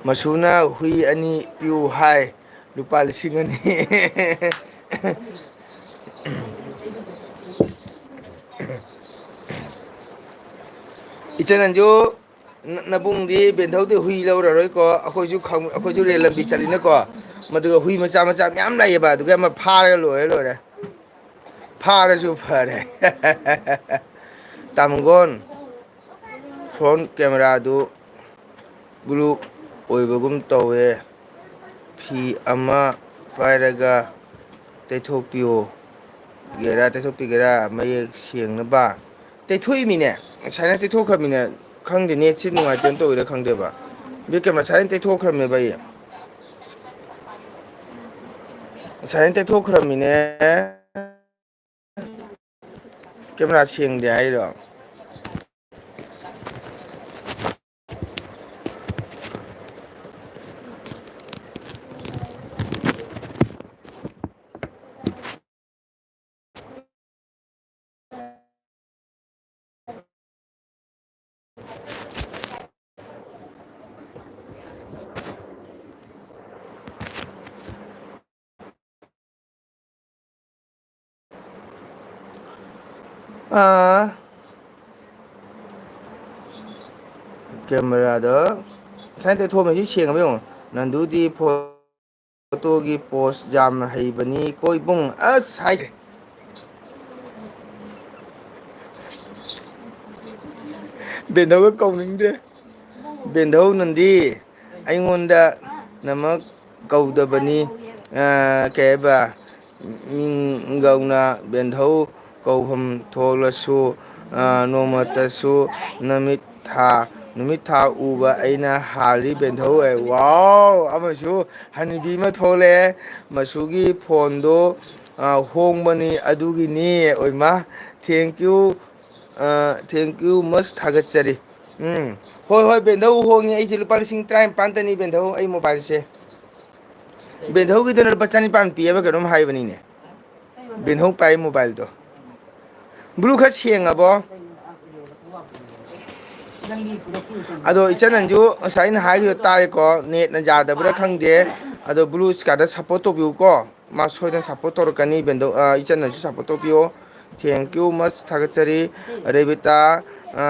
ꯃꯁꯨꯅ ꯍꯨꯏ ꯑꯅꯤ ꯄꯤꯌꯨ ꯍꯥꯏ, ꯂꯨꯄꯥ ꯂꯤꯁꯤꯡ ꯑꯅꯤ꯫ ꯏꯆꯟ ꯑꯟꯖꯨ, ꯅ-, ꯅꯕꯨꯡꯗꯤ ꯕꯦꯟꯊꯧꯗꯤ ꯍꯨꯏ ꯂꯧꯔꯔꯣꯏꯀꯣ꯫ ꯑꯩꯈꯣꯏꯁꯨ ꯈꯪ-, ꯑꯩꯈꯣꯏꯁꯨ ꯔꯦꯜ ꯂꯝꯕꯤ ꯆꯠꯂꯤꯅꯀꯣ꯫ ꯃꯗꯨꯒ ꯍꯨꯏ ꯃꯆꯥ ꯃꯆꯥ ꯃꯌꯥꯝ ꯂꯥꯛꯑꯦꯕ꯫ ꯑꯗꯨꯒ ꯑꯃ ꯐꯥꯔꯒ ꯂꯣꯏꯔꯦ, ꯂꯣꯏꯔꯦ꯫ ꯐꯥꯔꯁꯨ ꯐꯔꯦ꯫ ꯇꯥꯃꯒꯣꯟ, ꯐ꯭ꯔꯣꯟ ꯀꯦꯃꯦꯔꯥꯗꯨ ꯕ꯭ꯂꯨ ꯑꯣꯏꯕꯒꯨꯝ ꯇꯧꯋꯦ꯫ ꯐꯤ ꯑꯃ ꯄꯥꯏꯔꯒ ꯇꯩꯊꯣꯛꯄꯤꯌꯣ꯫ ꯒꯦꯔꯥ ꯇꯩꯊꯣꯛꯄꯤꯒꯦꯔꯥ ꯃꯌꯦꯛ ꯁꯦꯡꯅꯕ? ꯇꯩꯊꯣꯛꯏꯃꯤꯅꯦ, ꯉꯁꯥꯏꯅ ꯇꯩꯊꯣꯛꯈ꯭ꯔꯃꯤꯅꯦ꯫ ꯈꯪꯗꯦ, ꯅꯦꯠꯁꯤ ꯅꯨꯡꯉꯥꯏꯇꯦꯅ ꯇꯧꯔꯤꯔꯥ ꯈꯪꯗꯦꯕ꯫ ꯕꯦꯛ ꯀꯦꯃꯦꯔꯥ ꯉꯁꯥꯏꯅ ꯇꯩꯊꯣꯛꯈ꯭ꯔꯃꯦꯕ ꯑꯩ꯫ ꯉꯁꯥꯏꯅ ꯇꯩꯊꯣꯛꯈ꯭ꯔꯃꯤꯅꯦ꯫ ꯀꯦꯃꯦꯔꯥ ꯁꯦꯡꯗꯦ ꯍꯥꯏꯔꯣ? ꯑꯥ, ꯀꯦꯃꯦꯔꯥꯗꯣ ꯉꯁꯥꯏ ꯇꯩꯊꯣꯛꯑꯝꯃꯦ꯫ ꯁꯤ ꯁꯦꯡꯉꯕ ꯌꯦꯡꯉꯣ꯫ ꯅꯟꯗꯨꯗꯤ ꯐꯣꯇꯣꯒꯤ ꯄꯣꯁ ꯌꯥꯝꯅ ꯍꯩꯕꯅꯤ ꯀꯣ ꯏꯕꯨꯡ꯫ ꯑꯁ ꯍꯥꯏꯁꯦ꯫ ꯕꯦꯟꯗꯧꯒ ꯀꯧꯅꯤꯡꯗꯦ꯫ ꯕꯦꯟꯗꯧ ꯅꯟꯗꯤ ꯑꯩꯉꯣꯟꯗ ꯅꯃꯛ ꯀꯧꯗꯕꯅꯤ꯫ ꯑ, ꯀꯩ ꯍꯥꯏꯕ? ꯃꯤꯡꯒꯧꯅ ꯕꯦꯟꯙꯧ ꯀꯧꯐꯝ ꯊꯣꯛꯂꯁꯨ, ꯑ, ꯅꯣꯡꯃꯇꯁꯨ ꯅꯨꯃꯤꯠ ꯊꯥ, ꯅꯨꯃꯤꯠ ꯊꯥ ꯎꯕ ꯑꯩꯅ ꯍꯥꯜꯂꯤ ꯕꯦꯟꯙꯧ꯫ ꯑꯦ, ꯋꯥꯎ! ꯑꯃꯁꯨ ꯍꯅꯨꯕꯤ ꯑꯃ ꯊꯣꯛꯂꯛꯑꯦ꯫ ꯃꯁꯨꯒꯤ ꯐꯣꯟꯗꯣ, ꯑ, ꯍꯣꯡꯕꯅꯤ ꯑꯗꯨꯒꯤꯅꯤ꯫ ꯑꯣꯏꯃꯥ, thank you, ꯑ, thank you much, ꯊꯥꯒꯠꯆꯔꯤ꯫ ꯎꯝ꯫ ꯍꯣꯏ, ꯍꯣꯏ, ꯕꯦꯟꯙꯧ ꯍꯣꯡꯉꯤ꯫ ꯑꯩꯁꯦ ꯂꯨꯄꯥ ꯂꯤꯁꯤꯡ ꯇꯔꯥꯅꯤꯄꯥꯟꯇꯅꯤ ꯕꯦꯟꯙꯧ ꯑꯩ ꯃꯣꯕꯥꯏꯜꯁꯦ꯫ ꯕꯦꯟꯙꯧꯒꯤꯗꯨꯅ ꯂꯨꯄꯥ ꯆꯅꯤꯄꯥꯟ ꯄꯤꯑꯕ ꯀꯩꯅꯣꯝ ꯍꯥꯏꯕꯅꯤꯅꯦ꯫ ꯕꯦꯟꯙꯧ ꯄꯥꯏ ꯃꯣꯕꯥꯏꯜꯗꯣ꯫ ꯕ꯭ꯂꯨ ꯈꯔ ꯁꯦꯡꯉꯕꯣ? ꯑꯗꯣ ꯏꯆꯟꯅꯁꯨ ꯉꯁꯥꯏ ꯑꯩꯅ ꯍꯥꯏꯈꯤꯕ ꯇꯥꯔꯦꯀꯣ, ꯅꯦꯠꯅ ꯌꯥꯗꯕ꯭ꯔꯥ ꯈꯪꯗꯦ꯫ ꯑꯗꯣ ꯕ꯭ꯂꯨ ꯁ꯭ꯀꯥꯗ ꯁꯞꯄꯣꯔꯠ ꯇꯧꯕꯤꯌꯨꯀꯣ꯫ ꯃꯥ ꯁꯣꯏꯗꯅ ꯁꯞꯄꯣꯔꯠ ꯇꯧꯔꯛꯀꯅꯤ꯫ ꯕꯦꯟꯗꯧ-, ꯑ, ꯏꯆꯟꯅꯁꯨ ꯁꯞꯄꯣꯔꯠ ꯇꯧꯕꯤꯌꯣ꯫ Thank you much, ꯊꯥꯒꯠꯆꯔꯤ꯫ ꯔꯦꯕꯤꯇꯥ, ꯑ,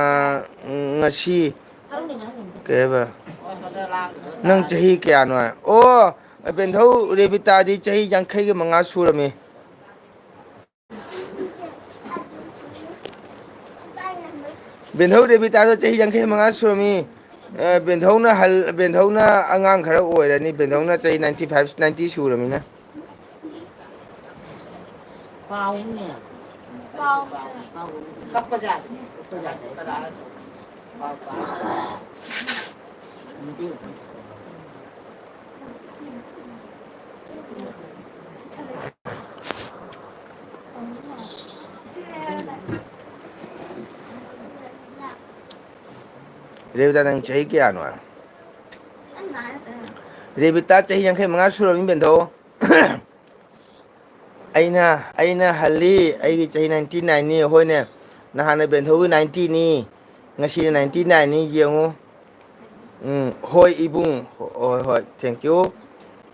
ꯉꯁꯤ ꯀꯩ ꯍꯥꯏꯕ? ꯅꯪ ꯆꯍꯤ ꯀꯌꯥꯅꯣ ꯍꯥꯏ? ꯑꯣ, ꯕꯦꯟꯙꯧ ꯔꯦꯕꯤꯇꯥꯗꯤ ꯆꯍꯤ ꯌꯥꯡꯈꯩꯒ ꯃꯉꯥ ꯁꯨꯔꯝꯃꯤ꯫ ꯕꯦꯟꯙꯧ ꯔꯦꯕꯤꯇꯥꯗꯣ ꯆꯍꯤ ꯌꯥꯡꯈꯩ ꯃꯉꯥ ꯁꯨꯔꯝꯃꯤ꯫ ꯑ, ꯕꯦꯟꯙꯧꯅ ꯍꯜ-, ꯕꯦꯟꯙꯧꯅ ꯑꯉꯥꯡ ꯈꯔ ꯑꯣꯏꯔꯅꯤ꯫ ꯕꯦꯟꯙꯧꯅ ꯆꯍꯤ ninety five, ninety ꯁꯨꯔꯃꯤꯅ꯫ ꯔꯦꯕꯤꯇꯥ, ꯅꯪ ꯆꯍꯤ ꯀꯌꯥꯅꯣ? ꯔꯦꯕꯤꯇꯥ ꯆꯍꯤ ꯌꯥꯡꯈꯩ ꯃꯉꯥ ꯁꯨꯔꯕꯅꯤ, ꯕꯦꯟꯗꯣ꯫ ꯑꯩꯅ, ꯑꯩꯅ ꯍꯜꯂꯤ, ꯑꯩꯒꯤ ꯆꯍꯤ ninety nine ꯅꯤ꯫ ꯍꯣꯏꯅꯦ, ꯅꯍꯥꯟꯅ ꯕꯦꯟꯊꯧꯒꯤ ninety ꯅꯤ, ꯉꯁꯤꯅ ninety nine ꯅꯤ, ꯌꯦꯡꯉꯨ꯫ ꯎꯝ, ꯍꯣꯏ ꯏꯕꯨꯡ, ꯍꯣꯏ, ꯍꯣꯏ, thank you꯫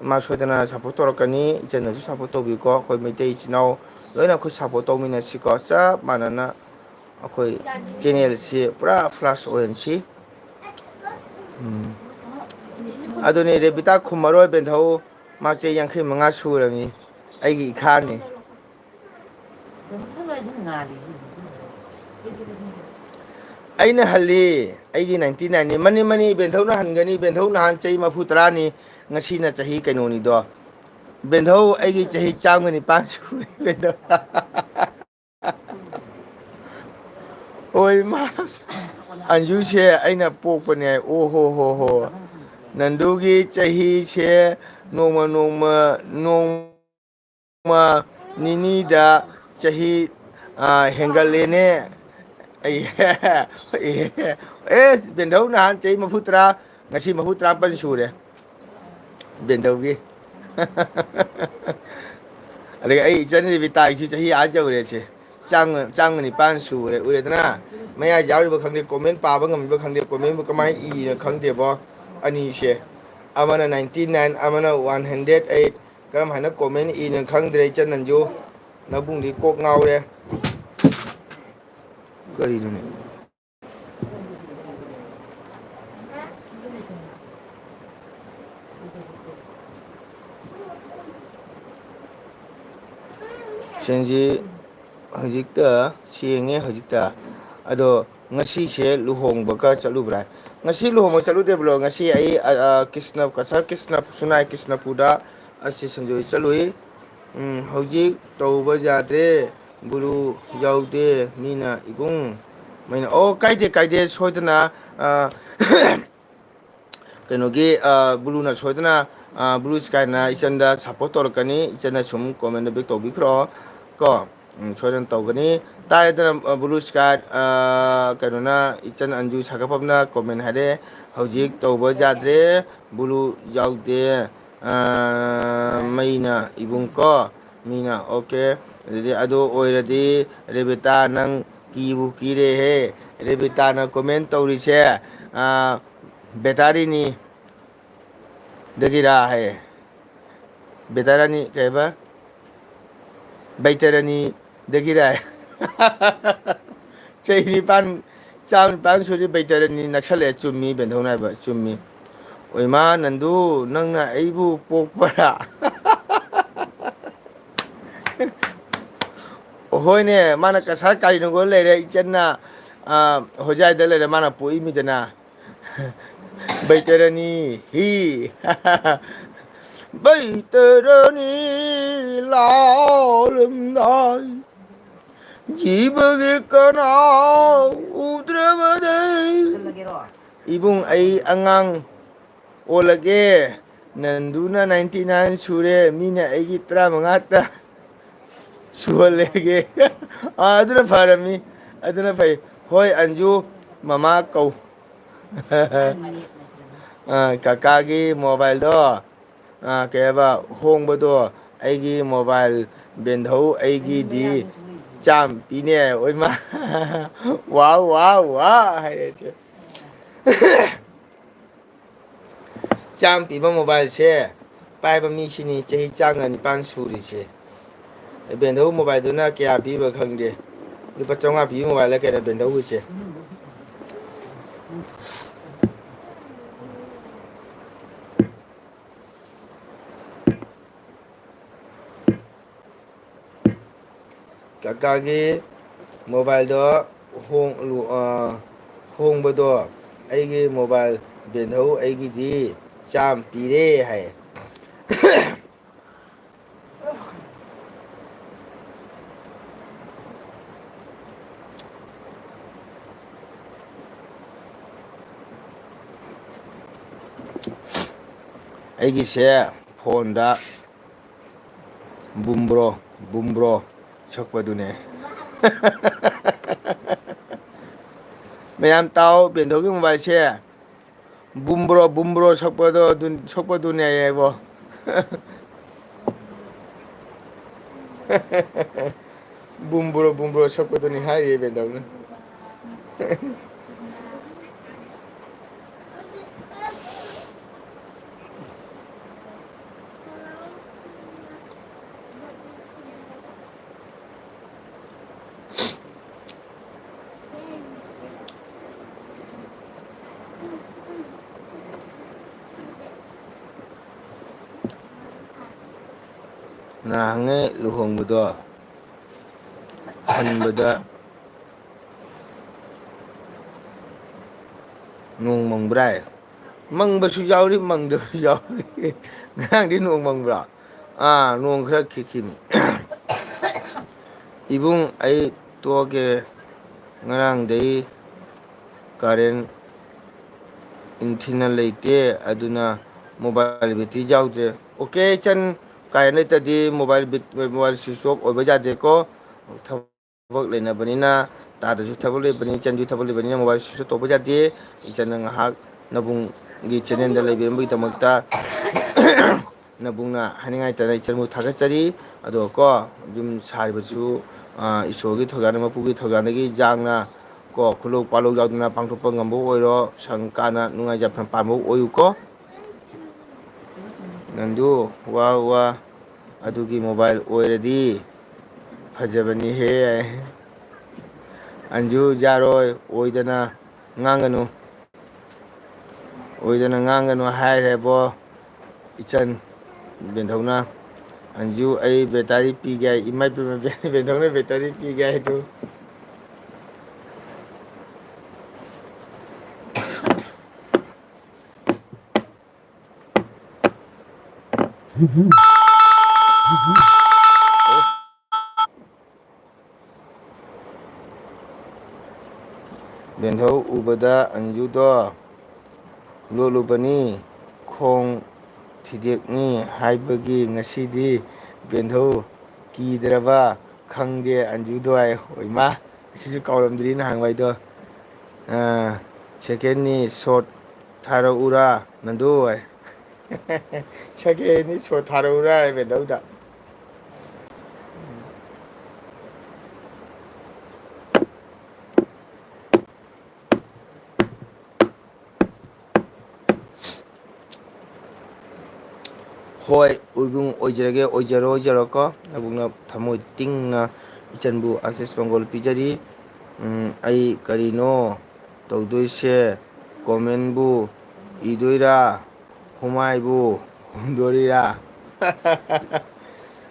ꯃꯥ ꯁꯣꯏꯗꯅ support ꯇꯧꯔꯛꯀꯅꯤ, ꯏꯆꯟꯅꯁꯨ support ꯇꯧꯕꯤꯌꯨꯀꯣ꯫ ꯑꯩꯈꯣꯏ ꯃꯩꯇꯩ ꯏꯆꯤꯟ ꯏꯅꯥꯎ ꯂꯣꯏꯅ ꯑꯩꯈꯣꯏ support ꯇꯧꯃꯤꯟꯅꯁꯤꯀꯣ, ꯆꯞ ꯃꯥꯟꯅꯅ꯫ ꯑꯩꯈꯣꯏ channel ꯁꯤ ꯄꯨꯔꯥ flash ꯑꯣꯏꯍꯟꯁꯤ꯫ ꯎꯝ꯫ ꯑꯗꯨꯅꯤ, ꯔꯦꯕꯤꯇꯥ ꯈꯨꯝꯃꯔꯣꯏ, ꯕꯦꯟꯊꯧ꯫ ꯃꯥꯁꯦ ꯌꯥꯡꯈꯩ ꯃꯉꯥ ꯁꯨꯔꯕꯅꯤ꯫ ꯑꯩꯒꯤ ꯏꯈꯥꯅꯤ꯫ ꯑꯩꯅ ꯍꯜꯂꯤ꯫ ꯑꯩꯒꯤ ninety nine ꯅꯤ꯫ ꯃꯅꯤ, ꯃꯅꯤ, ꯕꯦꯟꯊꯧꯅ ꯍꯟꯒꯅꯤ꯫ ꯕꯦꯟꯊꯧ ꯅꯍꯥꯟ ꯆꯍꯤ ꯃꯔꯤꯐꯨ ꯇꯔꯥꯅꯤ꯫ ꯉꯁꯤꯅ ꯆꯍꯤ ꯀꯩꯅꯣꯅꯤꯗꯣ꯫ ꯕꯦꯟꯊꯧ, ꯑꯩꯒꯤ ꯆꯍꯤ ꯆꯥꯝꯃꯒ ꯅꯤꯄꯥꯟ ꯁꯨꯔꯦ, ꯕꯦꯟꯊꯧ꯫ ꯍꯣꯏ, ꯃꯥ ꯑꯟꯖꯨꯁꯦ ꯑꯩꯅ ꯄꯣꯛꯄꯅꯦ ꯍꯥꯏ꯫ ꯑꯣ ꯍꯣ ꯍꯣ ꯍꯣ꯫ ꯅꯟꯗꯨꯒꯤ ꯆꯍꯤꯁꯦ ꯅꯣꯡꯃ ꯅꯣꯡꯃ, ꯅꯣꯡꯃ ꯅꯤꯅꯤꯗ ꯆꯍꯤ, ꯑ, ꯍꯦꯟꯒꯠꯂꯦꯅꯦ꯫ ꯑꯩ, ꯑꯦ, ꯕꯦꯟꯙꯧ ꯅꯍꯥꯟ ꯆꯍꯤ ꯃꯔꯤꯐꯨ ꯇꯔꯥ, ꯉꯁꯤ ꯃꯔꯤꯐꯨ ꯇꯔꯥꯃꯥꯄꯟ ꯁꯨꯔꯦ꯫ ꯕꯦꯟꯗꯧꯒꯤ꯫ ꯑꯗꯒꯤ ꯑꯩ ꯏꯆꯟ ꯔꯦꯕꯤꯇꯥꯒꯤꯁꯨ ꯆꯍꯤ ꯑꯥ ꯌꯧꯔꯦꯁꯦ꯫ ꯆꯥꯝꯃ, ꯆꯥꯝꯃꯒ ꯅꯤꯄꯥꯟ ꯁꯨꯔꯦ, ꯎꯔꯦꯗꯅ? ꯃꯌꯥꯏ ꯌꯥꯎꯔꯤꯕ ꯈꯪꯗꯦ, comment ꯄꯥꯕ ꯉꯝꯃꯤꯕ ꯈꯪꯗꯦ, commentꯕꯨ ꯀꯃꯥꯏꯅ ꯏꯔꯤꯅꯣ ꯈꯪꯗꯦꯕꯣ, ꯑꯅꯤꯁꯦ꯫ ꯑꯃꯅ ninety nine, ꯑꯃꯅ one hundred eight꯫ ꯀꯔꯝ ꯍꯥꯏꯅ comment ꯏꯅꯣ ꯈꯪꯗ꯭ꯔꯦ, ꯏꯆꯟ ꯅꯟꯖꯨ꯫ ꯅꯕꯨꯡꯗꯤ ꯀꯣꯛ ꯉꯥꯎꯔꯦ꯫ ꯀꯔꯤꯅꯣꯅꯦ? ꯁꯦꯟꯖꯤ ꯍꯧꯖꯤꯛꯇ ꯁꯦꯡꯉꯦ ꯍꯧꯖꯤꯛꯇ꯫ ꯑꯗꯣ ꯉꯁꯤꯁꯦ ꯂꯨꯍꯣꯡꯕꯒ ꯆꯠꯂꯨꯕ꯭ꯔꯥ? ꯉꯁꯤ ꯂꯨꯍꯣꯡꯕ ꯆꯠꯂꯨꯗꯦ ꯕ꯭ꯔꯣ꯫ ꯉꯁꯤ ꯑꯩ, ꯑ, ꯑ, ꯀ꯭ꯔꯤꯁꯅ, ꯀꯁꯥꯔ ꯀ꯭ꯔꯤꯁꯅ, ꯁꯨꯅꯥꯏ ꯀ꯭ꯔꯤꯁꯅꯄꯨꯔꯗ ꯑꯁꯤ ꯁꯟꯖꯣꯏ ꯆꯠꯂꯨꯏ꯫ ꯎꯝ, ꯍꯧꯖꯤꯛ ꯇꯧꯕ ꯌꯥꯗ꯭ꯔꯦ꯫ ꯕꯨꯂꯨ ꯌꯥꯎꯗꯦ꯫ ꯃꯤꯅ ꯏꯕꯨꯡ, ꯃꯩꯅ, ꯑꯣ, ꯀꯥꯏꯗꯦ, ꯀꯥꯏꯗꯦ, ꯁꯣꯏꯗꯅ, ꯑ, ꯀꯩꯅꯣꯒꯤ, ꯑ, ꯕꯨꯂꯨꯅ ꯁꯣꯏꯗꯅ, ꯑ, ꯕ꯭ꯂꯨ ꯁ꯭ꯀꯥꯏꯅ ꯏꯆꯟꯗ support ꯇꯧꯔꯛꯀꯅꯤ꯫ ꯏꯆꯟꯅ ꯁꯨꯝ comment back ꯇꯧꯕꯤꯈ꯭ꯔꯣ ꯀꯣ꯫ ꯎꯝ, ꯁꯣꯏꯗꯅ ꯇꯧꯒꯅꯤ꯫ ꯇꯥꯔꯦꯗꯅ, ꯑ, ꯕ꯭ꯂꯨ ꯁ꯭ꯀꯥꯏ, ꯑ, ꯀꯩꯅꯣꯅ, ꯏꯆꯟ ꯑꯟꯖꯨ ꯁꯥꯒꯠꯐꯝꯅ comment ꯍꯥꯏꯔꯦ, "ꯍꯧꯖꯤꯛ ꯇꯧꯕ ꯌꯥꯗ꯭ꯔꯦ, ꯕ꯭ꯂꯨ ꯌꯥꯎꯗꯦ, ꯑ, ꯃꯩꯅ ꯏꯕꯨꯡ" ꯀꯣ꯫ ꯃꯤꯅ, "ꯑꯣꯀꯦ, ꯑꯗꯨꯗꯤ ꯑꯗꯨ ꯑꯣꯏꯔꯗꯤ ꯔꯦꯕꯤꯇꯥ ꯅꯪ ꯀꯤꯕꯨ ꯀꯤꯔꯦꯍꯦ"꯫ ꯔꯦꯕꯤꯇꯥꯅ comment ꯇꯧꯔꯤꯁꯦ, ꯑ, ꯕꯦꯇꯥꯔꯤꯅꯤ ꯗꯒꯤꯔꯥ ꯍꯥꯏꯌꯦ꯫ ꯕꯦꯇꯥꯔꯥꯅꯤ ꯀꯩ ꯍꯥꯏꯕ? ꯕꯩꯇꯔꯥꯅꯤꯗꯒꯤꯔꯥ ꯍꯥꯏ꯫ ꯆꯍꯤ ꯅꯤꯄꯥꯟ, ꯆꯥꯝ ꯅꯤꯄꯥꯟ ꯁꯨꯔꯤ ꯕꯩꯇꯔꯥꯅꯤ ꯅꯛꯁꯜꯂꯛꯑꯦ꯫ ꯆꯨꯝꯃꯤ, ꯕꯦꯟꯊꯧꯅ ꯍꯥꯏꯕ ꯆꯨꯝꯃꯤ꯫ ꯑꯣꯏꯃꯥ ꯅꯟꯗꯨ, ꯅꯪꯅ ꯑꯩꯕꯨ ꯄꯣꯛꯄꯔꯥ? ꯍꯣꯏꯅꯦ, ꯃꯥꯅ ꯀꯁꯥꯔ ꯀꯥꯂꯤꯅꯒꯣꯔ ꯂꯩꯔꯦ, ꯏꯆꯟꯅ, ꯑ, ꯍꯣꯖꯥꯏꯗ ꯂꯩꯔꯦ, ꯃꯥꯅ ꯄꯣꯛꯏꯃꯤꯗꯅ꯫ ꯕꯩꯇꯔꯅꯤ ꯍꯤ꯫ ꯕꯩꯇꯔꯅꯤ ꯂꯥꯎꯔꯝꯗꯥꯏ, ꯖꯤꯕꯒꯤ ꯀꯅꯥ ꯎꯗ꯭ꯔꯕꯗꯩ꯫ ꯏꯕꯨꯡ, ꯑꯩ ꯑꯉꯥꯡ ꯑꯣꯜꯂꯒꯦ꯫ ꯅꯟꯗꯨꯅ ninety nine ꯁꯨꯔꯦ, ꯃꯤꯅ ꯑꯩꯒꯤ ꯇꯔꯥꯃꯉꯥꯇ ꯁꯨꯍꯜꯂꯦꯒꯦ꯫ ꯑꯥ, ꯑꯗꯨꯅ ꯐꯔꯝꯃꯤ, ꯑꯗꯨꯅ ꯐꯩ꯫ ꯍꯣꯏ, ꯑꯟꯖꯨ, ꯃꯃꯥ ꯀꯧ꯫ ꯑꯥ, ꯀꯀꯥꯒꯤ mobileꯗꯣ, ꯑꯥ, ꯀꯩ ꯍꯥꯏꯕ, ꯍꯣꯡꯕꯗꯣ, ꯑꯩꯒꯤ mobile ꯕꯦꯟꯙꯧ, ꯑꯩꯒꯤꯗꯤ ꯆꯥꯝ ꯄꯤꯅꯦ ꯍꯥꯏ, ꯑꯣꯏꯃꯥ꯫ ꯋꯥꯎ, ꯋꯥꯎ, ꯋꯥ ꯍꯥꯏꯔꯦ ꯏꯆꯦ꯫ ꯆꯥꯝ ꯄꯤꯕ mobileꯁꯦ ꯄꯥꯏꯕ ꯃꯤꯁꯤꯅꯤ ꯆꯍꯤ ꯆꯥꯝꯃꯒ ꯅꯤꯄꯥꯟ ꯁꯨꯔꯤꯁꯦ꯫ ꯕꯦꯟꯙꯧ mobileꯗꯨꯅ ꯀꯌꯥ ꯄꯤꯕ ꯈꯪꯗꯦ꯫ ꯂꯨꯄꯥ ꯆꯥꯝꯃꯉꯥ ꯄꯤꯕ mobileꯂ ꯀꯩꯅꯣ ꯕꯦꯟꯙꯧꯒꯤꯁꯦ꯫ ꯀꯀꯥꯒꯤ mobileꯗꯣ ꯍꯣꯡ-, ꯑ, ꯍꯣꯡꯕꯗꯣ ꯑꯩꯒꯤ mobile ꯕꯦꯟꯙꯧ ꯑꯩꯒꯤꯗꯤ ꯆꯥꯝ ꯄꯤꯔꯦ ꯍꯥꯏ꯫ ꯑꯩꯒꯤꯁꯦ phoneꯗ ꯕꯨꯝꯕ꯭ꯔꯣ, ꯕꯨꯝꯕ꯭ꯔꯣ ꯁꯛꯄꯗꯨꯅꯦ꯫ ꯃꯌꯥꯝ ꯇꯥꯎ, ꯕꯦꯟꯙꯧꯒꯤ mobileꯁꯦ ꯕꯨꯝꯕ꯭ꯔꯣ, ꯕꯨꯝꯕ꯭ꯔꯣ ꯁꯛꯄꯗꯣ ꯑꯗꯨ, ꯁꯛꯄꯗꯨꯅꯦ ꯍꯥꯏꯌꯦꯕꯣ꯫ ꯕꯨꯝꯕ꯭ꯔꯣ, ꯕꯨꯝꯕ꯭ꯔꯣ ꯁꯛꯄꯗꯨꯅꯤ ꯍꯥꯏꯔꯤꯌꯦ ꯕꯦꯟꯙꯧꯅ꯫ ꯅꯍꯥꯟꯉꯩ ꯂꯨꯍꯣꯡꯕꯗꯣ ꯍꯟꯕꯗ ꯅꯣꯡ ꯃꯪꯕ꯭ꯔꯥꯏ? ꯃꯪꯕꯁꯨ ꯌꯥꯎꯔꯤ, ꯃꯪꯗꯕꯁꯨ ꯌꯥꯎꯔꯤ꯫ ꯉꯔꯥꯡꯗꯤ ꯅꯣꯡ ꯃꯪꯕ꯭ꯔꯥ? ꯑꯥ, ꯅꯣꯡ ꯈꯔ ꯈꯤꯛꯈꯤꯕꯅꯤ꯫ ꯏꯕꯨꯡ, ꯑꯩ ꯇꯣꯛꯑꯒꯦ꯫ ꯉꯔꯥꯡꯗꯩ ꯀꯥꯔꯦꯟ ꯏꯟꯊꯤꯅ ꯂꯩꯇꯦ, ꯑꯗꯨꯅ mobile battery ꯌꯥꯎꯗ꯭ꯔꯦ꯫ OK ꯏꯆꯟ, ꯀꯥꯔꯦꯟ ꯂꯩꯇ꯭ꯔꯗꯤ mobile bat-, mobile switch off ꯑꯣꯏꯕ ꯌꯥꯗꯦꯀꯣ꯫ ꯊꯕꯛ ꯂꯩꯅꯕꯅꯤꯅ, ꯇꯥꯗꯁꯨ ꯊꯕꯛ ꯂꯩꯕꯅꯤ, ꯏꯆꯟꯁꯨ ꯊꯕꯛ ꯂꯩꯕꯅꯤꯅ mobile switch off ꯇꯧꯕ ꯌꯥꯗꯦ꯫ ꯏꯆꯟꯅ ꯉꯥꯏꯍꯥꯛ ꯅꯕꯨꯡꯒꯤ channelꯗ ꯂꯩꯕꯤꯔꯝꯕꯒꯤꯗꯃꯛꯇ ꯅꯕꯨꯡꯅ ꯍꯥꯏꯅꯤꯡꯉꯥꯏ ꯂꯩꯇꯅ ꯏꯆꯟꯕꯨ ꯊꯥꯒꯠꯆꯔꯤ꯫ ꯑꯗꯣ ꯀꯣ, ꯌꯨꯝ ꯁꯥꯔꯤꯕꯁꯨ ꯑꯥ, ꯏꯁꯣꯔꯒꯤ ꯊꯧꯖꯥꯜꯅ, ꯃꯄꯨꯒꯤ ꯊꯧꯖꯥꯜꯗꯒꯤ ꯌꯥꯡꯅ ꯀꯣ, ꯈꯨꯂꯣꯛ ꯄꯥꯂꯣꯛ ꯌꯥꯎꯗꯅ ꯄꯥꯡꯊꯣꯛꯄ ꯉꯝꯕ ꯑꯣꯏꯔꯣ, ꯁꯪ ꯀꯥꯅ ꯅꯨꯡꯉꯥꯏ ꯌꯥꯏꯐꯅ ꯄꯥꯟꯕ ꯑꯣꯏꯌꯨꯀꯣ꯫ ꯅꯟꯗꯨ, ꯋꯥ ꯋꯥ, ꯑꯗꯨꯒꯤ mobile ꯑꯣꯏꯔꯗꯤ ꯐꯖꯕꯅꯤꯍꯦ꯫ ꯑꯟꯖꯨ ꯌꯥꯔꯣꯏ, ꯑꯣꯏꯗꯅ ꯉꯥꯡꯒꯅꯨ꯫ ꯑꯣꯏꯗꯅ ꯉꯥꯡꯒꯅꯨ ꯍꯥꯏꯔꯦꯕꯣ, ꯏꯆꯟ ꯕꯦꯟꯊꯧꯅ꯫ ꯑꯟꯖꯨ, ꯑꯩ battery ꯄꯤꯒꯦ ꯍꯥꯏ꯫ ꯏꯃꯥ ꯏꯄꯦꯝꯃ, ꯕꯦꯟꯊꯧꯅ battery ꯄꯤꯒꯦ ꯍꯥꯏꯗꯨ꯫ ꯕꯦꯟꯊꯧ ꯎꯕꯗ ꯑꯟꯖꯨꯗꯣ ꯂꯣꯠꯂꯨꯕꯅꯤ, ꯈꯣꯡ ꯊꯤꯗꯦꯛꯅꯤ ꯍꯥꯏꯕꯒꯤ꯫ ꯉꯁꯤꯗꯤ ꯕꯦꯟꯊꯧ ꯀꯤꯗ꯭ꯔꯕ ꯈꯪꯗꯦ ꯑꯟꯖꯨꯗꯣ ꯍꯥꯏ꯫ ꯍꯣꯏ ꯃꯥ, ꯑꯁꯤꯁꯨ ꯀꯥꯎꯔꯝꯗ꯭ꯔꯤ ꯅꯍꯥꯟꯋꯥꯏꯗꯣ꯫ ꯑꯥ, secondꯅꯤ shot ꯊꯥꯔꯛꯎꯔꯥ ꯅꯟꯗꯨ ꯍꯥꯏ꯫ Secondꯅꯤ shot ꯊꯥꯔꯛꯎꯔꯥ ꯍꯥꯏ ꯕꯦꯟꯊꯧꯗ꯫ ꯍꯣꯏ, ꯏꯕꯨꯡ, ꯑꯣꯏꯖꯔꯒꯦ, ꯑꯣꯏꯖꯔꯣ, ꯑꯣꯏꯖꯔꯣꯀꯣ꯫ ꯅꯕꯨꯛꯅ ꯊꯃꯣꯏ ꯇꯤꯡꯅ ꯏꯆꯟꯕꯨ ꯑꯁꯤꯁ ꯄꯥꯡꯒꯜ ꯄꯤꯖꯔꯤ꯫ ꯎꯝ, ꯑꯩ ꯀꯔꯤꯅꯣ ꯇꯧꯗꯣꯏꯁꯦ? Commentꯕꯨ ꯏꯗꯣꯏꯔꯥ? ꯍꯨꯃꯥꯏꯕꯨ ꯍꯨꯝꯗꯣꯔꯤꯔꯥ?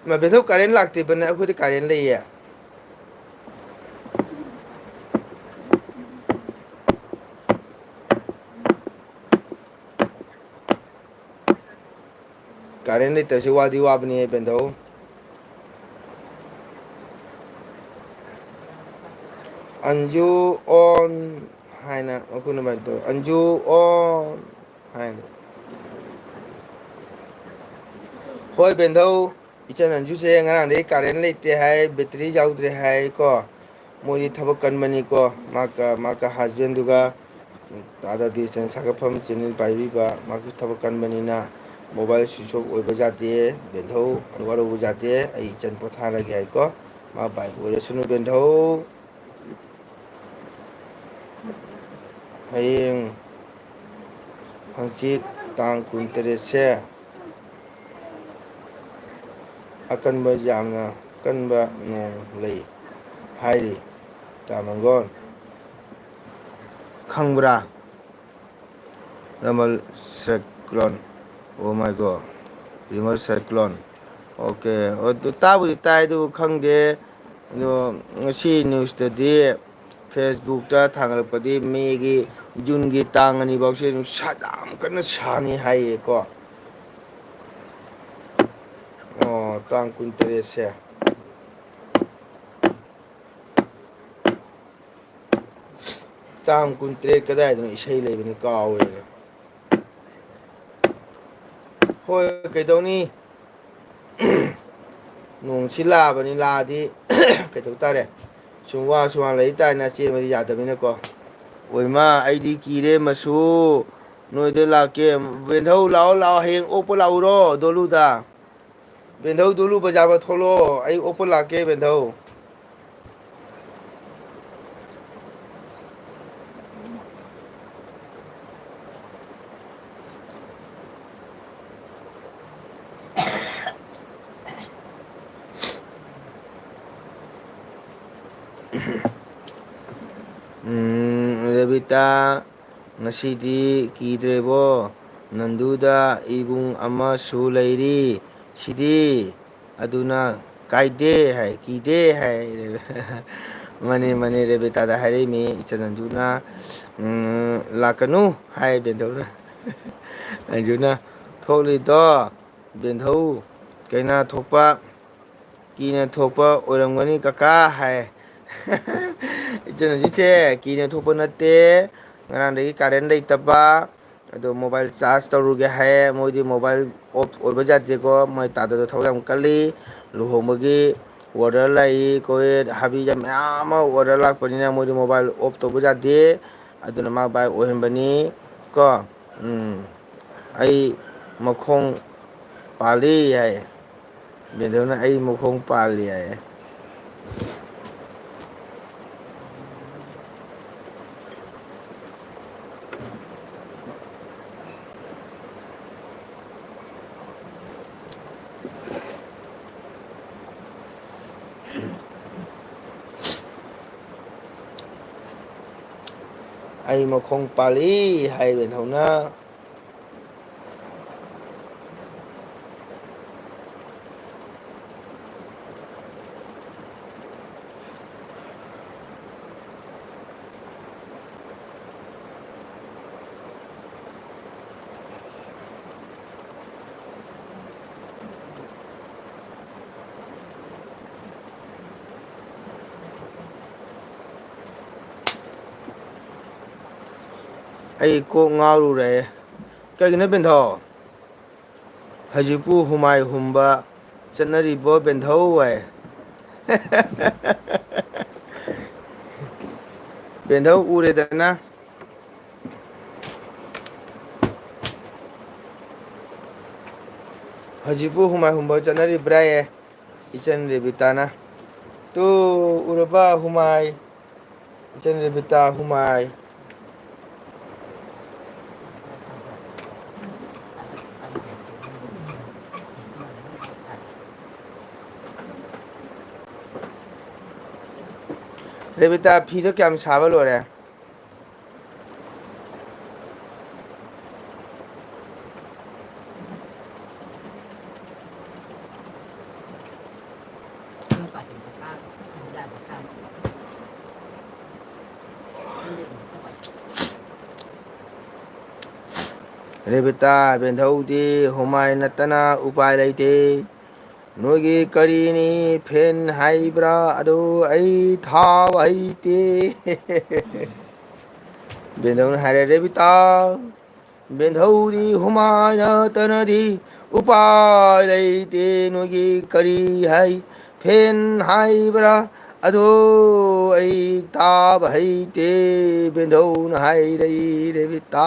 ꯃꯥ, ꯕꯦꯟꯊꯧ, current ꯂꯥꯛꯇꯦꯕꯅꯦ, ꯑꯩꯈꯣꯏꯗꯤ current ꯂꯩꯌꯦ꯫ Current ꯂꯩꯇꯕꯁꯦ ꯋꯥꯗꯤ ꯋꯥꯕꯅꯤꯍꯦ ꯕꯦꯟꯊꯧ꯫ ꯑꯟꯖꯨ on ꯍꯥꯏꯅ ꯃꯈꯣꯏꯅ ꯑꯗꯨꯃꯥꯏꯅ ꯇꯧ꯫ ꯑꯟꯖꯨ on ꯍꯥꯏꯅ꯫ ꯍꯣꯏ ꯕꯦꯟꯊꯧ, ꯏꯆꯟ ꯑꯟꯖꯨꯁꯦ ꯉꯔꯥꯡꯗꯒꯤ current ꯂꯩꯇꯦ ꯍꯥꯏ, battery ꯌꯥꯎꯗ꯭ꯔꯦ ꯍꯥꯏ ꯀꯣ꯫ ꯃꯣꯏꯗꯤ ꯊꯕꯛ ꯀꯟꯕꯅꯤꯀꯣ, ꯃꯥꯒ, ꯃꯥꯒ husbandꯗꯨꯒ꯫ ꯑꯥꯗ ꯕꯤ ꯑꯦꯁ ꯑꯦꯟ ꯁꯥꯒꯠꯐꯝ channel ꯄꯥꯏꯕꯤꯕ, ꯃꯥꯁꯨ ꯊꯕꯛ ꯀꯟꯕꯅꯤꯅ mobile switch off ꯑꯣꯏꯕ ꯌꯥꯗꯦ꯫ ꯕꯦꯟꯊꯧ ꯋꯥꯔꯧꯕ ꯌꯥꯗꯦ, ꯑꯩ ꯏꯆꯟ ꯄꯣꯊꯥꯔꯒꯦ ꯍꯥꯏꯀꯣ꯫ ꯃꯥ ꯕꯥꯏ ꯑꯣꯏꯔꯁꯅꯨ ꯕꯦꯟꯙꯧ꯫ ꯍꯌꯦꯡ ꯍꯪꯆꯤꯠ ꯇꯥꯡ ꯀꯨꯟꯇꯔꯦꯠꯁꯦ ꯑꯀꯟꯕ, ꯌꯥꯝꯅ ꯀꯟꯕ ꯅꯣꯡ ꯂꯩ ꯍꯥꯏꯔꯤ꯫ ꯇꯥꯃꯪꯒꯣꯟ ꯈꯪꯕ꯭ꯔꯥ? Remal cyclone. Oh my God. Remal cyclone. Okay. ꯑꯣ, ꯑꯗꯨ ꯇꯥꯕꯨꯗꯤ ꯇꯥꯏ, ꯑꯗꯨꯕꯨ ꯈꯪꯗꯦ꯫ ꯑꯗꯣ ꯉꯁꯤ ꯅ꯭ꯌꯨꯁꯇꯗꯤ, ꯐꯦꯁꯕꯨꯛꯇ ꯊꯥꯡꯒꯠꯂꯛꯄꯗꯤ ꯃꯦꯒꯤ, ꯖꯨꯟꯒꯤ ꯇꯥꯡ ꯑꯅꯤ ꯐꯥꯎꯁꯦ ꯅꯨꯡꯁꯥ ꯌꯥꯝ ꯀꯟꯅ ꯁꯥꯅꯤ ꯍꯥꯏꯌꯦꯀꯣ꯫ ꯑꯣ, ꯇꯥꯡ ꯀꯨꯟꯇꯔꯦꯠꯁꯦ꯫ ꯇꯥꯡ ꯀꯨꯟꯇꯔꯦꯠ ꯀꯗꯥꯏꯗꯅꯣ ꯏꯁꯩ ꯂꯩꯕꯅꯤ, ꯀꯥꯎꯔꯦꯅꯦ꯫ ꯍꯣꯏ, ꯀꯩꯗꯧꯅꯤ? ꯅꯣꯡꯁꯤ ꯂꯥꯛꯑꯕꯅꯤ, ꯂꯥꯛꯑꯗꯤ ꯀꯩꯗꯧ ꯇꯥꯔꯦ? ꯁꯨꯝ ꯋꯥ ꯁꯨꯃꯥꯡ ꯂꯩ ꯇꯥꯔꯦꯅ ꯆꯦꯟꯕꯗꯤ ꯌꯥꯗꯕꯅꯤꯅꯀꯣ꯫ ꯑꯣꯏꯃꯥ, ꯑꯩꯗꯤ ꯀꯤꯔꯦ ꯃꯁꯨ꯫ ꯅꯣꯏꯗ ꯂꯥꯛꯀꯦ꯫ ꯕꯦꯟꯙꯧ, ꯂꯥꯛꯑꯣ, ꯂꯥꯛꯑꯣ, ꯍꯌꯦꯡ ꯑꯣꯛꯄ ꯂꯥꯛꯎꯔꯣ ꯗꯣꯂꯨꯗ? ꯕꯦꯟꯙꯧ, ꯗꯣꯂꯨ ꯕꯖꯥꯔ ꯐꯥꯎ ꯊꯣꯛꯂꯛꯑꯣ, ꯑꯩ ꯑꯣꯛꯄ ꯂꯥꯛꯀꯦ ꯕꯦꯟꯙꯧ꯫ ꯎꯝ, ꯔꯦꯕꯤꯇꯥ, ꯉꯁꯤꯗꯤ ꯀꯤꯗ꯭ꯔꯦꯕꯣ, ꯅꯟꯗꯨꯗ ꯏꯕꯨꯡ ꯑꯃꯁꯨ ꯂꯩꯔꯤ ꯁꯤꯗꯤ, ꯑꯗꯨꯅ ꯀꯥꯏꯗꯦ ꯍꯥꯏ, ꯀꯤꯗꯦ ꯍꯥꯏ꯫ ꯃꯥꯅꯦ, ꯃꯥꯅꯦ, ꯔꯦꯕꯤꯇꯥꯗ ꯍꯥꯏꯔꯛꯏꯃꯤ ꯏꯆꯟ ꯅꯟꯗꯨꯅ, ꯎꯝ, ꯂꯥꯛꯀꯅꯨ ꯍꯥꯏ ꯕꯦꯟꯗꯧꯅ꯫ ꯑꯟꯖꯨꯅ, "ꯊꯣꯛꯂꯤꯗꯣ ꯕꯦꯟꯙꯧ, ꯀꯩꯅꯥ ꯊꯣꯛꯄ, ꯀꯤꯅ ꯊꯣꯛꯄ ꯑꯣꯏꯔꯝꯒꯅꯤ ꯀꯀꯥ" ꯍꯥꯏ꯫ ꯏꯆꯟ ꯍꯧꯖꯤꯛꯁꯦ ꯀꯤꯅ ꯊꯣꯛꯄ ꯅꯠꯇꯦ, ꯉꯔꯥꯡꯗꯒꯤ ꯀꯥꯔꯦꯟ ꯂꯩꯇꯕ, ꯑꯗꯣ ꯃꯣꯕꯥꯏꯜ ꯆꯥꯔꯖ ꯇꯧꯔꯨꯒꯦ ꯍꯥꯏꯌꯦ꯫ ꯃꯣꯏꯗꯤ ꯃꯣꯕꯥꯏꯜ ꯑꯣꯐ ꯑꯣꯏꯕ ꯌꯥꯗꯦꯀꯣ, ꯃꯣꯏ ꯇꯥꯗꯗ ꯊꯕꯛ ꯌꯥꯝ ꯀꯜꯂꯤ꯫ ꯂꯨꯍꯣꯡꯕꯒꯤ ꯑꯣꯔꯗꯔ ꯂꯥꯛꯏ, ꯀꯣꯏ ꯍꯥꯕꯤ ꯌꯥꯝ ꯃꯌꯥꯝ ꯑꯃ ꯑꯣꯔꯗꯔ ꯂꯥꯛꯄꯅꯤꯅ ꯃꯣꯏꯗꯤ ꯃꯣꯕꯥꯏꯜ ꯑꯣꯐ ꯇꯧꯕ ꯌꯥꯗꯦ꯫ ꯑꯗꯨꯅ ꯃꯥ ꯕꯥꯏ ꯑꯣꯏꯍꯟꯕꯅꯤ ꯀꯣ꯫ ꯎꯝ, ꯑꯩ ꯃꯈꯣꯡ ꯄꯥꯜꯂꯤ ꯍꯥꯏ꯫ ꯕꯦꯟꯗꯧꯅ "ꯑꯩ ꯃꯈꯣꯡ ꯄꯥꯜꯂꯤ" ꯍꯥꯏ꯫ ꯑꯩ ꯃꯈꯣꯡ ꯄꯥꯜꯂꯤ ꯍꯥꯏ ꯕꯦꯟꯙꯧꯅ꯫ ꯑꯩ ꯀꯣꯛ ꯉꯥꯎꯔꯨꯔꯦ꯫ ꯀꯩꯒꯤꯅꯣ ꯕꯦꯟꯙꯧ? ꯍꯧꯖꯤꯛꯄꯨ ꯍꯨꯃꯥꯏ ꯍꯨꯝꯕ ꯆꯠꯅꯔꯤꯕꯣ ꯕꯦꯟꯙꯧ ꯍꯥꯏ? ꯕꯦꯟꯙꯧ ꯎꯔꯦꯗꯅ꯫ ꯍꯧꯖꯤꯛꯄꯨ ꯍꯨꯃꯥꯏ ꯍꯨꯝꯕ ꯆꯠꯅꯔꯤꯕ꯭ꯔꯥꯌꯦ? ꯏꯆꯟ ꯔꯦꯕꯤꯇꯥꯅ꯫ ꯇꯨ, ꯎꯔꯕ ꯍꯨꯃꯥꯏ? ꯏꯆꯟ ꯔꯦꯕꯤꯇꯥ ꯍꯨꯃꯥꯏ꯫ ꯔꯦꯕꯤꯇꯥ, ꯐꯤꯗꯣ ꯀꯌꯥꯝ ꯁꯥꯕ ꯂꯣꯏꯔꯦ? ꯔꯦꯕꯤꯇꯥ, ꯕꯦꯟꯙꯧꯗꯤ ꯍꯨꯃꯥꯏ ꯅꯠꯇꯅ ꯎꯄꯥꯏ ꯂꯩꯇꯦ꯫ ꯅꯣꯏꯒꯤ ꯀꯔꯤꯅꯤ ꯐꯦꯟ ꯍꯥꯏꯕ꯭ꯔꯥ? ꯑꯗꯨ ꯑꯩ ꯊꯥꯕ ꯍꯩꯇꯦ꯫ ꯕꯦꯟꯙꯧꯅ ꯍꯥꯏꯔꯦ, ꯔꯦꯕꯤꯇꯥ, ꯕꯦꯟꯙꯧꯗꯤ ꯍꯨꯃꯥꯏ ꯅꯠꯇꯅꯗꯤ ꯎꯄꯥꯏ ꯂꯩꯇꯦ꯫ ꯅꯣꯏꯒꯤ ꯀꯔꯤ ꯍꯥꯏ? ꯐꯦꯟ ꯍꯥꯏꯕ꯭ꯔꯥ? ꯑꯗꯣ ꯑꯩ ꯇꯥꯕ ꯍꯩꯇꯦ꯫ ꯕꯦꯟꯙꯧꯅ ꯍꯥꯏꯔꯛꯏ, ꯔꯦꯕꯤꯇꯥ꯫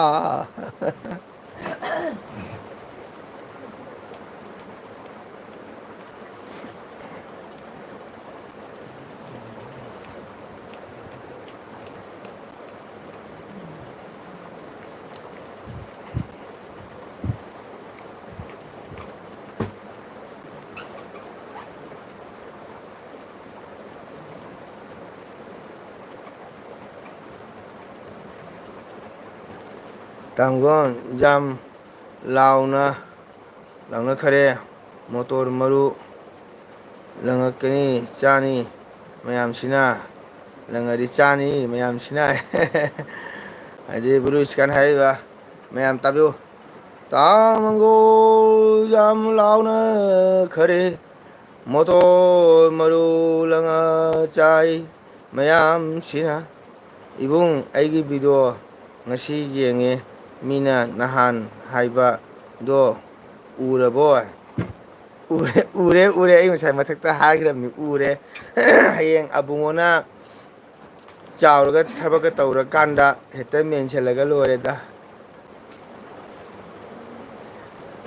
ꯇꯥꯡꯒꯣꯟ ꯌꯥꯝ ꯂꯥꯎꯅ ꯂꯥꯎꯅꯈꯔꯦ꯫ ꯃꯣꯇꯣꯔ ꯃꯔꯨ ꯂꯪꯉꯛꯀꯅꯤ, ꯆꯥꯅꯤ ꯃꯌꯥꯝꯁꯤꯅ꯫ ꯂꯪꯉꯗꯤ ꯆꯥꯅꯤ ꯃꯌꯥꯝꯁꯤꯅ꯫ ꯍꯥꯏꯗꯤ ꯕ꯭ꯂꯨ ꯁ꯭ꯀꯥꯏꯅ ꯍꯥꯏꯔꯤꯕ꯫ ꯃꯌꯥꯝ ꯇꯥꯕꯤꯌꯨ꯫ ꯇꯥꯡꯒꯣꯟ ꯌꯥꯝ ꯂꯥꯎꯅꯈꯔꯦ꯫ ꯃꯣꯇꯣꯔ ꯃꯔꯨ ꯂꯪꯉ ꯆꯥꯏ ꯃꯌꯥꯝꯁꯤꯅ꯫ ꯏꯕꯨꯡ, ꯑꯩꯒꯤ ꯚꯤꯗꯤꯑꯣ ꯉꯁꯤ ꯌꯦꯡꯉꯦ, ꯃꯤꯅ ꯅꯍꯥꯟ ꯍꯥꯏꯕꯗꯣ ꯎꯔꯕꯣ? ꯎꯔꯦ, ꯎꯔꯦ, ꯎꯔꯦ꯫ ꯑꯩ ꯉꯁꯥꯏ ꯃꯊꯛꯇ ꯍꯥꯏꯈ꯭ꯔꯕꯅꯤ, ꯎꯔꯦ꯫ ꯍꯌꯦꯡ ꯑꯕꯨꯡꯉꯣꯅ ꯆꯥꯎꯔꯒ ꯊꯕꯛꯀ ꯇꯧꯔꯀꯥꯟꯗ ꯍꯦꯛꯇ ꯃꯦꯟꯁꯤꯜꯂꯒ ꯂꯣꯏꯔꯦꯗ꯫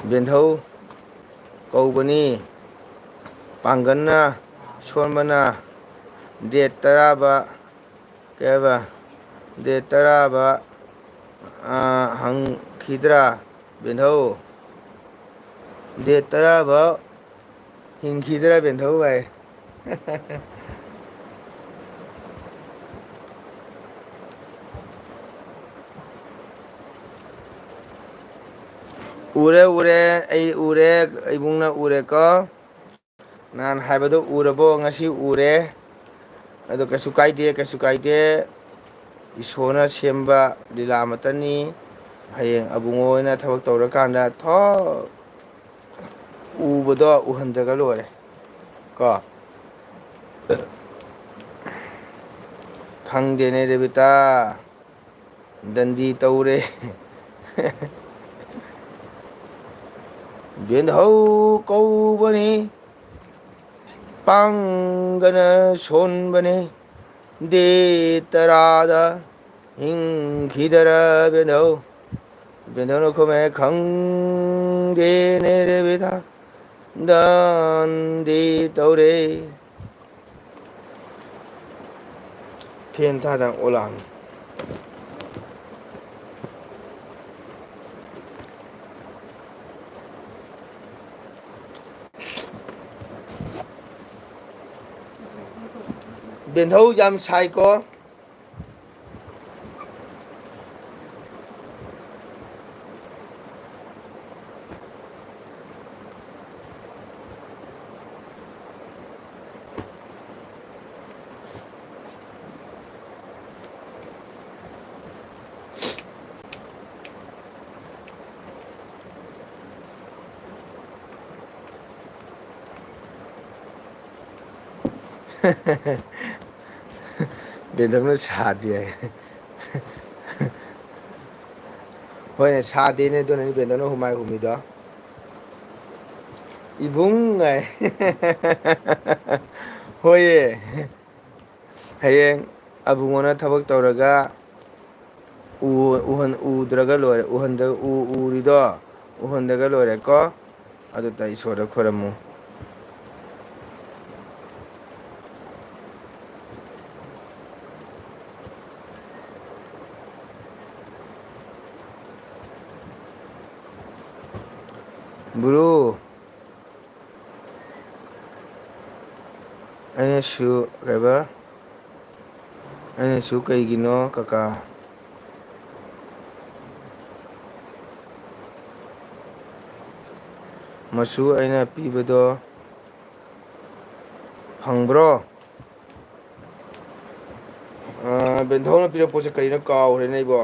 ꯕꯦꯟꯊꯧ ꯀꯧꯕꯅꯤ꯫ ꯄꯥꯡꯒꯜꯅ ꯁꯣꯟꯕꯅ ꯗꯦꯠ ꯇꯔꯥꯕ, ꯀꯩ ꯍꯥꯏꯕ? ꯗꯦꯠ ꯇꯔꯥꯕ, ꯑꯥ, ꯍꯪꯈꯤꯗ꯭ꯔꯥ ꯕꯦꯟꯊꯧ? ꯗꯦꯠ ꯇꯔꯥꯕ ꯍꯤꯡꯈꯤꯗ꯭ꯔꯥ ꯕꯦꯟꯊꯧ ꯚꯥꯏ? ꯎꯔꯦ, ꯎꯔꯦ, ꯑꯩ ꯎꯔꯦ, ꯏꯕꯨꯡꯅ ꯎꯔꯦꯀꯣ꯫ ꯅꯍꯥꯟ ꯍꯥꯏꯕꯗꯣ ꯎꯔꯕꯣ? ꯉꯁꯤ ꯎꯔꯦ꯫ ꯑꯗꯣ ꯀꯩꯁꯨ ꯀꯥꯏꯗꯦ, ꯀꯩꯁꯨ ꯀꯥꯏꯗꯦ꯫ ꯏꯁꯣꯔꯅ ꯁꯦꯝꯕ ꯂꯤꯂꯥ ꯑꯃꯠꯇꯅꯤ꯫ ꯍꯌꯦꯡ ꯑꯕꯨꯡꯉꯣ ꯍꯣꯏꯅ ꯊꯕꯛ ꯇꯧꯔꯀꯥꯟꯗ ꯊꯣꯛ ꯎꯕꯗꯣ ꯎꯍꯟꯗ꯭ꯔꯒ ꯂꯣꯏꯔꯦ꯫ ꯀꯣ꯫ ꯈꯪꯗꯦꯅꯦ ꯔꯦꯕꯤꯇꯥ꯫ ꯗꯟꯗꯤ ꯇꯧꯔꯦ꯫ ꯕꯦꯟꯙꯧ ꯀꯧꯕꯅꯤ꯫ ꯄꯥꯡꯒꯅ ꯁꯣꯟꯕꯅꯤ꯫ ꯗꯦ ꯇꯔꯥꯗ ꯍꯤꯡꯈꯤꯗꯔ ꯕꯦꯟꯙꯧ꯫ ꯕꯦꯟꯙꯧꯅ ꯈꯨꯝꯃꯦ, "ꯈꯪꯗꯦꯅꯦ ꯔꯦꯕꯤꯊꯥ, ꯗꯟꯗꯤ ꯇꯧꯔꯦ"꯫ ꯐꯦꯟ ꯊꯥꯗ ꯑꯣꯂꯥꯡ꯫ ꯕꯦꯟꯙꯧ ꯌꯥꯝ ꯁꯥꯏꯀꯣ꯫ ꯕꯦꯟꯗꯧꯅ ꯁꯥꯗꯦ ꯍꯥꯏ꯫ ꯍꯣꯏꯅꯦ, ꯁꯥꯗꯦꯅꯦ, ꯑꯗꯨꯅꯅꯤ ꯕꯦꯟꯗꯧꯅ ꯍꯨꯃꯥꯏ ꯍꯨꯝꯃꯤꯗꯣ꯫ ꯏꯕꯨꯡ ꯍꯥꯏ꯫ ꯍꯣꯏꯌꯦ꯫ ꯍꯌꯦꯡ ꯑꯕꯨꯡꯉꯣꯅ ꯊꯕꯛ ꯇꯧꯔꯒ ꯎ-, ꯎꯍꯟ-, ꯎꯗ꯭ꯔꯒ ꯂꯣꯏꯔꯦ꯫ ꯎꯍꯟꯗ-, ꯎ-, ꯎꯔꯤꯗꯣ ꯎꯍꯟꯗꯒ ꯂꯣꯏꯔꯦꯀꯣ꯫ ꯑꯗꯨꯇ ꯏꯁꯣꯔꯗ ꯈꯣꯏꯔꯝꯃꯨ꯫ ꯕ꯭ꯔꯣ, ꯑꯩꯅꯁꯨ ꯀꯩꯕ? ꯑꯩꯅꯁꯨ ꯀꯩꯒꯤꯅꯣ ꯀꯀꯥ? ꯃꯆꯨ ꯑꯩꯅ ꯄꯤꯕꯗꯣ ꯐꯪꯕ꯭ꯔꯣ? ꯑ, ꯕꯦꯟꯊꯧꯅ ꯄꯤꯔꯛꯄꯁꯦ ꯀꯔꯤꯅꯣ ꯀꯥꯎꯈ꯭ꯔꯦꯅꯦ ꯑꯩꯕꯣ꯫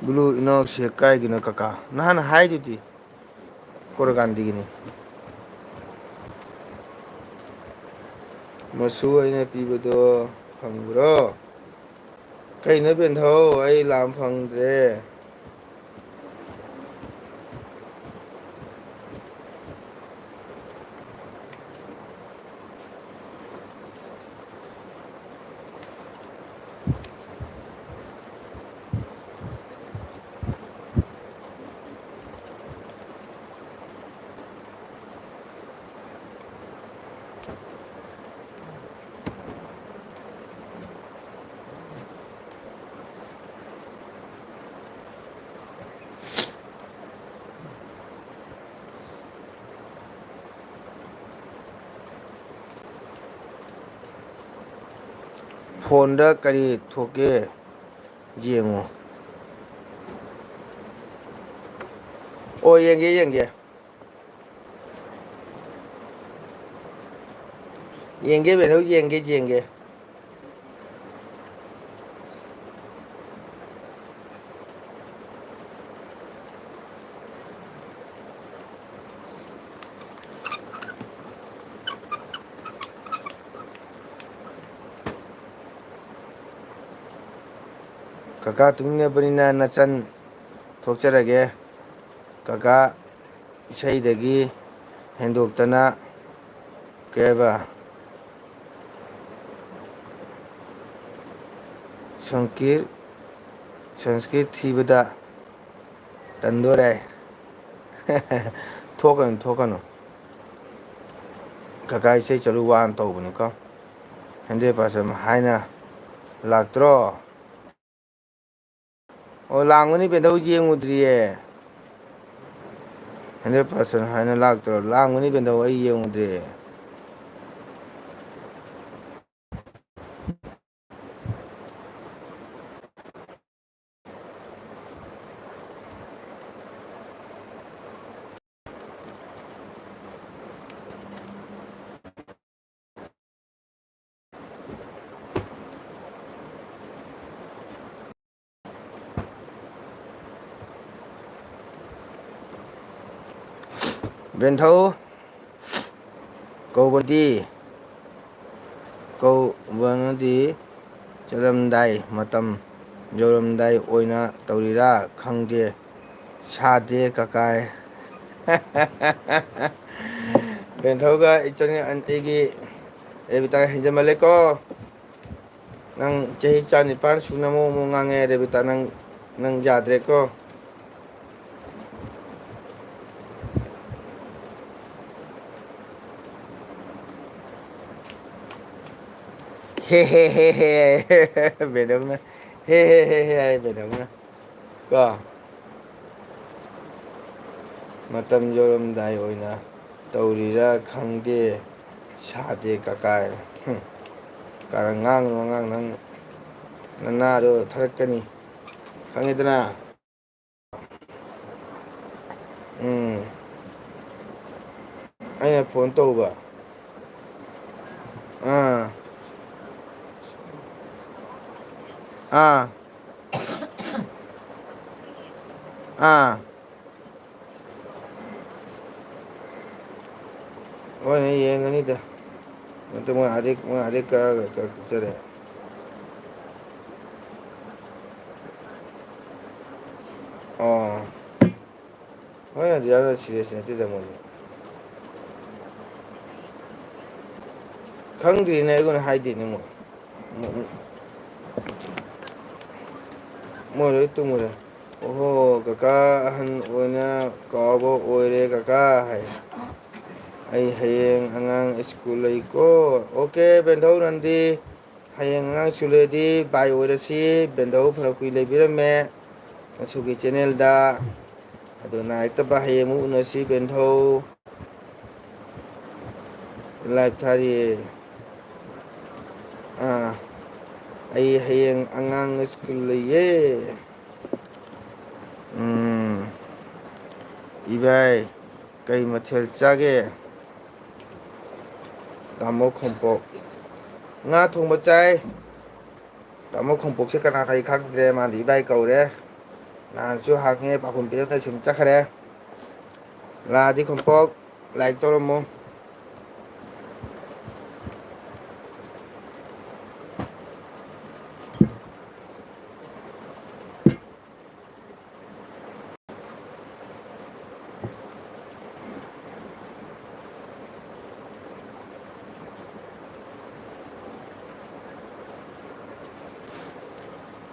ꯕ꯭ꯂꯨ ꯏꯅꯣꯛꯁꯦ ꯀꯥꯏꯒꯤꯅꯣ ꯀꯀꯥ? ꯅꯍꯥꯟ ꯍꯥꯏꯗꯨꯗꯤ ꯀꯣꯔꯒꯥꯟꯗꯤꯒꯤꯅꯤ꯫ ꯃꯆꯨ ꯑꯩꯅ ꯄꯤꯕꯗꯣ ꯐꯪꯕ꯭ꯔꯣ? ꯀꯩꯅꯣ ꯕꯦꯟꯊꯧ, ꯑꯩ ꯂꯥꯝ ꯐꯪꯗ꯭ꯔꯦ꯫ ꯐꯣꯟꯗ ꯀꯔꯤ ꯊꯣꯛꯀꯦ ꯌꯦꯡꯉꯨ꯫ ꯑꯣ, ꯌꯦꯡꯒꯦ, ꯌꯦꯡꯒꯦ꯫ ꯌꯦꯡꯒꯦ, ꯕꯦꯅꯧ, ꯌꯦꯡꯒꯦ, ꯌꯦꯡꯒꯦ꯫ ꯀꯀꯥ ꯇꯨꯝꯅꯤꯡꯉꯕꯅꯤꯅ ꯅꯆꯟ ꯊꯣꯛꯆꯔꯒꯦ꯫ ꯀꯀꯥ ꯏꯁꯩꯗꯒꯤ ꯍꯦꯟꯗꯣꯛꯇꯅ ꯀꯩ ꯍꯥꯏꯕ? ꯁꯪꯀꯤꯔ-, ꯁꯪꯁꯀ꯭ꯔꯤꯠ ꯊꯤꯕꯗ ꯇꯟꯗꯣꯔꯦ꯫ ꯊꯣꯛꯀꯅꯨ, ꯊꯣꯛꯀꯅꯨ꯫ ꯀꯀꯥ ꯏꯁꯩ ꯆꯠꯂꯨ ꯋꯥꯅ ꯇꯧꯕꯅꯤꯀꯣ꯫ ꯍꯟꯗ꯭ꯔꯦꯠ ꯄꯥꯔꯁꯦꯟ ꯍꯥꯏꯅ ꯂꯥꯛꯇ꯭ꯔꯣ? ꯑꯣ, ꯂꯥꯡꯒꯅꯤ ꯕꯦꯟꯗꯧ ꯌꯦꯡꯉꯨꯗ꯭ꯔꯤꯌꯦ꯫ ꯍꯟꯗ꯭ꯔꯦꯠ ꯄꯥꯔꯁꯦꯟ ꯍꯥꯏꯅ ꯂꯥꯛꯇ꯭ꯔꯣ? ꯂꯥꯡꯒꯅꯤ ꯕꯦꯟꯗꯧ ꯑꯩ ꯌꯦꯡꯉꯨꯗ꯭ꯔꯤꯌꯦ꯫ ꯕꯦꯟꯊꯧ ꯀꯧꯕꯗꯤ, ꯀꯧꯕꯅꯗꯤ ꯆꯠꯂꯝꯗꯥꯏ ꯃꯇꯝ ꯌꯧꯔꯝꯗꯥꯏ ꯑꯣꯏꯅ ꯇꯧꯔꯤꯔꯥ ꯈꯪꯗꯦ, ꯁꯥꯗꯦ ꯀꯀꯥꯏ꯫ ꯕꯦꯟꯊꯧꯒ ꯏꯆꯟ ꯑꯩꯒꯤ ꯔꯦꯕꯤꯇꯥꯒ ꯍꯦꯟꯖꯟꯃꯜꯂꯦꯀꯣ꯫ ꯅꯪ ꯆꯍꯤ ꯇꯔꯥꯅꯤꯄꯥꯟ ꯁꯨꯅ ꯃꯑꯣꯡ ꯃꯑꯣꯡ ꯉꯥꯡꯉꯦ ꯔꯦꯕꯤꯇꯥ, ꯅꯪ, ꯅꯪ ꯌꯥꯗ꯭ꯔꯦꯀꯣ꯫ ꯍꯦ ꯍꯦ ꯍꯦ ꯍꯦ꯫ ꯃꯦꯗꯝꯅ ꯍꯦ ꯍꯦ ꯍꯦ ꯍꯦ ꯍꯥꯏ ꯃꯦꯗꯝꯅ꯫ ꯀꯣ꯫ ꯃꯇꯝ ꯌꯧꯔꯝꯗꯥꯏ ꯑꯣꯏꯅ ꯇꯧꯔꯤꯔꯥ ꯈꯪꯗꯦ, ꯁꯥꯗꯦ ꯀꯀꯥꯏ꯫ ꯍꯨꯝ꯫ ꯀꯥꯔꯟ ꯉꯥꯡꯅꯨ ꯑꯉꯥꯡ, ꯅꯪ ꯅꯅꯥꯗꯣ ꯊꯔꯛꯀꯅꯤ꯫ ꯈꯪꯉꯦꯗꯅ? ꯎꯝ꯫ ꯑꯩꯅ ꯐꯣꯟ ꯇꯧꯕ꯫ ꯑꯥ꯫ ꯑꯥ꯫ ꯑꯥ꯫ ꯍꯣꯏꯅꯦ, ꯌꯦꯡꯒꯅꯤꯗ꯫ ꯃꯇꯨꯡ ꯃꯣꯏ ꯑꯥꯗꯩ, ꯃꯣꯏ ꯑꯥꯗꯩ ꯀꯛꯑꯒ ꯀꯛꯆꯔꯦ꯫ ꯑꯣ꯫ ꯍꯣꯏ, ꯑꯗꯨ ꯌꯥꯝꯅ serious ꯅꯠꯇꯦꯗ ꯃꯣꯏꯗꯤ꯫ ꯈꯪꯗ꯭ꯔꯤꯅꯦ, ꯑꯩꯉꯣꯟꯗ ꯍꯥꯏꯗꯦꯅꯦ ꯃꯣꯏ꯫ ꯃꯣꯏ, ꯃꯣꯏ ꯂꯣꯏ ꯇꯨꯝꯈ꯭ꯔꯦ꯫ "ꯑꯣꯍꯣ, ꯀꯀꯥ ꯑꯍꯟ ꯑꯣꯏꯅ ꯀꯥꯎꯕ ꯑꯣꯏꯔꯦ ꯀꯀꯥ" ꯍꯥꯏ꯫ "ꯑꯩ ꯍꯌꯦꯡ ꯑꯉꯥꯡ ꯁ꯭ꯀꯨꯜ ꯂꯩꯀꯣ"꯫ ꯑꯣꯀꯦ, ꯕꯦꯟꯙꯧ ꯅꯟꯗꯤ꯫ ꯍꯌꯦꯡ ꯑꯉꯥꯡ ꯁ꯭ꯀꯨꯜ ꯂꯩꯔꯗꯤ bye ꯑꯣꯏꯔꯁꯤ꯫ ꯕꯦꯟꯙꯧ ꯐꯅ ꯀꯨꯏ ꯂꯩꯕꯤꯔꯝꯃꯦ꯫ ꯉꯁꯤꯒꯤ channel ꯗ꯫ ꯑꯗꯨꯅ ꯍꯦꯛꯇ ꯍꯌꯦꯡ ꯑꯃꯨꯛ ꯎꯅꯁꯤ ꯕꯦꯟꯙꯧ꯫ Live ꯊꯥꯔꯤꯌꯦ꯫ ꯑꯥ, ꯑꯩ ꯍꯌꯦꯡ ꯑꯉꯥꯡ ꯁ꯭ꯀꯨꯜ ꯂꯩꯌꯦ꯫ ꯎꯝ, ꯏꯕꯥꯏ, ꯀꯩ ꯃꯊꯦꯜ ꯆꯥꯒꯦ? ꯇꯥꯃꯣ ꯈꯣꯝꯄꯣꯛ꯫ ꯉꯥ ꯊꯣꯡꯕ ꯆꯥꯏ꯫ ꯇꯥꯃꯣ ꯈꯣꯝꯄꯣꯛꯁꯦ ꯀꯅꯥꯅꯣ ꯑꯩ ꯈꯪꯗ꯭ꯔꯦ, ꯃꯥꯗꯤ ꯏꯕꯥꯏ ꯀꯧꯔꯦ꯫ ꯅꯍꯥꯟꯁꯨ ꯍꯪꯉꯦ, ꯄꯥꯎꯈꯨꯝ ꯄꯤꯔꯛꯇ ꯁꯨꯝ ꯆꯠꯈ꯭ꯔꯦ꯫ ꯂꯥꯛꯑꯗꯤ ꯈꯣꯝꯄꯣꯛ, like ꯇꯧꯔꯝꯃꯣ꯫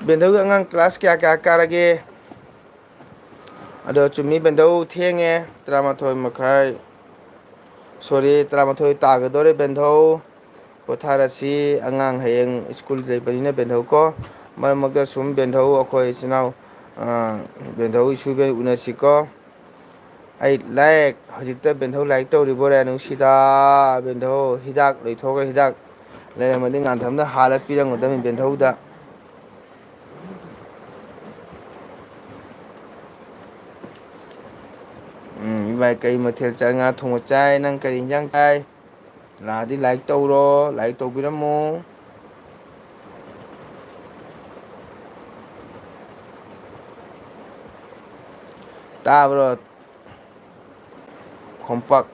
ꯕꯦꯟꯙꯧꯒꯤ ꯑꯉꯥꯡ class ꯀꯌꯥ ꯀꯌꯥ ꯀꯥꯔꯒꯦ? ꯑꯗꯣ ꯆꯨꯝꯃꯤ ꯕꯦꯟꯙꯧ, ꯊꯦꯡꯉꯦ, ꯇꯔꯥꯃꯥꯊꯣꯏ ꯃꯈꯥꯏ, sorry, ꯇꯔꯥꯃꯥꯊꯣꯏ ꯇꯥꯒꯗꯧꯔꯦ ꯕꯦꯟꯙꯧ꯫ ꯄꯣꯊꯥꯔꯁꯤ, ꯑꯉꯥꯡ ꯍꯌꯦꯡ ꯁ꯭ꯀꯨꯜ ꯂꯩꯕꯅꯤꯅ ꯕꯦꯟꯙꯧ ꯀꯣ꯫ ꯃꯔꯛ ꯃꯔꯛꯇ ꯁꯨꯝ ꯕꯦꯟꯙꯧ ꯑꯩꯈꯣꯏ ꯏꯆꯤꯟ ꯏꯅꯥꯎ, ꯑ, ꯕꯦꯟꯙꯧ ꯏꯁꯨ ꯏꯕꯦꯟ ꯎꯅꯁꯤꯀꯣ꯫ ꯑꯩ ꯂꯥꯏꯛ, ꯍꯧꯖꯤꯛꯇ ꯕꯦꯟꯙꯧ ꯂꯥꯏꯛ ꯇꯧꯔꯤꯕꯣꯔꯦ? ꯅꯨꯡꯁꯤꯗ ꯕꯦꯟꯙꯧ, ꯍꯤꯗꯥꯛ ꯂꯣꯏꯊꯣꯛꯈ꯭ꯔꯦ, ꯍꯤꯗꯥꯛ ꯂꯩꯔꯝꯃꯗꯤ ꯉꯥꯟꯊꯝꯗ ꯍꯥꯜꯂ ꯄꯤꯔꯝꯒꯗꯕꯅꯤ ꯕꯦꯟꯙꯧꯗ꯫ ꯎꯝ, ꯏꯕꯥꯏ ꯀꯔꯤ ꯃꯊꯦꯜ ꯆꯥꯏ? ꯉꯥ ꯊꯣꯡꯕ ꯆꯥꯏ꯫ ꯅꯪ ꯀꯔꯤ ꯏꯟꯖꯥꯡ ꯆꯥꯏ? ꯂꯥꯛꯑꯗꯤ ꯂꯥꯏꯛ ꯇꯧꯔꯣ, ꯂꯥꯏꯛ ꯇꯧꯕꯤꯔꯝꯃꯣ꯫ ꯇꯥꯕ꯭ꯔꯣ? ꯈꯣꯝꯄꯥꯛ꯫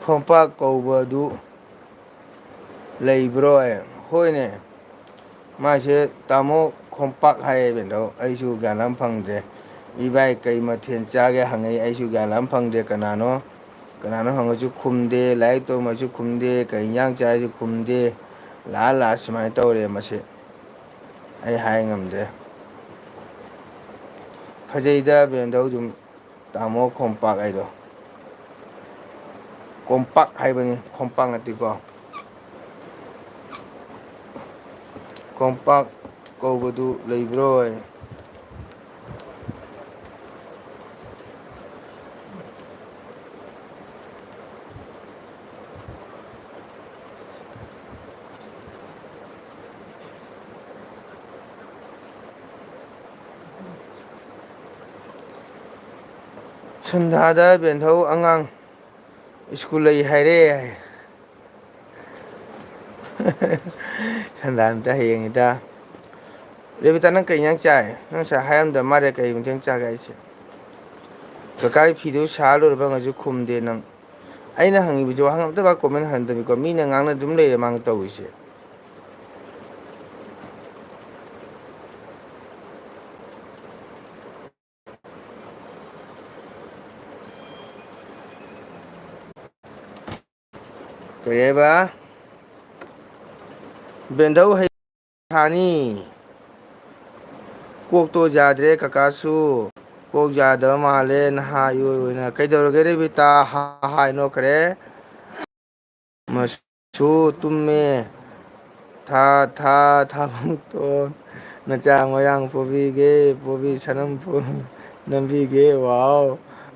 ꯈꯣꯝꯄꯥꯛ ꯀꯧꯕꯗꯨ ꯂꯩꯕ꯭ꯔꯣ ꯍꯥꯏ꯫ ꯍꯣꯏꯅꯦ, ꯃꯥꯁꯦ ꯇꯥꯃꯣ ꯈꯣꯝꯄꯥꯛ ꯍꯥꯏꯌꯦ ꯕꯦꯟꯗꯧ꯫ ꯑꯩꯁꯨ ꯒ꯭ꯌꯥꯟ ꯑꯃ ꯐꯪꯗ꯭ꯔꯦ꯫ "ꯏꯕꯥꯏ, ꯀꯩ ꯃꯊꯦꯜ ꯆꯥꯒꯦ?" ꯍꯪꯉꯛꯏ꯫ ꯑꯩꯁꯨ ꯒ꯭ꯌꯥꯟ ꯑꯃ ꯐꯪꯗ꯭ꯔꯦ꯫ ꯀꯅꯥꯅꯣ, ꯀꯅꯥꯅꯣ ꯍꯪꯉꯁꯨ ꯈꯨꯝꯗꯦ, ꯂꯥꯏꯔꯤꯛ ꯇꯧꯕꯁꯨ ꯈꯨꯝꯗꯦ, "ꯀꯩ ꯏꯟꯖꯥꯡ ꯆꯥꯏꯁꯨ ꯈꯨꯝꯗꯦ"꯫ ꯂꯥꯛꯑ ꯂꯥꯛꯑ ꯁꯨꯃꯥꯏꯅ ꯇꯧꯔꯦ ꯃꯁꯤ꯫ ꯑꯩ ꯍꯥꯏ ꯉꯝꯗ꯭ꯔꯦ꯫ ꯐꯖꯩꯗ ꯕꯦꯟꯗꯧ ꯑꯗꯨꯝ꯫ ꯇꯥꯃꯣ ꯈꯣꯝꯄꯥꯛ ꯍꯥꯏꯗꯣ꯫ ꯀꯣꯝꯄꯥꯛ ꯍꯥꯏꯕꯅꯤ, ꯈꯣꯝꯄꯥꯛ ꯅꯠꯇꯦꯀꯣ꯫ ꯀꯣꯝꯄꯥꯛ ꯀꯧꯕꯗꯨ ꯂꯩꯕ꯭ꯔꯣ? ꯁꯟꯗꯥꯗ ꯕꯦꯟꯊꯧ ꯑꯉꯥꯡ ꯁ꯭ꯀꯨꯜ ꯂꯩ ꯍꯥꯏꯔꯦ ꯍꯥꯏ꯫ ꯁꯟꯗꯥꯅꯇ ꯍꯌꯦꯡꯅꯤꯗ꯫ ꯔꯦꯕꯤꯇꯥ, ꯅꯪ ꯀꯩ ꯏꯟꯖꯥꯡ ꯆꯥꯏ? ꯅꯪ ꯉꯁꯥꯏ ꯍꯥꯏꯔꯝꯗ ꯃꯥꯜꯂꯦ, ꯀꯩ ꯃꯊꯦꯜ ꯆꯥꯒꯦ ꯍꯥꯏꯁꯦ? ꯀꯀꯥꯒꯤ ꯐꯤꯗꯨ ꯁꯥ ꯂꯣꯏꯔꯕ ꯍꯪꯉꯁꯨ ꯈꯨꯝꯗꯦ ꯅꯪ꯫ ꯑꯩꯅ ꯍꯪꯉꯤꯕꯁꯦ ꯋꯥꯍꯪ ꯑꯝꯇ ꯀꯣꯃꯦꯟ ꯍꯟꯗꯕꯤꯀꯣ, ꯃꯤꯅ ꯉꯥꯡꯅ ꯑꯗꯨꯝ ꯂꯩꯔꯦ ꯃꯥꯅ ꯇꯧꯔꯤꯁꯦ꯫ ꯀꯔꯤ ꯍꯥꯏꯕ? ꯕꯦꯟꯗꯧ ꯍꯩ ꯊꯥꯅꯤ꯫ ꯀꯣꯛꯇꯣ ꯌꯥꯗ꯭ꯔꯦ ꯀꯀꯥꯁꯨ꯫ ꯀꯣꯛ ꯌꯥꯗꯕ ꯃꯥꯜꯂꯦ ꯅꯍꯥ ꯏꯑꯣꯏ ꯑꯣꯏꯅ꯫ ꯀꯩꯗꯧꯔꯒꯦ ꯔꯦꯕꯤꯇꯥ? ꯍꯥ ꯍꯥ ꯍꯥꯏ ꯅꯣꯛꯈ꯭ꯔꯦ꯫ ꯃꯁꯨ ꯇꯨꯝꯃꯦ꯫ ꯊꯥ ꯊꯥ ꯊꯥꯕꯨꯡꯇꯣꯟ ꯅꯆꯥ ꯃꯣꯏꯔꯥꯡ ꯄꯣꯕꯤꯒꯦ꯫ ꯄꯣꯕꯤ ꯁꯅꯝ ꯄꯣ-, ꯅꯝꯕꯤꯒꯦ꯫ ꯋꯥꯎ꯫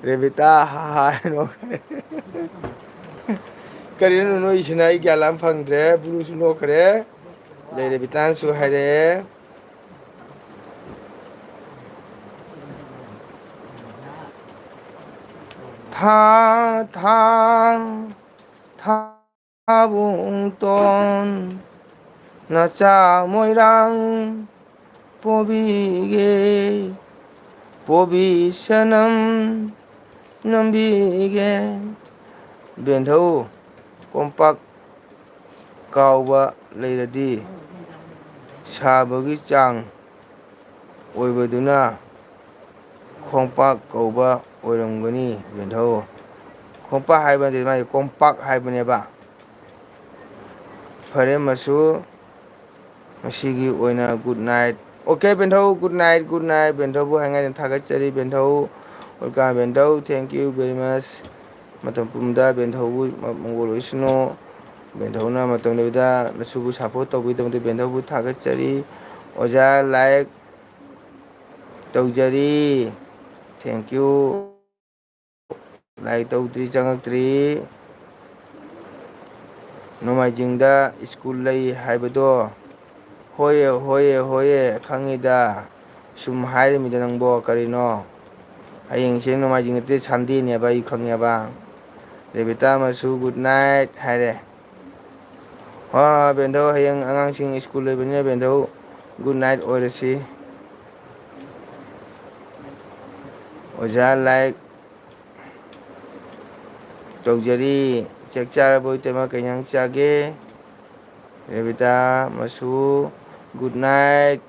ꯔꯦꯕꯤꯇꯥ ꯍꯥ ꯍꯥ ꯍꯥꯏ ꯅꯣꯛꯈ꯭ꯔꯦ꯫ ꯀꯔꯤꯅꯣ ꯅꯣꯏꯁꯤꯅ? ꯑꯩ ꯒ꯭ꯌꯥꯟ ꯂꯥꯝ ꯐꯪꯗ꯭ꯔꯦ꯫ ꯕꯨꯂꯨꯁꯨ ꯅꯣꯛꯈ꯭ꯔꯦ꯫ ꯑꯗꯩ ꯔꯦꯕꯤꯇꯥꯅꯁꯨ ꯍꯥꯏꯔꯛꯑꯦ꯫ ꯊꯥ ꯊꯥ ꯊꯥꯕꯨꯡꯇꯣꯟ ꯅꯆꯥ ꯃꯣꯏꯔꯥꯡ ꯄꯣꯕꯤꯒꯦ꯫ ꯄꯣꯕꯤ ꯁꯅꯝ ꯅꯝꯕꯤꯒꯦ꯫ ꯕꯦꯟꯊꯧ, ꯀꯣꯝꯄꯥꯛ ꯀꯥꯎꯕ ꯂꯩꯔꯗꯤ ꯁꯥꯕꯒꯤ ꯆꯥꯡ ꯑꯣꯏꯕꯗꯨꯅ ꯈꯣꯡꯄꯥꯛ ꯀꯧꯕ ꯑꯣꯏꯔꯝꯒꯅꯤ꯫ ꯕꯦꯟꯊꯧ, ꯈꯣꯡꯄꯥꯛ ꯍꯥꯏꯕ ꯅꯠꯇꯦ, ꯃꯥꯒꯤ ꯀꯣꯝꯄꯥꯛ ꯍꯥꯏꯕꯅꯦꯕ꯫ ꯐꯔꯦ ꯃꯁꯨ, ꯉꯁꯤꯒꯤ ꯑꯣꯏꯅ good night꯫ Okay ꯕꯦꯟꯊꯧ, good night, good night꯫ ꯕꯦꯟꯊꯧꯕꯨ ꯍꯥꯏꯉꯥꯏꯗꯅ ꯊꯥꯒꯠꯆꯔꯤ ꯕꯦꯟꯊꯧ꯫ Welcome ꯕꯦꯟꯊꯧ, thank you very much꯫ ꯃꯇꯝ ꯄꯨꯝꯕꯗ ꯕꯦꯟꯊꯧꯕꯨ ꯃ-, ꯃꯪꯒꯣꯜ ꯑꯣꯏꯁꯅꯨ꯫ ꯕꯦꯟꯊꯧꯅ ꯃꯇꯝ ꯂꯩꯕꯗ ꯅꯁꯨꯕꯨ support ꯇꯧꯕꯒꯤꯗꯃꯛꯇ ꯕꯦꯟꯊꯧꯕꯨ ꯊꯥꯒꯠꯆꯔꯤ꯫ ꯑꯣꯖꯥ like ꯇꯧꯖꯔꯤ꯫ Thank you꯫ Like ꯇꯧꯗ꯭ꯔꯤ, ꯆꯪꯉꯛꯇ꯭ꯔꯤ꯫ ꯅꯣꯡꯃꯥꯏꯖꯤꯡꯗ school ꯂꯩ ꯍꯥꯏꯕꯗꯣ? ꯍꯣꯏꯌꯦ, ꯍꯣꯏꯌꯦ, ꯍꯣꯏꯌꯦ, ꯈꯪꯉꯤꯗ꯫ ꯁꯨꯝ ꯍꯥꯏꯔꯤꯃꯤꯗ ꯅꯪꯕꯣ, ꯀꯔꯤꯅꯣ? ꯍꯌꯦꯡꯁꯦ ꯅꯣꯡꯃꯥꯏꯖꯤꯡ ꯅꯠꯇꯦ, Sundayꯅꯦꯕ, ꯑꯩ ꯈꯪꯉꯦꯕ꯫ ꯔꯦꯕꯤꯇꯥ ꯃꯁꯨ good night ꯍꯥꯏꯔꯦ꯫ ꯍꯣꯏ, ꯍꯣꯏ, ꯕꯦꯟꯊꯧ, ꯍꯌꯦꯡ ꯑꯉꯥꯡꯁꯤꯡ school ꯂꯩꯕꯅꯤꯅ ꯕꯦꯟꯊꯧ good night ꯑꯣꯏꯔꯁꯤ꯫ ꯑꯣꯖꯥ like ꯇꯧꯖꯔꯤ꯫ ꯆꯥꯛ ꯆꯥꯔꯕꯣ ꯏꯇꯩꯃ? ꯀꯩ ꯏꯟꯖꯥꯡ ꯆꯥꯒꯦ? ꯔꯦꯕꯤꯇꯥ ꯃꯁꯨ, good night꯫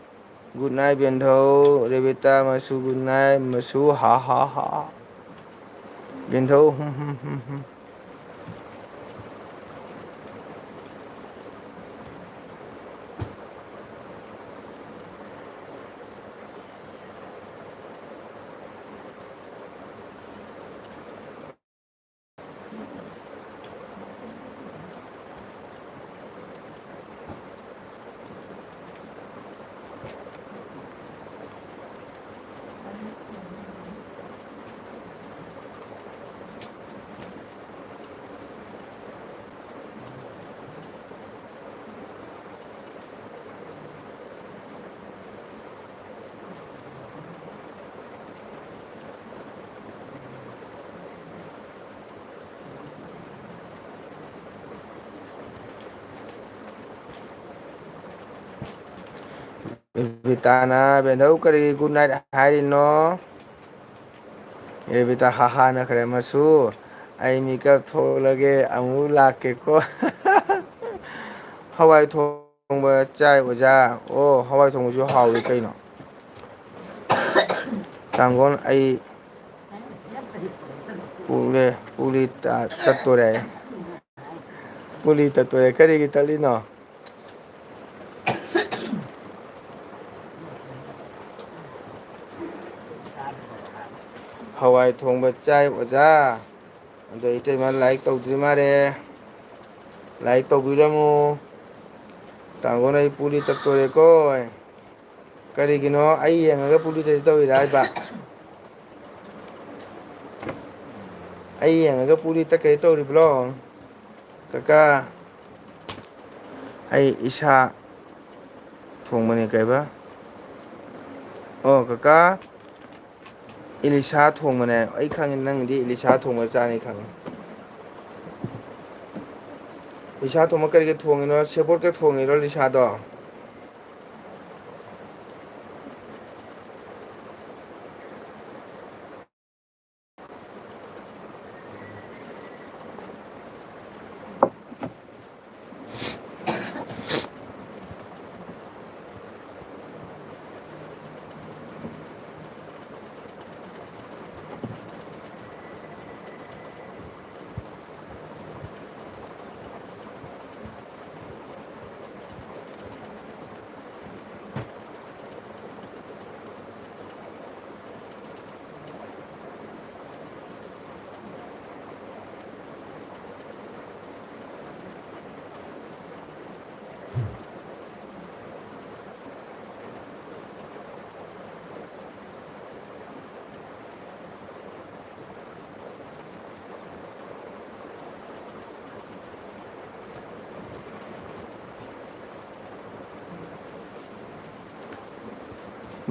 Good night ꯕꯦꯟꯊꯧ꯫ ꯔꯦꯕꯤꯇꯥ ꯃꯁꯨ, good night ꯃꯁꯨ꯫ ꯍꯥ, ꯍꯥ, ꯍꯥ꯫ ꯕꯦꯟꯊꯧ, ꯍꯨꯝ, ꯍꯨꯝ, ꯍꯨꯝ, ꯍꯨꯝ꯫ ꯕꯤꯇꯥꯅ ꯕꯦꯟꯊꯧ ꯀꯔꯤꯒꯤ good night ꯍꯥꯏꯔꯤꯅꯣ? ꯔꯦꯕꯤꯇꯥ ꯍꯥ ꯍꯥ ꯅꯈ꯭ꯔꯦ꯫ ꯃꯁꯨ, ꯑꯩ ꯃꯤꯀꯞ ꯊꯣꯛꯂꯒꯦ, ꯑꯃꯨꯛ ꯂꯥꯛꯀꯦꯀꯣ꯫ ꯍꯋꯥꯏ ꯊꯣꯡꯕ ꯆꯥꯏ ꯑꯣꯖꯥ꯫ ꯑꯣ, ꯍꯋꯥꯏ ꯊꯣꯡꯕꯁꯨ ꯍꯥꯎꯏ ꯀꯩꯅꯣ꯫ ꯇꯥꯡꯒꯣꯟ, ꯑꯩ ꯄꯨꯛꯂꯦ-, ꯄꯨꯛꯂꯤ ꯇ-, ꯇꯠꯇꯣꯔꯦ꯫ ꯄꯨꯛꯂꯤ ꯇꯠꯇꯣꯔꯦ꯫ ꯀꯔꯤꯒꯤ ꯇꯠꯂꯤꯅꯣ? ꯍꯋꯥꯏ ꯊꯣꯡꯕ ꯆꯥꯏ ꯑꯣꯖꯥ꯫ ꯑꯗꯣ ꯏꯇꯩꯃ ꯂꯥꯏꯛ ꯇꯧꯗ꯭ꯔꯤ ꯃꯥꯜꯂꯦ꯫ ꯂꯥꯏꯛ ꯇꯧꯕꯤꯔꯝꯃꯨ꯫ ꯇꯥꯡꯒꯣꯟ, ꯑꯩ ꯄꯨꯛꯂꯤ ꯇꯠꯇꯣꯔꯦꯀꯣ꯫ ꯀꯔꯤꯒꯤꯅꯣ? ꯑꯩ ꯌꯦꯡꯉꯒ ꯄꯨꯛꯂꯤ ꯇꯠꯀꯦ ꯇꯧꯔꯤꯔꯥ ꯍꯥꯏꯕ? ꯑꯩ ꯌꯦꯡꯉꯒ ꯄꯨꯛꯂꯤ ꯇꯠꯀꯦ ꯇꯧꯔꯤꯕ꯭ꯔꯣ? ꯀꯀꯥ, ꯑꯩ ꯏꯁꯥ ꯊꯣꯡꯕꯅꯦ꯫ ꯀꯩꯕ? ꯑꯣ, ꯀꯀꯥ, ꯏꯂꯤꯁꯥ ꯊꯣꯡꯕꯅꯦ꯫ ꯑꯩ ꯈꯪꯉꯤ, ꯅꯪꯗꯤ ꯏꯂꯤꯁꯥ ꯊꯣꯡꯕ ꯆꯥꯅꯤ ꯈꯪꯉꯤ꯫ ꯏꯂꯤꯁꯥ ꯊꯣꯡꯕ ꯀꯔꯤꯒꯤ ꯊꯣꯡꯉꯤꯅꯣ? ꯁꯦꯕꯣꯠꯀ ꯊꯣꯡꯉꯤꯔꯣ ꯏꯂꯤꯁꯥꯗꯣ?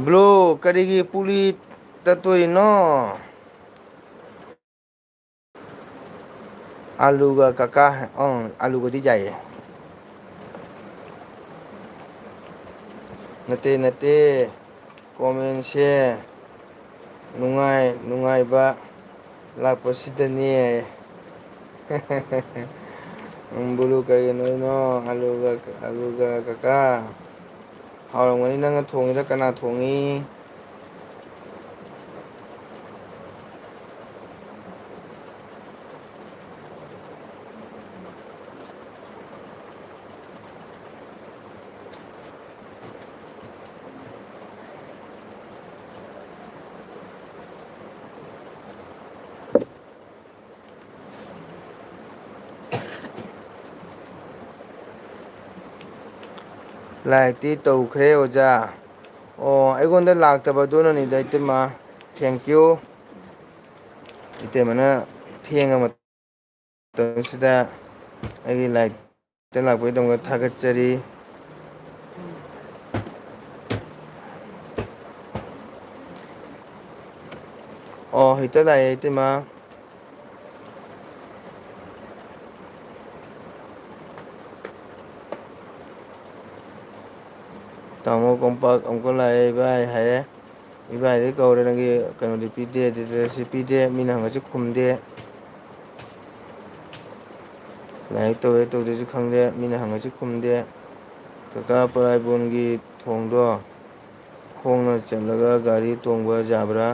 ꯕ꯭ꯔꯣ, ꯀꯔꯤꯒꯤ ꯄꯨꯛꯂꯤ ꯇꯠꯇꯣꯔꯤꯅꯣ? ꯑꯂꯨꯒ ꯀꯀꯥ, ꯑꯪ, ꯑꯂꯨꯒꯗꯤ ꯌꯥꯏꯌꯦ꯫ ꯅꯠꯇꯦ, ꯅꯠꯇꯦ, ꯀꯣꯃꯦꯟꯁꯦ ꯅꯨꯡꯉꯥꯏ ꯅꯨꯡꯉꯥꯏꯕ ꯂꯥꯛꯄꯁꯤꯗꯅꯦ꯫ ꯕꯨꯂꯨ ꯀꯩꯒꯤꯅꯣ? ꯑꯂꯨꯒ ꯑꯂꯨꯒ ꯀꯀꯥ ꯍꯥꯎꯔꯝꯒꯅꯤ꯫ ꯅꯪꯅ ꯊꯣꯡꯉꯤꯔ ꯀꯅꯥ ꯊꯣꯡꯉꯤ? ꯂꯥꯏꯛꯇꯤ ꯇꯧꯈ꯭ꯔꯦ ꯑꯣꯖꯥ꯫ ꯑꯣ, ꯑꯩꯉꯣꯟꯗ ꯂꯥꯛꯇꯕꯗꯨꯅꯅꯤꯗ ꯏꯇꯩꯃ꯫ Thank you꯫ ꯏꯇꯩꯃꯅ ꯊꯦꯡꯉ ꯃꯇꯝꯁꯤꯗ ꯑꯩꯒꯤ ꯂꯥꯏꯛꯇ ꯂꯥꯛꯄꯒꯤꯗꯃꯛꯇ ꯊꯥꯒꯠꯆꯔꯤ꯫ ꯑꯣ, ꯍꯦꯛꯇ ꯂꯥꯛꯑꯦ ꯏꯇꯩꯃ꯫ ꯇꯥꯃꯣ ꯀꯣꯝꯄꯥꯛ ꯑꯃꯨꯛꯀ ꯂꯥꯛꯑꯦ ꯏꯕꯥꯏ ꯍꯥꯏꯔꯦ꯫ ꯏꯕꯥꯏꯗꯤ ꯀꯧꯔꯦ, ꯅꯪꯒꯤ ꯀꯩꯅꯣꯗꯤ ꯄꯤꯗꯦ, details ꯁꯤ ꯄꯤꯗꯦ, ꯃꯤꯅ ꯍꯪꯉꯁꯨ ꯈꯨꯝꯗꯦ꯫ ꯂꯥꯏꯔꯤꯛ ꯇꯧꯋꯦ ꯇꯧꯗꯦꯁꯨ ꯈꯪꯗꯦ, ꯃꯤꯅ ꯍꯪꯉꯁꯨ ꯈꯨꯝꯗꯦ꯫ ꯀꯀꯥ ꯄꯔꯥꯏꯕꯣꯟꯒꯤ ꯊꯣꯡꯗꯣ ꯈꯣꯡꯅ ꯆꯠꯂꯒ ꯒꯥꯔꯤ ꯇꯣꯡꯕ ꯌꯥꯕ꯭ꯔꯥ?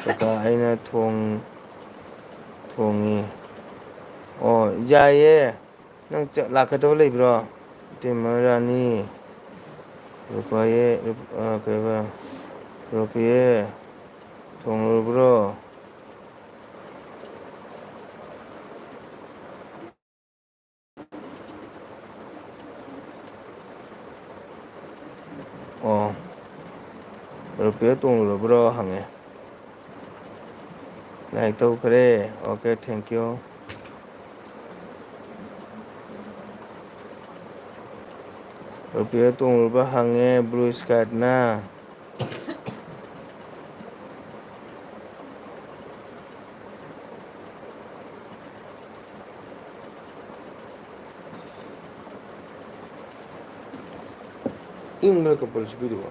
ꯀꯀꯥ ꯑꯩꯅ ꯊꯣꯡ-, ꯊꯣꯡꯉꯤ꯫ ꯑꯣ, ꯌꯥꯏꯌꯦ꯫ ꯅꯪ ꯆꯠ-, ꯂꯥꯛꯀꯗꯕ ꯂꯩꯕ꯭ꯔꯣ? ꯏꯇꯩꯃ ꯔꯥꯅꯤ, ꯔꯨꯄꯥꯌꯦ, ꯔꯨꯞ-, ꯑ, ꯀꯩꯕ? ꯔꯨꯄꯤꯌꯦ, ꯊꯣꯡꯂꯨꯔꯕ꯭ꯔꯣ? ꯑꯣ, ꯔꯨꯄꯤꯌꯦ ꯇꯣꯡꯂꯨꯔꯕ꯭ꯔꯣ ꯍꯪꯉꯦ꯫ ꯂꯥꯏꯛ ꯇꯧꯈ꯭ꯔꯦ꯫ Okay, thank you꯫ ꯔꯨꯄꯤꯌꯦ ꯇꯣꯡꯂꯨꯔꯕ ꯍꯪꯉꯦ blue skirt ꯅ꯫ ꯏꯪꯕ꯭ꯔꯥ ꯀꯝꯄꯜ ꯁꯨꯕꯤꯗꯨꯕꯣ?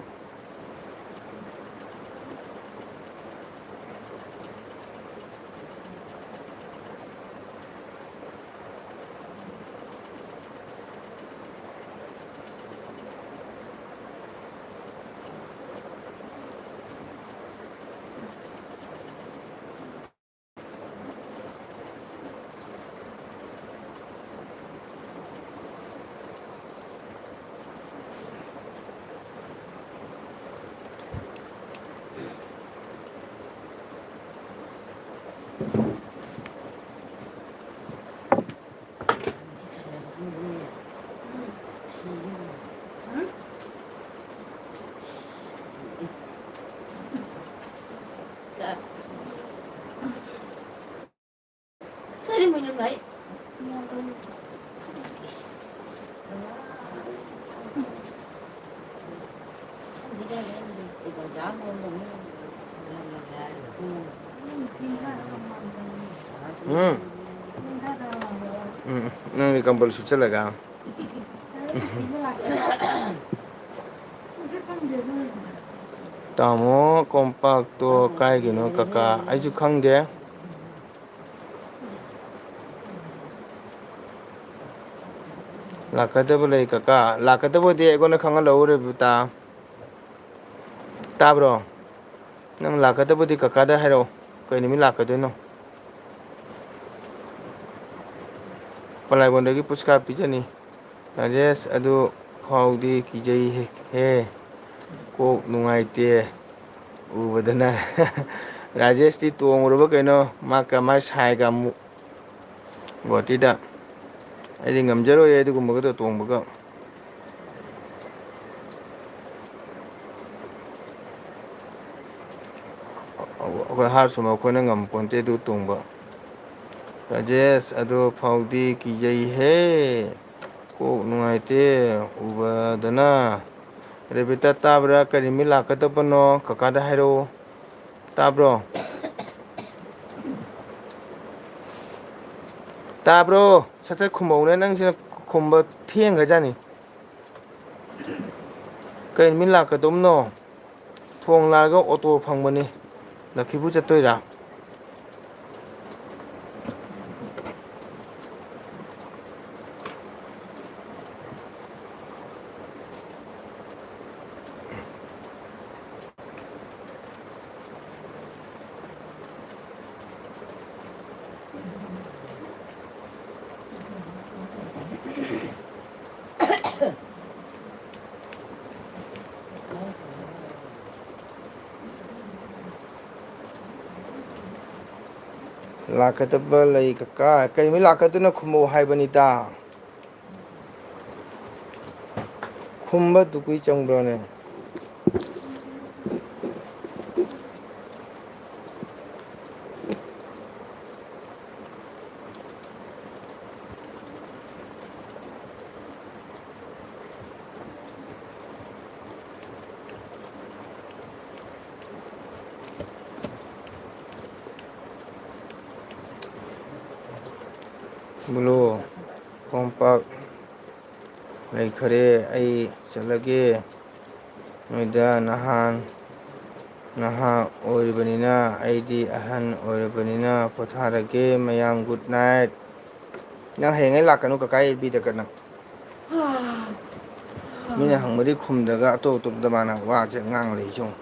ꯎꯝ꯫ ꯎꯝ, ꯅꯪꯗꯤ ꯀꯝꯕꯜ ꯁꯨꯞꯆꯜꯂꯒ꯫ ꯇꯥꯃꯣ ꯀꯣꯝꯄꯥꯛꯇꯣ ꯀꯥꯏꯒꯤꯅꯣ ꯀꯀꯥ? ꯑꯩꯁꯨ ꯈꯪꯗꯦ꯫ ꯂꯥꯛꯀꯗꯕ ꯂꯩ ꯀꯀꯥ꯫ ꯂꯥꯛꯀꯗꯕꯗꯤ ꯑꯩꯉꯣꯟꯗ ꯈꯪꯍꯜꯂꯛꯎ ꯔꯦꯕꯤꯇꯥ꯫ ꯇꯥꯕ꯭ꯔꯣ? ꯅꯪ ꯂꯥꯛꯀꯗꯕꯗꯤ ꯀꯀꯥꯗ ꯍꯥꯏꯔꯛꯑꯣ꯫ ꯀꯩ ꯅꯨꯃꯤꯠ ꯂꯥꯛꯀꯗꯣꯏꯅꯣ? ꯄꯂꯥꯏꯕꯣꯟꯗꯒꯤ ꯄꯨꯁꯀꯥ ꯄꯤꯖꯅꯤ꯫ ꯔꯥꯖꯦꯁ ꯑꯗꯨ ꯐꯥꯎꯗꯤ ꯀꯤꯖꯩ ꯍꯦ꯫ ꯀꯣꯛ ꯅꯨꯡꯉꯥꯏꯇꯦ ꯎꯕꯗꯅ꯫ ꯔꯥꯖꯦꯁꯇꯤ ꯇꯣꯡꯉꯨꯔꯕ ꯀꯩꯅꯣ? ꯃꯥ ꯀꯃꯥꯏ ꯁꯥꯏꯒ ꯑꯃꯨꯛ ꯒꯨꯍꯥꯇꯤꯗ꯫ ꯑꯩꯗꯤ ꯉꯝꯖꯔꯣꯏ ꯑꯗꯨꯒꯨꯝꯕꯒꯗꯣ ꯇꯣꯡꯕꯒ꯫ ꯑꯩꯈꯣꯏ ꯍꯥꯔꯠꯁ ꯑꯃ ꯑꯩꯈꯣꯏꯅ ꯉꯝꯄꯣꯟꯇꯦ ꯑꯗꯨ ꯇꯣꯡꯕ꯫ ꯔꯥꯖꯦꯁ ꯑꯗꯨ ꯐꯥꯎꯗꯤ ꯀꯤꯖꯩꯍꯦ꯫ ꯀꯣꯛ ꯅꯨꯡꯉꯥꯏꯇꯦ ꯎꯕꯗꯅ꯫ ꯔꯦꯕꯤꯇꯥ ꯇꯥꯕ꯭ꯔꯥ? ꯀꯔꯤ ꯅꯨꯃꯤꯠ ꯂꯥꯛꯀꯗꯕꯅꯣ? ꯀꯀꯥꯗ ꯍꯥꯏꯔꯛꯑꯣ꯫ ꯇꯥꯕ꯭ꯔꯣ? ꯇꯥꯕ꯭ꯔꯣ? ꯁꯠ ꯁꯠ ꯈꯨꯝꯃꯧꯅꯦ, ꯅꯪꯁꯤꯅ ꯈꯨꯝꯕ ꯊꯦꯡꯈ꯭ꯔꯖꯥꯠꯅꯤ꯫ ꯀꯩ ꯅꯨꯃꯤꯠ ꯂꯥꯛꯀꯗꯧꯕꯅꯣ? ꯊꯣꯡ ꯂꯥꯜꯂꯒ ꯑꯣꯇꯣ ꯐꯪꯕꯅꯤ꯫ ꯂꯛꯈꯤꯄꯨꯔ ꯆꯠꯇꯣꯏꯔꯥ? ꯂꯥꯛꯀꯗꯕ ꯂꯩ ꯀꯀꯥ꯫ ꯀꯩ ꯅꯨꯃꯤꯠ ꯂꯥꯛꯀꯗꯣꯏꯅꯣ ꯈꯨꯝꯃꯛꯑꯣ ꯍꯥꯏꯕꯅꯤꯗ꯫ ꯈꯨꯝꯕꯗꯨ ꯀꯨꯏ ꯆꯪꯕ꯭ꯔꯣꯅꯦ? ꯕ꯭ꯂꯨ ꯀꯣꯝꯄꯥꯛ ꯂꯩꯈꯔꯦ, ꯑꯩ ꯆꯠꯂꯒꯦ꯫ ꯅꯣꯏꯗ ꯅꯍꯥꯟ ꯅꯍꯥ ꯑꯣꯏꯔꯤꯕꯅꯤꯅ, ꯑꯩꯗꯤ ꯑꯍꯟ ꯑꯣꯏꯔꯕꯅꯤꯅ ꯄꯣꯊꯥꯔꯒꯦ꯫ ꯃꯌꯥꯝ good night꯫ ꯅꯪ ꯍꯌꯦꯡꯉꯩ ꯂꯥꯛꯀꯅꯨ ꯀꯀꯥ ꯑꯦꯜ ꯕꯤꯗ ꯅꯪ꯫ ꯃꯤꯅ ꯍꯪꯕꯗꯤ ꯈꯨꯝꯗ꯭ꯔꯒ ꯑꯇꯣꯞ ꯑꯇꯣꯞꯄꯗ ꯃꯥꯅ ꯋꯥꯁꯦ ꯉꯥꯡ ꯂꯩꯁꯦ ꯌꯦꯡꯉꯨ꯫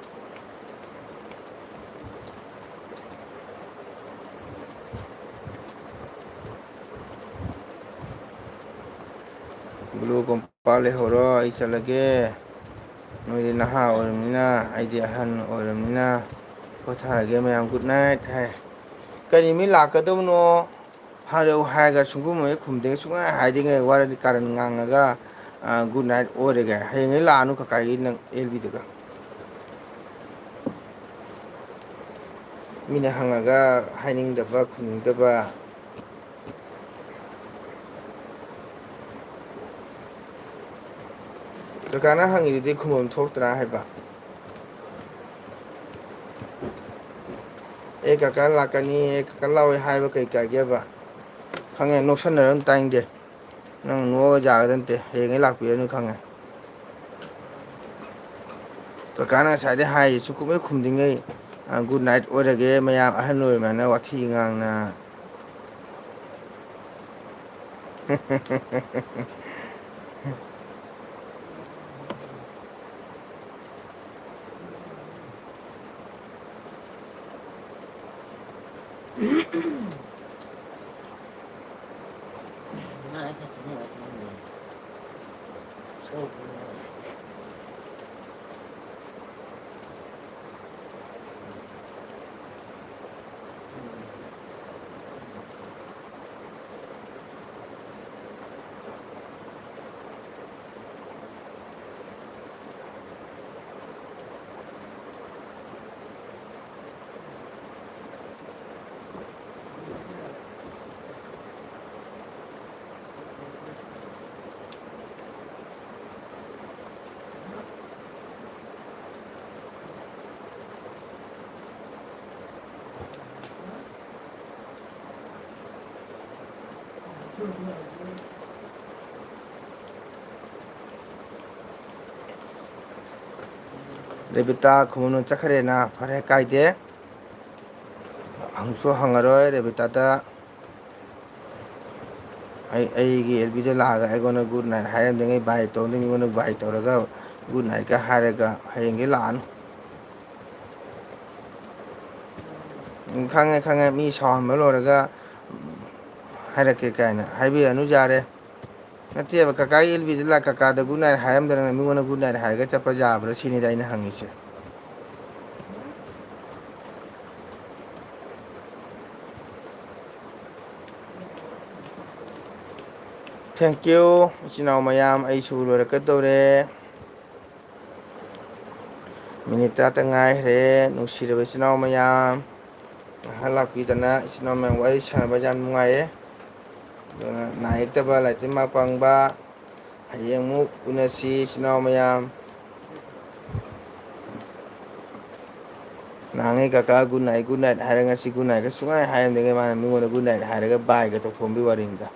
ꯕ꯭ꯂꯨ ꯀꯣꯝꯄꯥꯛ ꯂꯩꯍꯧꯔꯣ, ꯑꯩ ꯆꯠꯂꯒꯦ꯫ ꯅꯣꯏꯗꯤ ꯅꯍꯥ ꯑꯣꯏꯔꯕꯅꯤꯅ, ꯑꯩꯗꯤ ꯑꯍꯟ ꯑꯣꯏꯔꯕꯅꯤꯅ ꯄꯣꯊꯥꯔꯒꯦ ꯃꯌꯥꯝ꯫ Good night ꯍꯥꯏ꯫ ꯀꯔꯤ ꯃꯤ ꯂꯥꯛꯀꯗꯕꯅꯣ ꯍꯥꯏꯔꯛꯎ ꯍꯥꯏꯔꯒ ꯁꯨꯡꯈꯨꯝ ꯍꯦꯛ ꯈꯨꯝꯗꯦ, ꯁꯨꯡꯍꯥꯏ ꯍꯥꯏꯗꯦ, ꯋꯥꯔꯗꯤ ꯀꯥꯔꯟ ꯉꯥꯡꯉꯒ, ꯑ, good night ꯑꯣꯏꯔꯒꯦ꯫ ꯍꯌꯦꯡꯉꯩ ꯂꯥꯛꯑꯅꯨ ꯀꯀꯥꯒꯤ ꯅꯪ ꯑꯦꯜ ꯕꯤꯗꯨꯒ꯫ ꯃꯤꯅ ꯍꯪꯉꯒ ꯍꯥꯏꯅꯤꯡꯗꯕ, ꯈꯨꯝꯅꯤꯡꯗꯕ꯫ ꯀꯀꯥꯅ ꯍꯪꯉꯤꯗꯨꯗꯤ ꯈꯨꯝꯐꯝ ꯊꯣꯛꯇ꯭ꯔꯥ ꯍꯥꯏꯕ? ꯑꯦ ꯀꯀꯥ ꯂꯥꯛꯀꯅꯤ, ꯑꯦ ꯀꯀꯥ ꯂꯥꯛꯑꯣꯏ ꯍꯥꯏꯕ ꯀꯩ ꯀꯥꯏꯒꯦꯕ? ꯈꯪꯉꯦ, ꯅꯣꯛꯁꯟꯅꯔ ꯑꯗꯨꯝ ꯇꯥꯏꯅꯤꯡꯗꯦ꯫ ꯅꯪ ꯅꯣꯛꯑꯒ ꯌꯥꯒꯗ ꯅꯠꯇꯦ, ꯍꯌꯦꯡꯉꯩ ꯂꯥꯛꯄꯤꯔꯅꯨ ꯈꯪꯉꯦ꯫ ꯀꯀꯥꯅ ꯉꯁꯥꯏꯗꯩ ꯍꯥꯏꯔꯤ, ꯁꯨꯛꯈꯨꯝ ꯍꯦꯛ ꯈꯨꯝꯗꯤꯉꯩ, ꯑ, good night ꯑꯣꯏꯔꯒꯦ, ꯃꯌꯥꯝ ꯑꯍꯟ ꯑꯣꯏꯔꯝꯃꯦꯅ ꯋꯥꯊꯤ ꯉꯥꯡꯅ꯫ ꯔꯦꯕꯤꯇꯥ ꯈꯨꯃꯟ ꯆꯠꯈ꯭ꯔꯦꯅ꯫ ꯐꯔꯦ, ꯀꯥꯏꯗꯦ꯫ ꯍꯪꯁꯨ ꯍꯪꯉꯔꯣꯏ ꯔꯦꯕꯤꯇꯥꯗ꯫ ꯑꯩ, ꯑꯩꯒꯤ ꯑꯦꯜ ꯕꯤꯗ ꯂꯥꯛꯑꯒ ꯑꯩꯉꯣꯟꯗ good night ꯍꯥꯏꯔꯝꯗꯉꯩ bye ꯇꯧꯅꯤ, ꯃꯤꯉꯣꯟꯗ bye ꯇꯧꯔꯒ good nightꯀ ꯍꯥꯏꯔꯒ ꯍꯌꯦꯡꯗꯤ ꯂꯥꯛꯑꯅꯨ꯫ ꯎꯝ, ꯈꯪꯉꯦ, ꯈꯪꯉꯦ, ꯃꯤ ꯁꯥꯎꯍꯟꯕ ꯂꯣꯏꯔꯒ ꯍꯥꯏꯔꯛꯀꯦ ꯀꯥꯏꯅ ꯍꯥꯏꯕꯤꯔꯅꯨ, ꯌꯥꯔꯦ꯫ ꯅꯠꯇꯦꯕ, ꯀꯀꯥꯒꯤ ꯑꯦꯜ ꯕꯤꯗ ꯂꯥꯛ-, ꯀꯀꯥꯗ good night ꯍꯥꯏꯔꯝꯗꯅ ꯃꯤꯉꯣꯟꯗ good night ꯍꯥꯏꯔꯒ ꯆꯠꯄ ꯌꯥꯕ꯭ꯔꯥ ꯁꯤꯅꯤꯗ ꯑꯩꯅ ꯍꯪꯉꯤꯁꯦ꯫ Thank you, ꯏꯆꯤꯟ ꯏꯅꯥꯎ ꯃꯌꯥꯝ, ꯑꯩꯁꯨ ꯂꯣꯏꯔꯛꯀꯗꯧꯔꯦ꯫ ꯃꯤꯅꯤꯠ ꯇꯔꯥꯇ ꯉꯥꯏꯈ꯭ꯔꯦ꯫ ꯅꯨꯡꯁꯤꯔꯕ ꯏꯆꯤꯟ ꯏꯅꯥꯎ ꯃꯌꯥꯝ, ꯉꯥꯏꯍꯥꯛ ꯂꯥꯛꯄꯤꯗꯅ ꯏꯆꯤꯟ ꯏꯅꯥꯎ ꯃꯌꯥꯝ ꯋꯥꯔꯤ ꯁꯥꯟꯅꯕ ꯌꯥꯝ ꯅꯨꯡꯉꯥꯏꯌꯦ꯫ ꯑꯗꯨꯅ ꯅꯥ ꯌꯦꯛꯇꯕ, ꯂꯥꯏꯔꯤꯛ ꯇꯝꯕ ꯄꯥꯡꯕ, ꯍꯌꯦꯡ ꯑꯃꯨꯛ ꯎꯅꯁꯤ ꯏꯆꯤꯟ ꯏꯅꯥꯎ ꯃꯌꯥꯝ꯫ ꯅꯍꯥꯟꯉꯩ ꯀꯀꯥ good night, good night ꯍꯥꯏꯔꯒ ꯉꯁꯤ good nightꯀ ꯁꯨꯡꯍꯥꯏ ꯍꯥꯏꯔꯝꯗꯦ꯫ ꯃꯥꯅ ꯃꯤꯉꯣꯟꯗ good night ꯍꯥꯏꯔꯒ byeꯒ ꯇꯧꯊꯣꯛꯑꯝꯕꯩ ꯋꯥꯔꯤꯅꯤꯗ꯫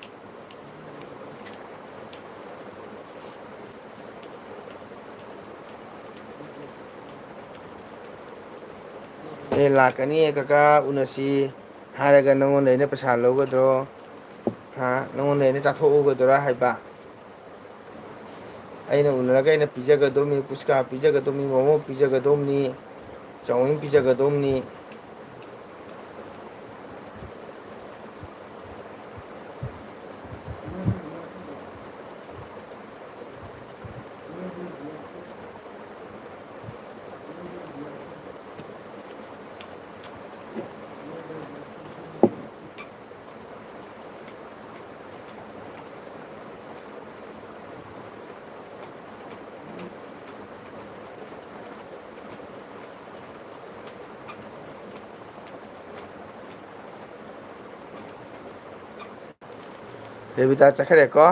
ꯑꯦ, ꯂꯥꯛꯀꯅꯤꯌꯦ ꯀꯀꯥ, ꯎꯅꯁꯤ ꯍꯥꯏꯔꯒ ꯅꯪꯉꯣꯟꯗ ꯑꯩꯅ ꯄꯩꯁꯥ ꯂꯧꯒꯗ꯭ꯔꯣ? ꯍꯥ? ꯅꯪꯉꯣꯟꯗ ꯑꯩꯅ ꯆꯥꯊꯣꯛꯎꯒꯗ꯭ꯔꯥ ꯍꯥꯏꯕ? ꯑꯩꯅ ꯎꯅꯔꯒ ꯑꯩꯅ ꯄꯤꯖꯒꯗꯧꯅꯤ, ꯄꯨꯁꯀꯥ ꯄꯤꯖꯒꯗꯧꯅꯤ, ꯃꯣꯃꯣ ꯄꯤꯖꯒꯗꯧꯅꯤ, ꯆꯥꯎꯃꯤꯟ ꯄꯤꯖꯒꯗꯧꯅꯤ꯫ ꯔꯦꯕꯤꯇꯥ ꯆꯠꯈ꯭ꯔꯦꯀꯣ꯫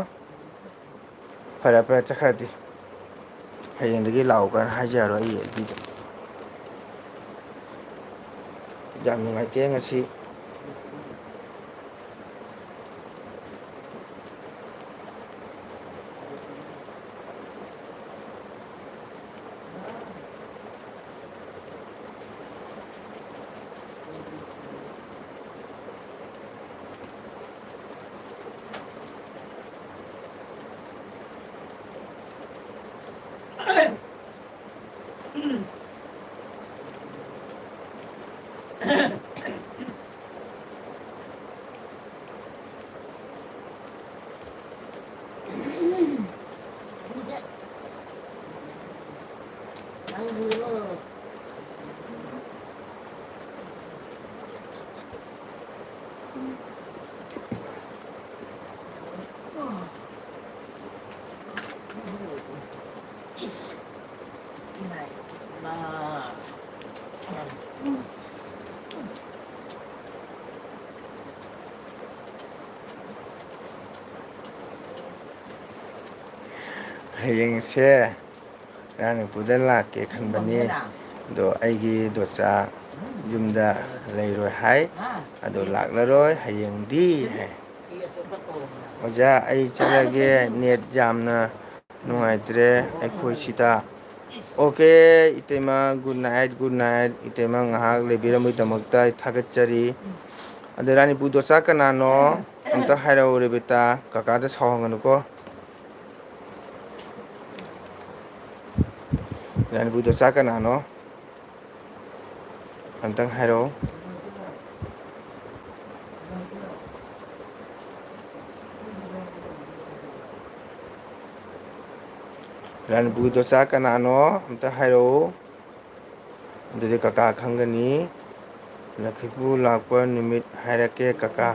ꯐꯔꯦ, ꯐꯔꯦ, ꯆꯠꯈ꯭ꯔꯗꯤ꯫ ꯍꯌꯦꯡꯗꯒꯤ ꯂꯥꯛꯎ ꯀꯥꯏꯅ ꯍꯥꯏꯖꯔꯣ ꯑꯩ ꯑꯦꯜ ꯕꯤꯗ꯫ ꯌꯥꯝ ꯅꯨꯡꯉꯥꯏꯇꯦ ꯉꯁꯤ꯫ ꯍꯌꯦꯡꯁꯦ ꯔꯥꯅꯤꯄꯨꯔꯗ ꯂꯥꯛꯀꯦ ꯈꯟꯕꯅꯤ, ꯑꯗꯣ ꯑꯩꯒꯤ ꯗꯣꯆꯥ ꯌꯨꯝꯗ ꯂꯩꯔꯣꯏ ꯍꯥꯏ, ꯑꯗꯣ ꯂꯥꯛꯂꯔꯣꯏ ꯍꯌꯦꯡꯗꯤ ꯍꯥꯏ꯫ ꯑꯣꯖꯥ, ꯑꯩ ꯆꯠꯂꯒꯦ, ꯅꯦꯠ ꯌꯥꯝꯅ ꯅꯨꯡꯉꯥꯏꯇ꯭ꯔꯦ ꯑꯩꯈꯣꯏ ꯁꯤꯗ꯫ ꯑꯣꯀꯦ, ꯏꯇꯩꯃ, ꯒꯨꯗ ꯅꯥꯏꯠ, ꯒꯨꯗ ꯅꯥꯏꯠ꯫ ꯏꯇꯩꯃ ꯉꯥꯏꯍꯥꯛ ꯂꯩꯕꯤꯔꯝꯕꯒꯤꯗꯃꯛꯇ ꯑꯩ ꯊꯥꯒꯠꯆꯔꯤ꯫ ꯑꯗꯣ ꯔꯥꯅꯤꯄꯨꯔ ꯗꯣꯆꯥ ꯀꯅꯥꯅꯣ? ꯑꯝꯇ ꯍꯥꯏꯔꯛꯑꯣ ꯔꯦꯕꯤꯇꯥ, ꯀꯀꯥꯗ ꯁꯥꯎꯍꯟꯒꯅꯨꯀꯣ꯫ ꯔꯥꯅꯤꯄꯨꯔ ꯗꯣꯆꯥ ꯀꯅꯥꯅꯣ? ꯑꯝꯇꯪ ꯍꯥꯏꯔꯛꯑꯣ꯫ ꯔꯥꯅꯤꯄꯨꯔ ꯗꯣꯆꯥ ꯀꯅꯥꯅꯣ? ꯑꯝꯇ ꯍꯥꯏꯔꯛꯑꯣ꯫ ꯑꯗꯨꯗꯤ ꯀꯀꯥ ꯈꯪꯒꯅꯤ꯫ ꯂꯛꯈꯤꯄꯨꯔ ꯂꯥꯛꯄ ꯅꯨꯃꯤꯠ ꯍꯥꯏꯔꯛꯀꯦ ꯀꯀꯥ꯫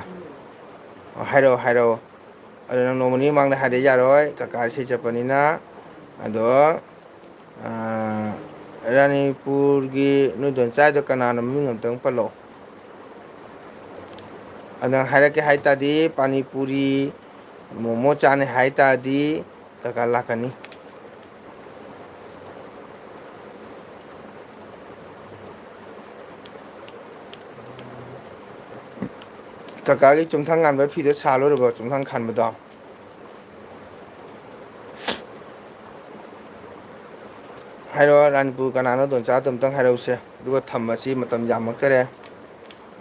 ꯑꯣ, ꯍꯥꯏꯔꯛꯑꯣ, ꯍꯥꯏꯔꯛꯑꯣ꯫ ꯑꯗꯣ ꯅꯪ ꯅꯣꯡꯃ ꯅꯤꯅꯤ ꯃꯃꯥꯡꯗ ꯍꯥꯏꯔꯛ ꯌꯥꯔꯣꯏ, ꯀꯀꯥ ꯏꯁꯩ ꯆꯠꯄꯅꯤꯅ꯫ ꯑꯗꯣ, ꯑꯥ, ꯔꯥꯅꯤꯄꯨꯔꯒꯤ ꯅꯣꯏ ꯗꯣꯟꯆꯥꯏꯗꯣ ꯀꯅꯥꯅꯣ ꯃꯃꯤꯡ ꯑꯝꯇꯪ ꯄꯜꯂꯛꯑꯣ꯫ ꯑꯗ ꯍꯥꯏꯔꯛꯀꯦ ꯍꯥꯏ ꯇꯥꯔꯗꯤ, ꯄꯥꯅꯤꯄꯨꯔꯤ, ꯃꯣꯃꯣ ꯆꯥꯅꯤ ꯍꯥꯏ ꯇꯥꯔꯗꯤ ꯀꯀꯥ ꯂꯥꯛꯀꯅꯤ꯫ ꯀꯀꯥꯒꯤ ꯆꯨꯝꯊꯪ ꯉꯥꯟꯕ ꯐꯤꯗꯣ ꯁꯥ ꯂꯣꯏꯔꯕꯣ? ꯆꯨꯝꯊꯪ ꯈꯟꯕꯗꯣ꯫ ꯍꯥꯏꯔꯛꯑꯣ, ꯔꯥꯅꯤꯄꯨꯔ ꯀꯅꯥꯅꯣ? ꯗꯣꯟꯆꯥꯗꯣ ꯑꯝꯇꯪ ꯍꯥꯏꯔꯛꯎꯁꯦ, ꯑꯗꯨꯒ ꯊꯝꯃꯁꯤ, ꯃꯇꯝ ꯌꯥꯝꯃꯛꯇꯔꯦ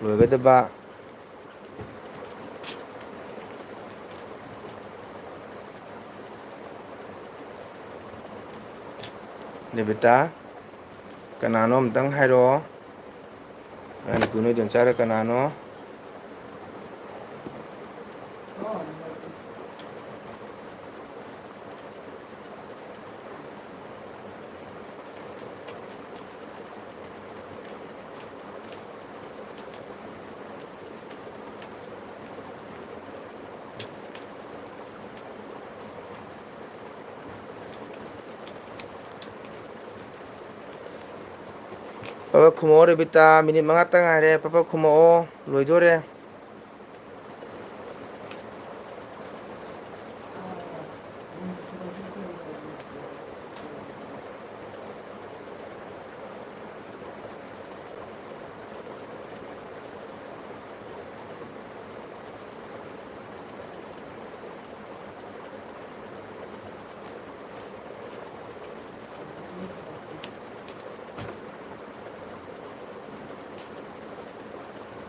ꯂꯣꯏꯒꯗꯕ꯫ ꯗꯦꯕꯤꯇꯥ, ꯀꯅꯥꯅꯣ ꯑꯝꯇꯪ ꯍꯥꯏꯔꯛꯑꯣ꯫ ꯔꯥꯅꯤꯄꯨ ꯅꯣꯏ ꯗꯣꯟꯆꯥꯔ ꯀꯅꯥꯅꯣ? ꯄꯞ ꯄꯞ ꯈꯨꯝꯃꯛꯑꯣ ꯔꯦꯕꯤꯇꯥ, ꯃꯤꯅꯤꯠ ꯃꯉꯥꯇ ꯉꯥꯏꯔꯦ꯫ ꯄꯞ ꯄꯞ ꯈꯨꯝꯃꯛꯑꯣ, ꯂꯣꯏꯗꯣꯔꯦ꯫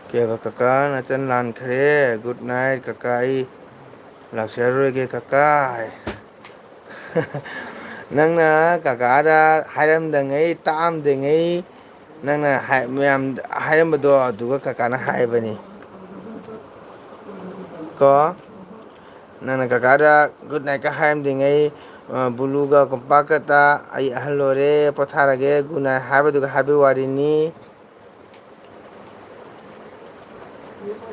ꯀꯩꯕ ꯀꯀꯥ, ꯅꯆꯟ ꯂꯥꯟꯈ꯭ꯔꯦ꯫ Good night ꯀꯀꯥ, ꯑꯩ ꯂꯥꯛꯆꯔꯔꯣꯏꯒꯦ ꯀꯀꯥ ꯍꯥꯏ꯫ ꯅꯪꯅ ꯀꯀꯥꯗ ꯍꯥꯏꯔꯝꯗꯉꯩ, ꯇꯥꯛꯑꯝꯗꯉꯩ, ꯅꯪꯅ ꯍꯥꯏ-, ꯃꯌꯥꯝ ꯍꯥꯏꯔꯝꯕꯗꯣ ꯑꯗꯨꯒ ꯀꯀꯥꯅ ꯍꯥꯏꯕꯅꯤ꯫ ꯀꯣ, ꯅꯪꯅ ꯀꯀꯥꯗ good night ꯀ ꯍꯥꯏꯔꯝꯗ꯭ꯔꯤꯉꯩ, ꯑ, ꯕꯨꯂꯨꯒ ꯀꯣꯝꯄꯥꯛꯀꯇ "ꯑꯩ ꯑꯍꯜ ꯑꯣꯏꯔꯦ, ꯄꯣꯊꯥꯔꯒꯦ, good night" ꯍꯥꯏꯕꯗꯨꯒ ꯍꯥꯏꯕꯒꯤ ꯋꯥꯔꯤꯅꯤ꯫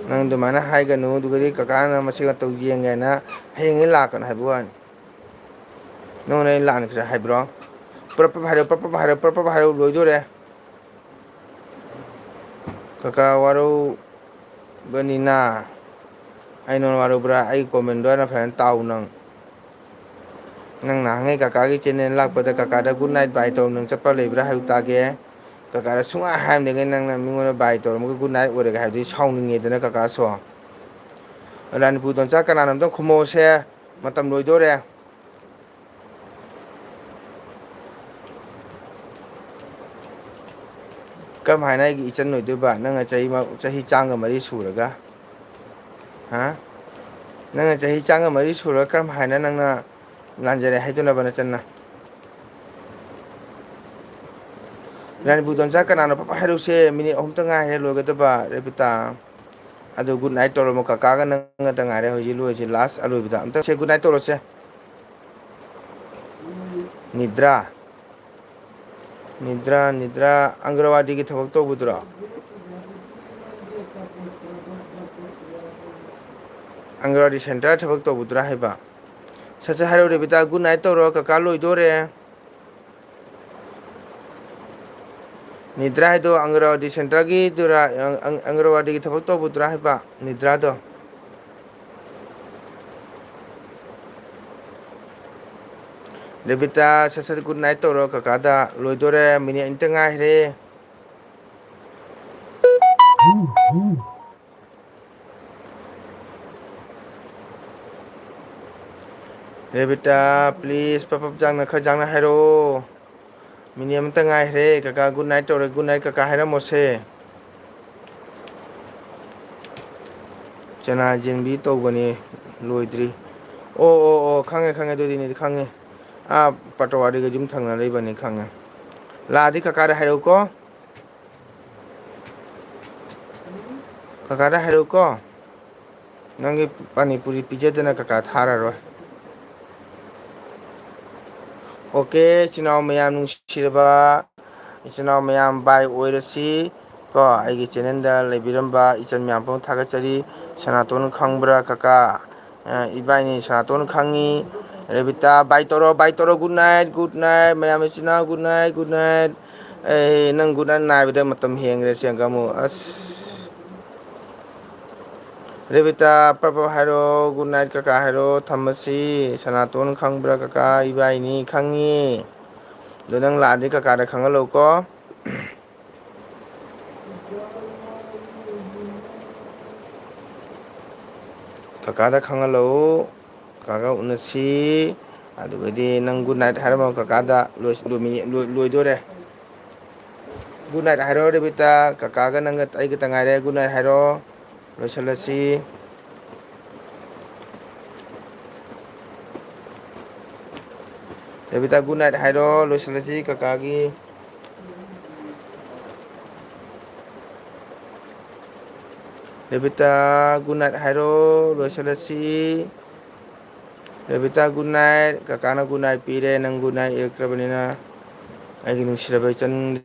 ꯅꯪ ꯑꯗꯨꯃꯥꯏꯅ ꯍꯥꯏꯒꯅꯨ, ꯑꯗꯨꯒꯗꯤ ꯀꯀꯥꯅ ꯃꯁꯤ ꯃꯇꯧ ꯌꯦꯡꯒꯦꯅ ꯍꯌꯦꯡꯉꯩ ꯂꯥꯛꯀꯅꯨ ꯍꯥꯏꯕ ꯋꯥꯅꯤ꯫ ꯅꯉꯣꯟꯗ ꯑꯩꯅ ꯂꯥꯟꯈ꯭ꯔꯦ ꯍꯥꯏꯕ꯭ꯔꯣ? ꯄ꯭ꯔꯞ ꯄ꯭ꯔꯞ ꯍꯥꯏꯔꯣ, ꯄ꯭ꯔꯞ ꯄ꯭ꯔꯞ ꯍꯥꯏꯔꯣ, ꯄ꯭ꯔꯞ ꯄ꯭ꯔꯞ ꯍꯥꯏꯔꯣ, ꯂꯣꯏꯗꯣꯔꯦ꯫ ꯀꯀꯥ ꯋꯥꯔꯧꯕꯅꯤꯅ꯫ ꯑꯩ ꯅꯉꯣꯟꯗ ꯋꯥꯔꯧꯕ꯭ꯔꯥ? ꯑꯩ comment ꯗꯣ ꯍꯥꯟꯅ ꯐꯖꯅ ꯇꯥꯎ ꯅꯪ꯫ ꯅꯪ ꯅꯍꯥꯟꯉꯩ ꯀꯀꯥꯒꯤ channel ꯂꯥꯛꯄꯗ ꯀꯀꯥꯗ good night bye ꯇꯧ ꯅꯪ ꯆꯠꯄ ꯂꯩꯕ꯭ꯔꯥ ꯍꯥꯏꯌꯨ ꯇꯥꯒꯦ꯫ ꯀꯀꯥꯗ ꯁꯨꯡꯍꯥꯏ ꯍꯥꯏꯔꯝꯗꯉꯩ ꯅꯪꯅ ꯃꯤꯉꯣꯟꯗ bye ꯇꯧꯔꯝꯃꯒ good night ꯑꯣꯏꯔꯒꯦ ꯍꯥꯏꯕꯗꯨꯗꯤ ꯁꯥꯎꯅꯤꯡꯉꯦꯗꯅ ꯀꯀꯥꯁꯨ꯫ ꯔꯥꯅꯤꯄꯨꯔ ꯗꯣꯟꯆꯥ ꯀꯅꯥꯅꯣ ꯑꯝꯇ ꯈꯨꯝꯃꯛꯑꯣꯁꯦ꯫ ꯃꯇꯝ ꯂꯣꯏꯗꯣꯔꯦ꯫ ꯀꯔꯝ ꯍꯥꯏꯅ ꯑꯩꯒꯤ ꯏꯆꯟ ꯑꯣꯏꯗꯣꯏꯕ? ꯅꯪꯅ ꯆꯍꯤ ꯃ-, ꯆꯍꯤ ꯆꯥꯝꯒ ꯃꯔꯤ ꯁꯨꯔꯒ? ꯍꯥ? ꯅꯪꯅ ꯆꯍꯤ ꯆꯥꯝꯒ ꯃꯔꯤ ꯁꯨꯔꯒ ꯀꯔꯝ ꯍꯥꯏꯅ ꯅꯪꯅ ꯂꯥꯟꯖꯔꯦ ꯍꯥꯏꯗꯣꯏꯅꯣꯕ ꯅꯆꯟꯅ? ꯔꯥꯅꯤꯕꯨ ꯗꯣꯟꯆꯥ ꯀꯅꯥꯅꯣ ꯄꯞ ꯍꯥꯏꯔꯛꯎꯁꯦ, ꯃꯤꯅꯤꯠ ꯑꯍꯨꯝꯇ ꯉꯥꯏꯔꯦ ꯂꯣꯏꯒꯗꯕ, ꯔꯦꯕꯤꯇꯥ꯫ ꯑꯗꯨ good night ꯇꯧꯔꯝꯃꯣ, ꯀꯀꯥꯒ ꯅꯪꯒꯇ ꯉꯥꯏꯔꯦ ꯍꯧꯖꯤꯛ ꯂꯣꯏꯁꯦ, last ꯑꯂꯣꯏꯕꯗ꯫ ꯑꯝꯇ ꯁꯦ good night ꯇꯧꯔꯁꯦ꯫ ꯅꯤꯗ꯭ꯔꯥ꯫ ꯅꯤꯗ꯭ꯔꯥ, ꯅꯤꯗ꯭ꯔꯥ, ꯑꯪꯒ꯭ꯔꯋꯥꯗꯤꯒꯤ ꯊꯕꯛ ꯇꯧꯕꯗꯨꯔꯣ? ꯑꯪꯒ꯭ꯔꯋꯥꯗꯤ centre ꯊꯕꯛ ꯇꯧꯕꯗꯨꯔꯥ ꯍꯥꯏꯕ? ꯁꯠ ꯁꯠ ꯍꯥꯏꯔꯛꯑꯣ ꯔꯦꯕꯤꯇꯥ, good night ꯇꯧꯔꯣ, ꯀꯀꯥ ꯂꯣꯏꯗꯣꯔꯦ꯫ ꯅꯤꯗ꯭ꯔꯥ ꯍꯥꯏꯗꯣ ꯑꯪꯒ꯭ꯔꯋꯥꯗꯤ centreꯒꯤꯗꯨꯔꯥ, ꯑꯪ-, ꯑꯪ-, ꯑꯪꯒ꯭ꯔꯋꯥꯗꯤꯒꯤ ꯊꯕꯛ ꯇꯧꯕꯗꯨꯔꯥ ꯍꯥꯏꯕ ꯅꯤꯗ꯭ꯔꯥꯗꯣ? ꯔꯦꯕꯤꯇꯥ, ꯁꯠ ꯁꯠ good night ꯇꯧꯔꯣ ꯀꯀꯥꯗ, ꯂꯣꯏꯗꯣꯔꯦ, ꯃꯤꯅꯤꯠ ꯑꯅꯤꯇ ꯉꯥꯏꯔꯦ꯫ ꯔꯦꯕꯤꯇꯥ, please, ꯄꯞ ꯄꯞ ꯆꯥꯡꯅ, ꯈꯔ ꯆꯥꯡꯅ ꯍꯥꯏꯔꯛꯑꯣ꯫ ꯃꯤꯅꯤꯠ ꯑꯃꯇ ꯉꯥꯏꯈ꯭ꯔꯦ꯫ ꯀꯀꯥ good night ꯇꯧꯔꯦ꯫ Good night ꯀꯀꯥ ꯍꯥꯏꯔꯝꯃꯣꯁꯦ꯫ ꯆꯅꯥ ꯌꯦꯟꯕꯤ ꯇꯧꯕꯅꯤ, ꯂꯣꯏꯗ꯭ꯔꯤ꯫ ꯑꯣ, ꯑꯣ, ꯑꯣ, ꯈꯪꯉꯦ, ꯈꯪꯉꯦ, ꯑꯗꯨꯗꯤꯅꯦ, ꯈꯪꯉꯦ꯫ ꯑꯥ, ꯄꯇꯋꯥꯔꯤꯒ ꯌꯨꯝ ꯊꯪꯅ ꯂꯩꯕꯅꯤ, ꯈꯪꯉꯦ꯫ ꯂꯥꯛꯑꯗꯤ ꯀꯀꯥꯗ ꯍꯥꯏꯔꯛꯎꯀꯣ꯫ ꯀꯀꯥꯗ ꯍꯥꯏꯔꯛꯎꯀꯣ꯫ ꯅꯪꯒꯤ ꯄꯥꯅꯤꯄꯨꯔꯤ ꯄꯤꯖꯗꯅ ꯀꯀꯥ ꯊꯥꯔꯔꯣꯏ꯫ OK, ꯏꯆꯤꯟ ꯏꯅꯥꯎ ꯃꯌꯥꯝ ꯅꯨꯡꯁꯤꯔꯕ, ꯏꯆꯤꯟ ꯏꯅꯥꯎ ꯃꯌꯥꯝ ꯚꯥꯏ ꯑꯣꯏꯔꯁꯤ ꯀꯣ꯫ ꯑꯩꯒꯤ channelꯗ ꯂꯩꯕꯤꯔꯝꯕ ꯏꯆꯟ ꯃꯌꯥꯝ ꯄꯨꯝꯅꯃꯛ ꯊꯥꯒꯠꯆꯔꯤ꯫ ꯁꯅꯥꯇꯣꯟ ꯈꯪꯕ꯭ꯔꯥ ꯀꯀꯥ? ꯑ, ꯏꯕꯥꯏꯅꯤ ꯁꯅꯥꯇꯣꯟ ꯈꯪꯉꯤ꯫ ꯔꯦꯕꯤꯇꯥ, bye ꯇꯧꯔꯣ, bye ꯇꯧꯔꯣ꯫ Good night, good night, ꯃꯌꯥꯝ ꯏꯆꯤꯟ ꯏꯅꯥꯎ, good night, good night꯫ ꯑꯦ, ꯅꯪ good night ꯅꯥꯏꯕꯗ ꯃꯇꯝ ꯍꯦꯟꯈ꯭ꯔꯦ ꯁꯦꯡꯒꯥꯃꯨ꯫ ꯑꯁ꯫ ꯔꯦꯕꯤꯇꯥ, ꯄ꯭ꯔꯞ ꯄ꯭ꯔꯞ ꯍꯥꯏꯔꯣ, good night ꯀꯀꯥ ꯍꯥꯏꯔꯣ, ꯊꯝꯃꯁꯤ꯫ ꯁꯅꯥꯇꯣꯟ ꯈꯪꯕ꯭ꯔꯥ ꯀꯀꯥ? ꯏꯕꯥꯏꯅꯤ ꯈꯪꯉꯤ꯫ ꯑꯗꯣ ꯅꯪ ꯂꯥꯛꯑꯗꯤ ꯀꯀꯥꯗ ꯈꯪꯍꯜꯂꯧꯀꯣ꯫ ꯀꯀꯥꯗ ꯈꯪꯍꯜꯂꯧ꯫ ꯀꯀꯥꯒ ꯎꯅꯁꯤ꯫ ꯑꯗꯨꯒꯗꯤ ꯅꯪ good night ꯍꯥꯏꯔꯝꯃꯣ ꯀꯀꯥꯗ꯫ ꯂꯣꯏ-, ꯂꯣꯏꯃꯤꯅꯤ-, ꯂꯣꯏ-, ꯂꯣꯏꯗꯣꯔꯦ꯫ Good night ꯍꯥꯏꯔꯣ ꯔꯦꯕꯤꯇꯥ꯫ ꯀꯀꯥꯒ ꯅꯪꯒ ꯑꯩ ꯈꯛꯇ ꯉꯥꯏꯔꯦ꯫ Good night ꯍꯥꯏꯔꯣ꯫ ꯂꯣꯏꯁꯤꯜꯂꯁꯤ꯫ ꯔꯦꯕꯤꯇꯥ, good night ꯍꯥꯏꯔꯣ, ꯂꯣꯏꯁꯤꯜꯂꯁꯤ ꯀꯀꯥꯒꯤ꯫ ꯔꯦꯕꯤꯇꯥ, good night ꯍꯥꯏꯔꯣ, ꯂꯣꯏꯁꯤꯜꯂꯁꯤ꯫ ꯔꯦꯕꯤꯇꯥ, good night꯫ ꯀꯀꯥꯅ good night ꯄꯤꯔꯦ, ꯅꯪ good night ꯏꯔꯛꯇ꯭ꯔꯕꯅꯤꯅ꯫ ꯑꯩꯒꯤ ꯅꯨꯡꯁꯤꯔꯕ ꯏꯆꯟ